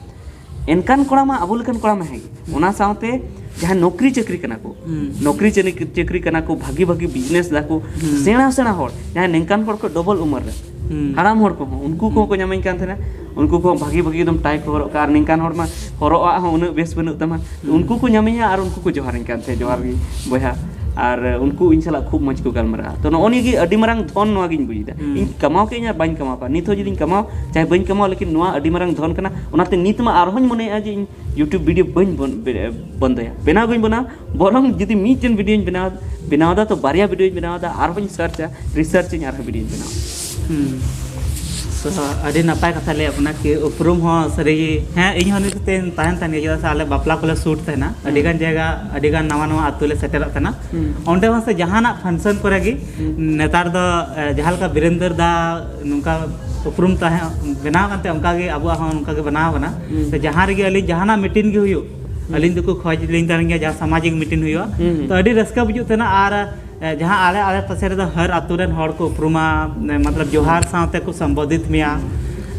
ᱮᱱᱠᱟᱱ ᱠᱚᱲᱟ ᱢᱟ ᱟᱵᱚ ᱞᱮᱠᱟᱱ ᱠᱚᱲᱟ ᱢᱟ ᱦᱮᱸ ᱜᱮ, ᱦᱩᱸ᱾ ᱚᱱᱟ ᱥᱟᱶᱛᱮ ᱡᱟᱦᱟᱸᱭ ᱱᱚᱠᱨᱤ ᱪᱟᱹᱠᱨᱤ ᱠᱟᱱᱟ ᱠᱚ, ᱦᱩᱸ᱾ ᱱᱚᱠᱨᱤ ᱪᱟᱹᱠᱨᱤ, ᱪᱟᱹᱠᱨᱤ ᱠᱟᱱᱟ ᱠᱚ, ᱵᱷᱟᱹᱜᱤ ᱵᱷᱟᱹᱜᱤ ᱵᱤᱡᱽᱱᱮᱥ ᱫᱟᱠᱚ, ᱦᱩᱸ᱾ ᱥᱮᱬᱟ ᱥᱮᱬᱟ ᱦᱚᱲ, ᱡᱟᱦᱟᱸᱭ ᱱᱤᱝᱠᱟᱱ ᱦᱚᱲ ᱠᱚ ᱰᱚᱵᱚᱞ ᱩᱢᱮᱨ ᱨᱮ, ᱦᱩᱸ᱾ ᱦᱟᱲᱟᱢ ᱦᱚᱲ ᱠᱚᱦᱚᱸ, ᱩᱱᱠᱩ ᱠᱚᱦᱚᱸ ᱦᱩᱸ᱾ ᱠᱚ ᱧᱟᱢᱤᱧ ᱠᱟᱱ ᱛᱟᱦᱮᱱᱟ᱾ ᱩᱱᱠᱩ ᱠᱚᱦᱚᱸ ᱵᱷᱟᱹᱜᱤ ᱵᱷᱟᱹᱜᱤ ᱮᱠᱫᱚᱢ ᱴᱟᱭ ᱠᱚ ᱦᱚᱨᱚᱜ ᱠᱟᱜᱼᱟ, ᱟᱨ ᱱᱤᱝᱠᱟᱱ ᱦᱚᱲ ᱢᱟ ᱦᱚᱨᱚᱜ ᱟᱜ ᱦᱚᱸ ᱩᱱᱟᱹᱜ ᱵᱮᱥ ᱵᱟᱹᱱᱩᱜ ᱛᱟᱢᱟ᱾ ᱦᱩᱸ᱾ ᱩᱱᱠᱩ ᱠᱚ ᱧᱟᱢᱤᱧᱟ ᱟᱨ ᱩᱱᱠᱩ ᱠᱚ ᱡᱚᱦᱟᱨᱤᱧ ᱠᱟᱱ ᱛᱟᱦᱮᱸᱫ, "ᱡᱚᱦᱟᱨ ᱜᱮ ᱵᱚᱭᱦᱟ", ᱟᱨ ᱩᱱᱠᱩ ᱤᱧ ᱥᱟᱞᱟᱜ ᱠᱷᱩᱵ ᱢᱚᱡᱽ ᱠᱚ ᱜᱟᱞᱢᱟᱨᱟᱜᱼᱟ᱾ ᱛᱚ ᱱᱚᱜᱼᱚ ᱱᱤᱭᱟᱹ ᱜᱮ ᱟᱹᱰᱤ ᱢᱟᱨᱟᱝ ᱫᱷᱚᱱ ᱱᱚᱣᱟ ᱜᱤᱧ ᱵᱩᱡᱽ ᱮᱫᱟ᱾ ᱦᱩᱸ᱾ ᱤᱧ ᱠᱟᱢᱟᱣ ᱠᱮᱫ ᱟᱹᱧ ᱟᱨ ᱵᱟᱹᱧ ᱠᱟᱢᱟᱣ ᱠᱟᱜᱼᱟ, ᱱᱤᱛ ᱦᱚᱸ ᱡᱩᱫᱤᱧ ᱠᱟᱢᱟᱣ ᱪᱟᱦᱮ ᱵᱟᱹᱧ ᱠᱟᱢᱟᱣ, ᱞᱮᱠᱤᱱ ᱱᱚᱣᱟ ᱟᱹᱰᱤ ᱢᱟᱨᱟᱝ ᱫᱷᱚᱱ ᱠᱟᱱᱟ᱾ ᱚᱱᱟᱛᱮ ᱱᱤᱛ ᱢᱟ ᱟᱨᱦᱚᱸᱧ ᱢᱚᱱᱮᱭᱮᱫᱼᱟ ᱡᱮ ᱤᱧ YouTube ᱵᱷᱤᱰᱤᱭᱳ ᱵᱟᱹᱧ ᱵᱚᱱ-, ᱵᱮ-, ᱵᱚᱱᱫᱚᱭᱟ, ᱵᱮᱱᱟᱣ ᱜᱤᱧ ᱵᱮᱱᱟᱣᱟ᱾ ᱵᱚᱨᱚᱝ ᱡᱩᱫᱤ ᱢᱤᱫᱴᱮᱱ ᱵᱷᱤᱰᱤᱭᱳᱧ ᱵᱮᱱᱟᱣ, ᱵᱮᱱᱟᱣ ᱮᱫᱟ, ᱛᱚ ᱵᱟᱨᱭᱟ ᱵᱷᱤᱰᱤᱭᱳᱧ ᱵᱮᱱᱟᱣ ᱮᱫᱟ, ᱟᱨᱦᱚᱸᱧ ᱥᱟᱨᱪᱟ, ᱨᱤᱥᱟᱨᱪ ᱟᱹᱧ, ᱟᱨᱦᱚᱸ ᱵᱷᱤᱰᱤᱭᱳᱧ ᱵᱮᱱᱟᱣᱟ᱾ ᱦᱩᱸ᱾ ᱛᱚ ᱟᱹᱰᱤ ᱱᱟᱯᱟᱭ ᱠᱟᱛᱷᱟ ᱞᱟᱹᱭ ᱟᱵᱚᱱᱟ ᱠᱤ ᱩᱯᱨᱩᱢ ᱦᱚᱸ ᱥᱟᱹᱨᱤ ᱜᱮ᱾ ᱦᱮᱸ, ᱤᱧ ᱦᱚᱸ ᱱᱤᱛ ᱛᱮᱧ ᱛᱟᱦᱮᱱ ᱛᱟᱦᱮᱱ ᱜᱮᱭᱟ, ᱪᱮᱫᱟᱜ ᱥᱮ ᱟᱞᱮ ᱵᱟᱯᱞᱟ ᱠᱚᱞᱮ ᱥᱩᱴ ᱛᱟᱦᱮᱱᱟ᱾ ᱟᱹᱰᱤ ᱦᱩᱸ᱾ ᱜᱟᱱ ᱡᱟᱭᱜᱟ, ᱟᱹᱰᱤ ᱜᱟᱱ ᱱᱟᱣᱟ ᱱᱟᱣᱟ ᱟᱹᱛᱩ ᱞᱮ ᱥᱮᱴᱮᱨᱚᱜ ᱛᱟᱦᱮᱱᱟ᱾ ᱦᱩᱸ᱾ ᱚᱸᱰᱮ ᱦᱚᱸ ᱥᱮ ᱡᱟᱦᱟᱱᱟᱜ ᱯᱷᱟᱱᱥᱚᱱ ᱠᱚᱨᱮ ᱜᱮ, ᱦᱩᱸ᱾ ᱱᱮᱛᱟᱨ ᱫᱚ, ᱮ, ᱡᱟᱦᱟᱸ ᱞᱮᱠᱟ ᱵᱤᱨᱮᱱᱫᱟᱨ ᱫᱟ ᱱᱚᱝᱠᱟ ᱩᱯᱨᱩᱢ ᱛᱟᱦᱮᱸ ᱵᱮᱱᱟᱣ ᱠᱟᱱᱛᱮ, ᱚᱱᱠᱟ ᱜᱮ ᱟᱵᱚᱣᱟᱜ ᱦᱚᱸ ᱱᱚᱝᱠᱟ ᱜᱮ ᱵᱮᱱᱟᱣ ᱠᱟᱱᱟ᱾ ᱦᱩᱸ᱾ ᱥᱮ ᱡᱟᱦᱟᱸ ᱨᱮᱜᱮ ᱟᱹᱞᱤᱧ ᱡᱟᱦᱟᱱᱟᱜ ᱢᱤᱴᱤᱝ ᱜᱮ ᱦᱩᱭᱩᱜ, ᱦᱩᱸ᱾ ᱟᱹᱞᱤᱧ ᱫᱚᱠᱚ ᱠᱷᱚᱡᱽ ᱞᱤᱧ ᱛᱟᱦᱮᱱ ᱜᱮᱭᱟ, ᱡᱟᱦᱟᱸ ᱥᱟᱢᱟᱡᱤᱠ ᱢᱤᱴᱤᱝ ᱦᱩᱭᱩᱜᱼᱟ᱾ ᱦᱩᱸ, ᱦᱩᱸ᱾ ᱛᱚ ᱟᱹᱰᱤ ᱨᱟᱹᱥᱠᱟᱹ ᱵᱩᱡᱩᱜ ᱛᱟᱦᱮᱱᱟ᱾ ᱟᱨ ᱮ, ᱡᱟᱦᱟᱸ ᱟᱞᱮ, ᱟᱞᱮ ᱯᱟᱥᱮ ᱨᱮᱫᱚ ᱦᱟᱨ ᱟᱹᱛᱩ ᱨᱮᱱ ᱦᱚᱲ ᱠᱚ ᱩᱯᱨᱩᱢᱟ, ᱮ, ᱢᱚᱛᱞᱚᱵ ᱡᱚᱦᱟᱨ ᱥᱟᱶᱛᱮ ᱠᱚ ᱥᱚᱢᱵᱳᱫᱷᱤᱛ ᱢᱮᱭᱟ᱾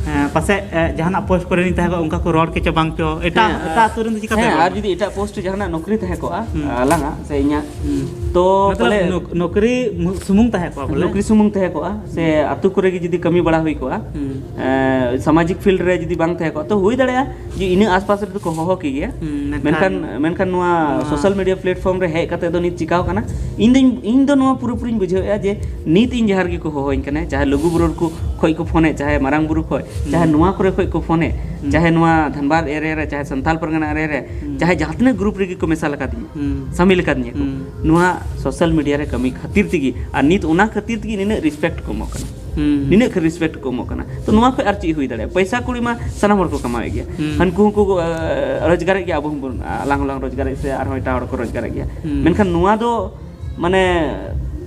ᱮ, ᱯᱟᱥᱮᱡ, ᱮ, ᱡᱟᱦᱟᱱᱟᱜ ᱯᱳᱥᱴ ᱠᱚᱨᱮ ᱞᱤᱧ ᱛᱟᱦᱮᱸ ᱠᱚᱜᱼᱟ, ᱚᱱᱠᱟ ᱠᱚ ᱨᱚᱲ ᱠᱮᱪᱚ ᱵᱟᱝ ᱪᱚ, ᱮᱴᱟᱜ, ᱦᱮᱸ, ᱮᱴᱟᱜ ᱟᱹᱛᱩ ᱨᱮᱱ ᱫᱚ ᱪᱤᱠᱟᱹᱛᱮ ᱦᱮᱸ, ᱨᱚᱲ? ᱟᱨ ᱡᱩᱫᱤ ᱮᱴᱟᱜ ᱯᱳᱥᱴ ᱨᱮ ᱡᱟᱦᱟᱱᱟᱜ ᱱᱚᱠᱨᱤ ᱛᱟᱦᱮᱸ ᱠᱚᱜᱼᱟ, ᱦᱩᱸ᱾ ᱟᱞᱟᱝᱟᱜ ᱥᱮ ᱤᱧᱟᱹᱜ, ᱦᱩᱸ᱾ ᱛᱚ ᱢᱚᱛᱞᱚᱵ ᱯᱟᱞᱮ ᱱᱚᱠ- ᱱᱚᱠᱨᱤ ᱢᱩ- ᱥᱩᱢᱩᱝ ᱛᱟᱦᱮᱸ ᱠᱚᱜᱼᱟ ᱵᱚᱞᱮ᱾ ᱱᱚᱠᱨᱤ ᱥᱩᱢᱩᱝ ᱛᱟᱦᱮᱸ ᱠᱚᱜᱼᱟ, ᱥᱮ ᱟᱛᱳ ᱠᱚᱨᱮ ᱜᱮ ᱡᱩᱫᱤ ᱠᱟᱹᱢᱤ ᱵᱟᱲᱟ ᱦᱩᱭ ᱠᱚᱜᱼᱟ, ᱦᱩᱸ᱾ ᱮ, ᱥᱟᱢᱟᱡᱤᱠ ᱯᱷᱤᱞᱰ ᱨᱮ ᱡᱩᱫᱤ ᱵᱟᱝ ᱛᱟᱦᱮᱸ ᱠᱚᱜᱼᱟ, ᱛᱚ ᱦᱩᱭ ᱫᱟᱲᱮᱭᱟᱜᱼᱟ ᱡᱮ ᱤᱱᱟᱹ ᱟᱥᱯᱟᱥ ᱨᱮᱫᱚ ᱠᱚ ᱦᱚᱦᱚ ᱠᱮ ᱜᱮᱭᱟ᱾ ᱦᱩᱸ, ᱢᱮᱱᱠᱷᱟᱱ ᱢᱮᱱᱠᱷᱟᱱ ᱢᱮᱱᱠᱷᱟᱱ ᱱᱚᱣᱟ ᱱᱚᱣᱟ ᱥᱳᱥᱟᱞ ᱢᱤᱰᱤᱭᱟ ᱯᱞᱟᱴᱯᱷᱚᱨᱢ ᱨᱮ ᱦᱮᱡ ᱠᱟᱛᱮ ᱫᱚ ᱱᱤᱛ ᱪᱤᱠᱟᱣ ᱠᱟᱱᱟ? ᱤᱧ ᱫᱚᱧ ᱤᱧ ᱫᱚ ᱱᱚᱣᱟ ᱯᱩᱨᱟᱹᱯᱩᱨᱤᱧ ᱵᱩᱡᱷᱟᱹᱣᱮᱫᱼᱟ ᱡᱮ ᱱᱤᱛ ᱤᱧ ᱡᱟᱦᱟᱸ ᱨᱮᱜᱮ ᱠᱚ ᱦᱚᱦᱚᱧ ᱠᱟᱱᱟ, ᱪᱟᱦᱮ ᱞᱩᱜᱩ ᱵᱩᱨᱩ ᱠᱚ ᱠᱷᱚᱡ ᱠᱚ ᱯᱷᱳᱱᱮᱫ, ᱪᱟᱦᱮ ᱢᱟᱨᱟᱝ ᱵᱩᱨᱩ ᱠᱷᱚᱡ, ᱪᱟᱦᱮ ᱦᱩᱸ᱾ ᱱᱚᱣᱟ ᱠᱚᱨᱮ ᱠᱷᱚᱡ ᱠᱚ ᱯᱷᱳᱱᱮᱫ, ᱦᱩᱸ᱾ ᱪᱟᱦᱮ ᱱᱚᱣᱟ ᱫᱷᱟᱱᱵᱟᱫᱽ ᱮᱨᱤᱭᱟ ᱨᱮ, ᱪᱟᱦᱮ ᱥᱟᱱᱛᱟᱞ ᱯᱟᱨᱜᱟᱱᱟ ᱮᱨᱤᱭᱟ ᱨᱮ, ᱦᱩᱸ᱾ ᱪᱟᱦᱮ ᱡᱟᱦᱟᱸ ᱛᱤᱱᱟᱹᱜ ᱜᱨᱩᱯ ᱨᱮᱜᱮ ᱠᱚ ᱢᱮᱥᱟᱞ ᱟᱠᱟᱫᱤᱧᱟ, ᱦᱩᱸ᱾ ᱥᱟᱢᱤᱞ ᱟᱠᱟᱫᱤᱧᱟ ᱠᱚ, ᱦᱩᱸ᱾ ᱱᱚᱣᱟ ᱥᱳᱥᱟᱞ ᱢᱤᱰᱤᱭᱟ ᱨᱮ ᱠᱟᱹᱢᱤ ᱠᱷᱟᱹᱛᱤᱨ ᱛᱮᱜᱮ, ᱟᱨ ᱱᱤᱛ ᱚᱱᱟ ᱠᱷᱟᱹᱛᱤᱨ ᱛᱮᱜᱮ ᱱᱤᱱᱟᱹᱜ ᱨᱮᱥᱯᱮᱠᱴ ᱠᱚ ᱮᱢᱚᱜ ᱠᱟᱱᱟ᱾ ᱦᱩᱸ᱾ ᱱᱤᱱᱟᱹᱜ ᱠᱷᱟᱱ ᱨᱮᱥᱯᱮᱠᱴ ᱠᱚ ᱮᱢᱚᱜ ᱠᱟᱱᱟ, ᱛᱚ ᱱᱚᱣᱟ ᱠᱷᱚᱱ ᱟᱨ ᱪᱮᱫ ᱦᱩᱭ ᱫᱟᱲᱮᱭᱟᱜᱼᱟ? ᱯᱚᱭᱥᱟ ᱠᱩᱲᱤ ᱢᱟ ᱥᱟᱱᱟᱢ ᱦᱚᱲ ᱠᱚ ᱠᱟᱢᱟᱣᱮᱫ ᱜᱮᱭᱟ᱾ ᱦᱩᱸ᱾ ᱦᱟᱹᱱᱠᱩ ᱦᱚᱸᱠᱚ ᱟᱹ, ᱨᱳᱡᱽᱜᱟᱨᱮᱫ ᱜᱮᱭᱟ, ᱟᱵᱚ ᱦᱚᱸᱵᱚᱱ, ᱟᱞᱟᱝ ᱦᱚᱸᱞᱟᱝ ᱨᱳᱡᱽᱜᱟᱨᱮᱫ ᱥᱮ ᱟᱨᱦᱚᱸ ᱮᱴᱟᱜ ᱦᱚᱲ ᱠᱚ ᱨᱳᱡᱽᱜᱟᱨᱮᱫ ᱜᱮᱭᱟ᱾ ᱦᱩᱸ᱾ ᱢᱮᱱᱠᱷᱟᱱ ᱱᱚᱣᱟ ᱫᱚ ᱢᱟᱱᱮ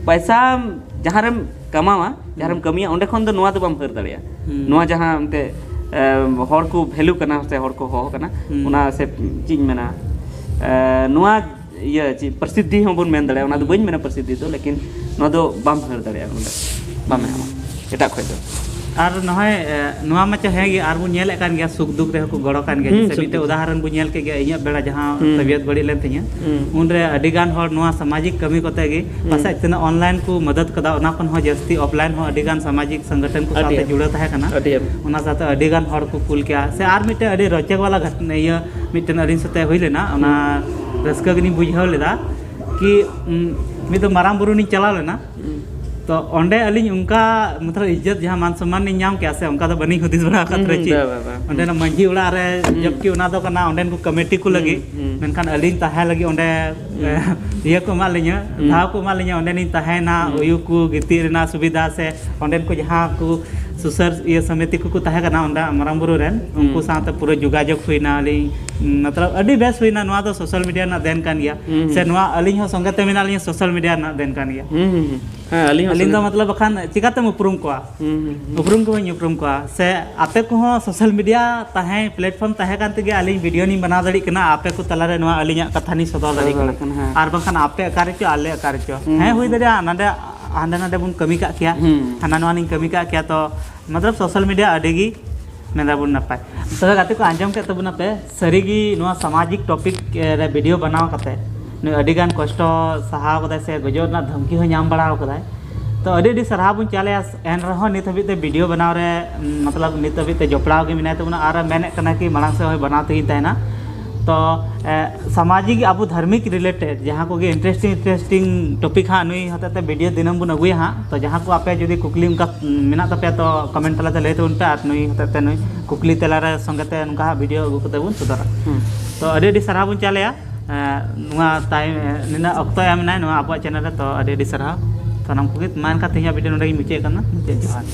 ᱯᱚᱭᱥᱟ ᱡᱟᱦᱟᱸ ᱨᱮᱢ ᱠᱟᱢᱟᱣᱟ, ᱡᱟᱦᱟᱸ ᱨᱮᱢ ᱦᱩᱸ᱾ ᱠᱟᱹᱢᱤᱭᱟ, ᱚᱸᱰᱮ ᱠᱷᱚᱱ ᱫᱚ ᱱᱚᱣᱟ ᱫᱚ ᱵᱟᱢ ᱦᱟᱹᱨ ᱫᱟᱲᱮᱭᱟᱜᱼᱟ᱾ ᱦᱩᱸ᱾ ᱱᱚᱣᱟ ᱡᱟᱦᱟᱸ ᱮᱱᱛᱮ ᱮ, ᱦᱚᱲ ᱠᱚ ᱵᱷᱮᱞᱩ ᱠᱟᱱᱟ ᱥᱮ ᱦᱚᱲ ᱠᱚ ᱦᱚᱦᱚ ᱠᱟᱱᱟ, ᱦᱩᱸ᱾ ᱚᱱᱟ ᱥᱮ ᱪᱮᱫ ᱤᱧ ᱢᱮᱱᱟ, ᱮ, ᱱᱚᱣᱟ ᱤᱭᱟᱹ ᱪᱮᱫ ᱯᱨᱚᱥᱤᱫᱷᱤ ᱦᱚᱸᱵᱚᱱ ᱢᱮᱱ ᱫᱟᱲᱮᱭᱟᱜᱼᱟ, ᱚᱱᱟ ᱫᱚ ᱦᱩᱸ᱾ ᱵᱟᱹᱧ ᱢᱮᱱᱟ ᱯᱨᱚᱥᱤᱫᱷᱤ ᱫᱚ, ᱞᱮᱠᱤᱱ ᱱᱚᱣᱟ ᱫᱚ ᱵᱟᱢ ᱦᱟᱹᱨ ᱫᱟᱲᱮᱭᱟᱜᱼᱟ ᱱᱚᱰᱮ, ᱵᱟᱢ ᱧᱟᱢᱟ ᱮᱴᱟᱜ ᱠᱷᱚᱡ ᱫᱚ᱾ ᱟᱨ ᱱᱚᱜᱼᱚᱭ, ᱮ, ᱱᱚᱣᱟ ᱢᱟᱪᱚ ᱦᱮᱸ ᱜᱮ, ᱟᱨ ᱵᱚᱱ ᱧᱮᱞᱮᱫ ᱠᱟᱱ ᱜᱮᱭᱟ, ᱥᱩᱠ ᱫᱩᱠ ᱨᱮᱦᱚᱸ ᱠᱚ ᱜᱚᱲᱚ ᱠᱟᱱ ᱜᱮᱭᱟ᱾ ᱦᱩᱸ, ᱡᱮᱭᱥᱮ ᱥᱩᱠ ᱢᱤᱫᱴᱮᱡ ᱫᱩᱠ᱾ ᱩᱫᱟᱦᱚᱨᱚᱱ ᱵᱚᱱ ᱧᱮᱞ ᱠᱮᱫ ᱜᱮᱭᱟ, ᱤᱧᱟᱹᱜ ᱵᱮᱲᱟ ᱡᱟᱦᱟᱸ ᱦᱩᱸ᱾ ᱛᱟᱵᱤᱭᱚᱛ ᱵᱟᱹᱲᱤᱡ ᱞᱮᱱ ᱛᱤᱧᱟᱹ, ᱦᱩᱸ᱾ ᱩᱱᱨᱮ ᱟᱹᱰᱤ ᱜᱟᱱ ᱦᱚᱲ ᱱᱚᱣᱟ ᱥᱟᱢᱟᱡᱤᱠ ᱠᱟᱹᱢᱤ ᱠᱚᱛᱮ ᱜᱮ ᱦᱩᱸ᱾ ᱯᱟᱥᱮᱡ ᱛᱤᱱᱟᱹᱜ ᱚᱱᱞᱟᱭᱤᱱ ᱠᱚ ᱢᱚᱫᱚᱫ ᱠᱟᱫᱟ, ᱚᱱᱟ ᱠᱷᱚᱱ ᱦᱚᱸ ᱡᱟᱹᱥᱛᱤ ᱚᱯᱷᱞᱟᱭᱤᱱ ᱦᱚᱸ ᱟᱹᱰᱤ ᱜᱟᱱ ᱥᱟᱢᱟᱡᱤᱠ ᱥᱚᱝᱜᱚᱴᱷᱚᱱ ᱠᱚ ᱟᱹᱰᱤ ᱥᱟᱶᱛᱮ ᱟᱭᱢᱟ᱾ ᱡᱩᱲᱟᱹᱣ ᱛᱟᱦᱮᱸ ᱠᱟᱱᱟ᱾ ᱟᱹᱰᱤ ᱟᱭᱢᱟ᱾ ᱚᱱᱟ ᱥᱟᱶᱛᱮ ᱟᱹᱰᱤ ᱜᱟᱱ ᱦᱚᱲ ᱠᱚ ᱠᱩᱞ ᱠᱮᱜᱼᱟ᱾ ᱥᱮ ᱟᱨ ᱢᱤᱫᱴᱮᱱ ᱟᱹᱰᱤ ᱨᱚᱪᱚᱠ ᱵᱟᱞᱟ ᱜᱷᱚᱴ-, ᱤᱭᱟᱹ ᱢᱤᱫᱴᱮᱱ ᱟᱹᱞᱤᱧ ᱥᱟᱛᱮ ᱦᱩᱭ ᱞᱮᱱᱟ, ᱚᱱᱟ ᱦᱩᱸ᱾ ᱨᱟᱹᱥᱠᱟᱹ ᱜᱮᱞᱤᱧ ᱵᱩᱡᱷᱟᱹᱣ ᱞᱮᱫᱟ ᱠᱤ, ᱩᱢ, ᱢᱤᱫ ᱫᱚ ᱢᱟᱨᱟᱝ ᱵᱩᱨᱩ ᱞᱤᱧ ᱪᱟᱞᱟᱣ ᱞᱮᱱᱟ᱾ ᱦᱩᱸ᱾ ᱛᱚ ᱚᱸᱰᱮ ᱟᱹᱞᱤᱧ ᱚᱱᱠᱟ ᱢᱚᱛᱞᱚᱵ ᱤᱡᱽᱡᱚᱛ ᱡᱟᱦᱟᱸ ᱢᱟᱱ ᱥᱚᱱᱢᱟᱱ ᱞᱤᱧ ᱧᱟᱢ ᱠᱮᱜᱼᱟ ᱥᱮ, ᱚᱱᱠᱟ ᱫᱚ ᱵᱟᱹᱞᱤᱧ ᱦᱩᱫᱤᱥ ᱵᱟᱲᱟ ᱟᱠᱟᱫ ᱦᱩᱸ, ᱛᱟᱦᱮᱸ ᱦᱩᱸ, ᱪᱮᱫ᱾ ᱵᱟ, ᱵᱟ, ᱵᱟ, ᱦᱩᱸ᱾ ᱚᱸᱰᱮᱱᱟᱜ ᱢᱟᱹᱡᱷᱤ ᱚᱲᱟᱜ ᱨᱮ ᱦᱩᱸ᱾ ᱡᱚᱵᱠᱤ ᱚᱱᱟ ᱫᱚ ᱠᱟᱱᱟ ᱚᱸᱰᱮᱱ ᱠᱚ ᱠᱚᱢᱤᱴᱤ ᱠᱚ ᱦᱩᱸ, ᱞᱟᱹᱜᱤᱫ, ᱦᱩᱸ᱾ ᱢᱮᱱᱠᱷᱟᱱ ᱟᱹᱞᱤᱧ ᱛᱟᱦᱮᱸ ᱞᱟᱹᱜᱤᱫ ᱚᱸᱰᱮ ᱦᱩᱸ᱾ ᱤᱭᱟᱹ ᱠᱚ ᱮᱢᱟᱜ ᱞᱤᱧᱟᱹ, ᱦᱩᱸ᱾ ᱫᱷᱟᱣ ᱠᱚ ᱮᱢᱟᱜ ᱞᱤᱧᱟᱹ, ᱚᱸᱰᱮᱞᱤᱧ ᱛᱟᱦᱮᱸᱭᱮᱱᱟ, ᱦᱩᱸ᱾ ᱩᱭᱩ ᱠᱚ, ᱜᱤᱛᱤᱡ ᱨᱮᱱᱟᱜ ᱥᱩᱵᱤᱫᱷᱟ ᱥᱮ ᱚᱸᱰᱮᱱ ᱠᱚ ᱡᱟᱦᱟᱸ ᱠᱚ ᱥᱩᱥᱟᱹᱨ ᱤᱭᱟᱹ ᱥᱚᱢᱤᱛᱤ ᱠᱚᱠᱚ ᱛᱟᱦᱮᱸ ᱠᱟᱱᱟ ᱚᱸᱰᱮ ᱢᱟᱨᱟᱝ ᱵᱩᱨᱩ ᱨᱮᱱ, ᱩᱱᱠᱩ ᱦᱩᱸ᱾ ᱥᱟᱶᱛᱮ ᱯᱩᱨᱟᱹ ᱡᱳᱜᱟᱡᱳᱜᱽ ᱦᱩᱭᱱᱟ᱾ ᱟᱹᱞᱤᱧ, ᱢᱚᱛᱞᱚᱵ, ᱟᱹᱰᱤ ᱵᱮᱥ ᱦᱩᱭᱱᱟ᱾ ᱱᱚᱣᱟ ᱫᱚ ᱥᱳᱥᱟᱞ ᱢᱤᱰᱤᱭᱟ ᱨᱮᱱᱟᱜ ᱫᱮᱱ ᱠᱟᱱ ᱜᱮᱭᱟ᱾ ᱦᱩᱸ, ᱥᱮ ᱦᱩᱸ᱾ ᱱᱚᱣᱟ ᱟᱹᱞᱤᱧ ᱦᱚᱸ ᱥᱚᱸᱜᱮ ᱛᱮ ᱢᱮᱱᱟᱜ ᱞᱤᱧᱟ, ᱥᱳᱥᱟᱞ ᱢᱤᱰᱤᱭᱟ ᱨᱮᱱᱟᱜ ᱫᱮᱱ ᱠᱟᱱ ᱜᱮᱭᱟ᱾ ᱦᱩᱸ, ᱦᱩᱸ, ᱦᱩᱸ᱾ ᱦᱮᱸ, ᱟᱹᱞᱤᱧ ᱦᱚᱸ ᱟᱹᱞᱤᱧ ᱫᱚ ᱥᱚᱸᱜᱮ ᱢᱚᱛᱞᱚᱵ ᱵᱟᱠᱷᱟᱱ ᱪᱤᱠᱟᱹᱛᱮᱢ ᱩᱯᱨᱩᱢ ᱠᱚᱣᱟ? ᱦᱩᱸ, ᱦᱩᱸ, ᱦᱩᱸ᱾ ᱩᱯᱨᱩᱢ ᱜᱮ ᱵᱟᱹᱧ ᱩᱯᱨᱩᱢ ᱠᱚᱣᱟ᱾ ᱥᱮ ᱟᱯᱮ ᱠᱚᱦᱚᱸ ᱥᱳᱥᱟᱞ ᱢᱤᱰᱤᱭᱟ ᱛᱟᱦᱮᱸ ᱯᱞᱟᱴᱯᱷᱚᱨᱢ ᱛᱟᱦᱮᱸ ᱠᱟᱱ ᱛᱮᱜᱮ ᱟᱹᱞᱤᱧ ᱵᱷᱤᱰᱤᱭᱳ ᱞᱤᱧ ᱵᱮᱱᱟᱣ ᱫᱟᱲᱮᱭᱟᱜ ᱠᱟᱱᱟ, ᱟᱯᱮ ᱠᱚ ᱛᱟᱞᱟᱨᱮ ᱱᱚᱣᱟ ᱟᱹᱞᱤᱧᱟᱜ ᱠᱟᱛᱷᱟ ᱞᱤᱧ ᱥᱚᱫᱚᱨ ᱥᱚᱫᱚᱨ ᱫᱟᱲᱮᱭᱟᱜ ᱠᱟᱱᱟ᱾ ᱫᱟᱲᱮᱭᱟᱜ ᱠᱟᱱᱟ, ᱦᱮᱸ᱾ ᱟᱨ ᱵᱟᱝᱠᱷᱟᱱ ᱟᱯᱮ ᱚᱠᱟ ᱨᱮᱪᱚ, ᱟᱞᱮ ᱚᱠᱟ ᱨᱮᱪᱚ᱾ ᱦᱩᱸ, ᱦᱮᱸ, ᱦᱩᱸ, ᱦᱩᱭ ᱦᱩᱸ᱾ ᱫᱟᱲᱮᱭᱟᱜᱼᱟ, ᱱᱚᱰᱮ ᱦᱟᱸᱰᱮ ᱱᱟᱰᱮ ᱵᱚᱱ ᱠᱟᱹᱢᱤ ᱠᱟᱜ ᱠᱮᱭᱟ, ᱦᱩᱸ᱾ ᱦᱟᱱᱟ ᱱᱚᱣᱟ ᱞᱤᱧ ᱠᱟᱹᱢᱤ ᱠᱟᱜ ᱠᱮᱭᱟ, ᱛᱚ ᱢᱚᱛᱞᱚᱵ ᱥᱳᱥᱟᱞ ᱢᱤᱰᱤᱭᱟ ᱟᱹᱰᱤ ᱜᱮ ᱢᱮᱱ ᱫᱟᱵᱚᱱ ᱱᱟᱯᱟᱭ᱾ ᱛᱚᱵᱮ ᱜᱟᱛᱮ ᱠᱚ, ᱟᱸᱡᱚᱢ ᱠᱮᱫ ᱛᱟᱵᱚᱱᱟᱯᱮ, ᱥᱟᱹᱨᱤᱜᱮ ᱱᱚᱣᱟ ᱥᱟᱢᱟᱡᱤᱠ ᱴᱚᱯᱤᱠ ᱨᱮ ᱵᱷᱤᱰᱤᱭᱳ ᱵᱮᱱᱟᱣ ᱠᱟᱛᱮ ᱱᱩᱭ ᱟᱹᱰᱤ ᱜᱟᱱ ᱠᱚᱥᱴᱚ ᱥᱟᱦᱟᱣ ᱠᱟᱫᱟᱭ ᱥᱮ ᱜᱚᱡᱚᱜ ᱨᱮᱱᱟᱜ ᱫᱷᱟᱢᱠᱤ ᱦᱚᱸ ᱧᱟᱢ ᱵᱟᱲᱟ ᱠᱟᱫᱟᱭ᱾ ᱛᱚ ᱟᱹᱰᱤ ᱟᱹᱰᱤ ᱥᱟᱨᱦᱟᱣ ᱵᱚᱱ ᱪᱟᱞᱮᱭᱟ᱾ ᱮᱱ ᱨᱮᱦᱚᱸ ᱱᱤᱛ ᱦᱟᱹᱵᱤᱡ ᱛᱮ ᱵᱷᱤᱰᱤᱭᱳ ᱵᱮᱱᱟᱣ ᱨᱮ, ᱩᱢ, ᱢᱚᱛᱞᱚᱵ ᱱᱤᱛ ᱦᱟᱹᱵᱤᱡ ᱛᱮ ᱡᱚᱯᱲᱟᱣ ᱜᱮ ᱢᱮᱱᱟᱭ ᱛᱟᱵᱚᱱᱟ ᱟᱨ ᱢᱮᱱᱮᱫ ᱠᱟᱱᱟ ᱠᱤ ᱢᱟᱲᱟᱝ ᱥᱮᱫ ᱦᱚᱸ ᱵᱮᱱᱟᱣ ᱛᱮᱜᱮᱧ ᱛᱟᱦᱮᱱᱟ᱾ ᱛᱚ ᱮ, ᱥᱟᱢᱟᱡᱤᱠ ᱟᱵᱚ ᱫᱷᱟᱨᱢᱤᱠ ᱨᱤᱞᱮᱴᱮᱰ ᱡᱟᱦᱟᱸ ᱠᱚᱜᱮ ᱤᱱᱴᱟᱨᱮᱥᱴᱤᱝ ᱤᱱᱴᱟᱨᱮᱥᱴᱤᱝ ᱴᱚᱯᱤᱠ ᱦᱟᱸᱜ ᱱᱩᱭ ᱦᱚᱛᱮᱡ ᱛᱮ ᱵᱷᱤᱰᱤᱭᱳ ᱫᱤᱱᱟᱹᱢ ᱵᱚᱱ ᱟᱹᱜᱩᱭᱟ ᱦᱟᱸᱜ᱾ ᱛᱚ ᱡᱟᱦᱟᱸ ᱠᱚ ᱟᱯᱮ ᱡᱩᱫᱤ ᱠᱩᱠᱞᱤ ᱚᱱᱠᱟ ᱢᱮᱱᱟᱜ ᱛᱟᱯᱮᱭᱟ ᱛᱚ ᱠᱚᱢᱮᱱᱴ ᱛᱟᱞᱟᱛᱮ ᱞᱟᱹᱭ ᱛᱟᱵᱚᱱ ᱯᱮ ᱟᱨ ᱱᱩᱭ ᱦᱚᱛᱮᱡ ᱛᱮ ᱱᱩᱭ ᱠᱩᱠᱞᱤ ᱛᱮᱞᱟ ᱨᱮ ᱥᱚᱸᱜᱮ ᱛᱮ ᱱᱚᱝᱠᱟ ᱦᱟᱸᱜ ᱵᱷᱤᱰᱤᱭᱳ ᱟᱹᱜᱩ ᱠᱟᱛᱮ ᱵᱚᱱ ᱥᱚᱫᱚᱨᱟ᱾ ᱛᱚ ᱟᱹᱰᱤ ᱟᱹᱰᱤ ᱥᱟᱨᱦᱟᱣ ᱵᱚᱱ ᱪᱟᱞᱮᱭᱟ᱾ ᱮ, ᱱᱚᱣᱟ ᱴᱟᱭᱤᱢ, ᱮ, ᱱᱤᱱᱟᱹᱜ ᱚᱠᱛᱚ ᱮᱢ ᱮᱱᱟᱭ ᱱᱚᱣᱟ ᱟᱵᱚᱣᱟᱜ ᱪᱮᱱᱮᱞ ᱨᱮ, ᱛᱚ ᱟᱹᱰᱤ ᱟᱹᱰᱤ ᱥᱟᱨᱦᱟᱣ ᱥᱟᱱᱟᱢ ᱠᱚᱜᱮ᱾ ᱢᱟ ᱮᱱᱠᱷᱟᱱ ᱛᱮᱦᱮᱧᱟᱜ ᱵᱷᱤᱰᱤᱭᱳ ᱱᱚᱸᱰᱮ ᱜᱮᱧ ᱢᱩᱪᱟᱹᱫ ᱠᱟᱱᱟ᱾ ᱢᱩᱪᱟᱹᱫ ᱡᱚᱦᱟᱨ᱾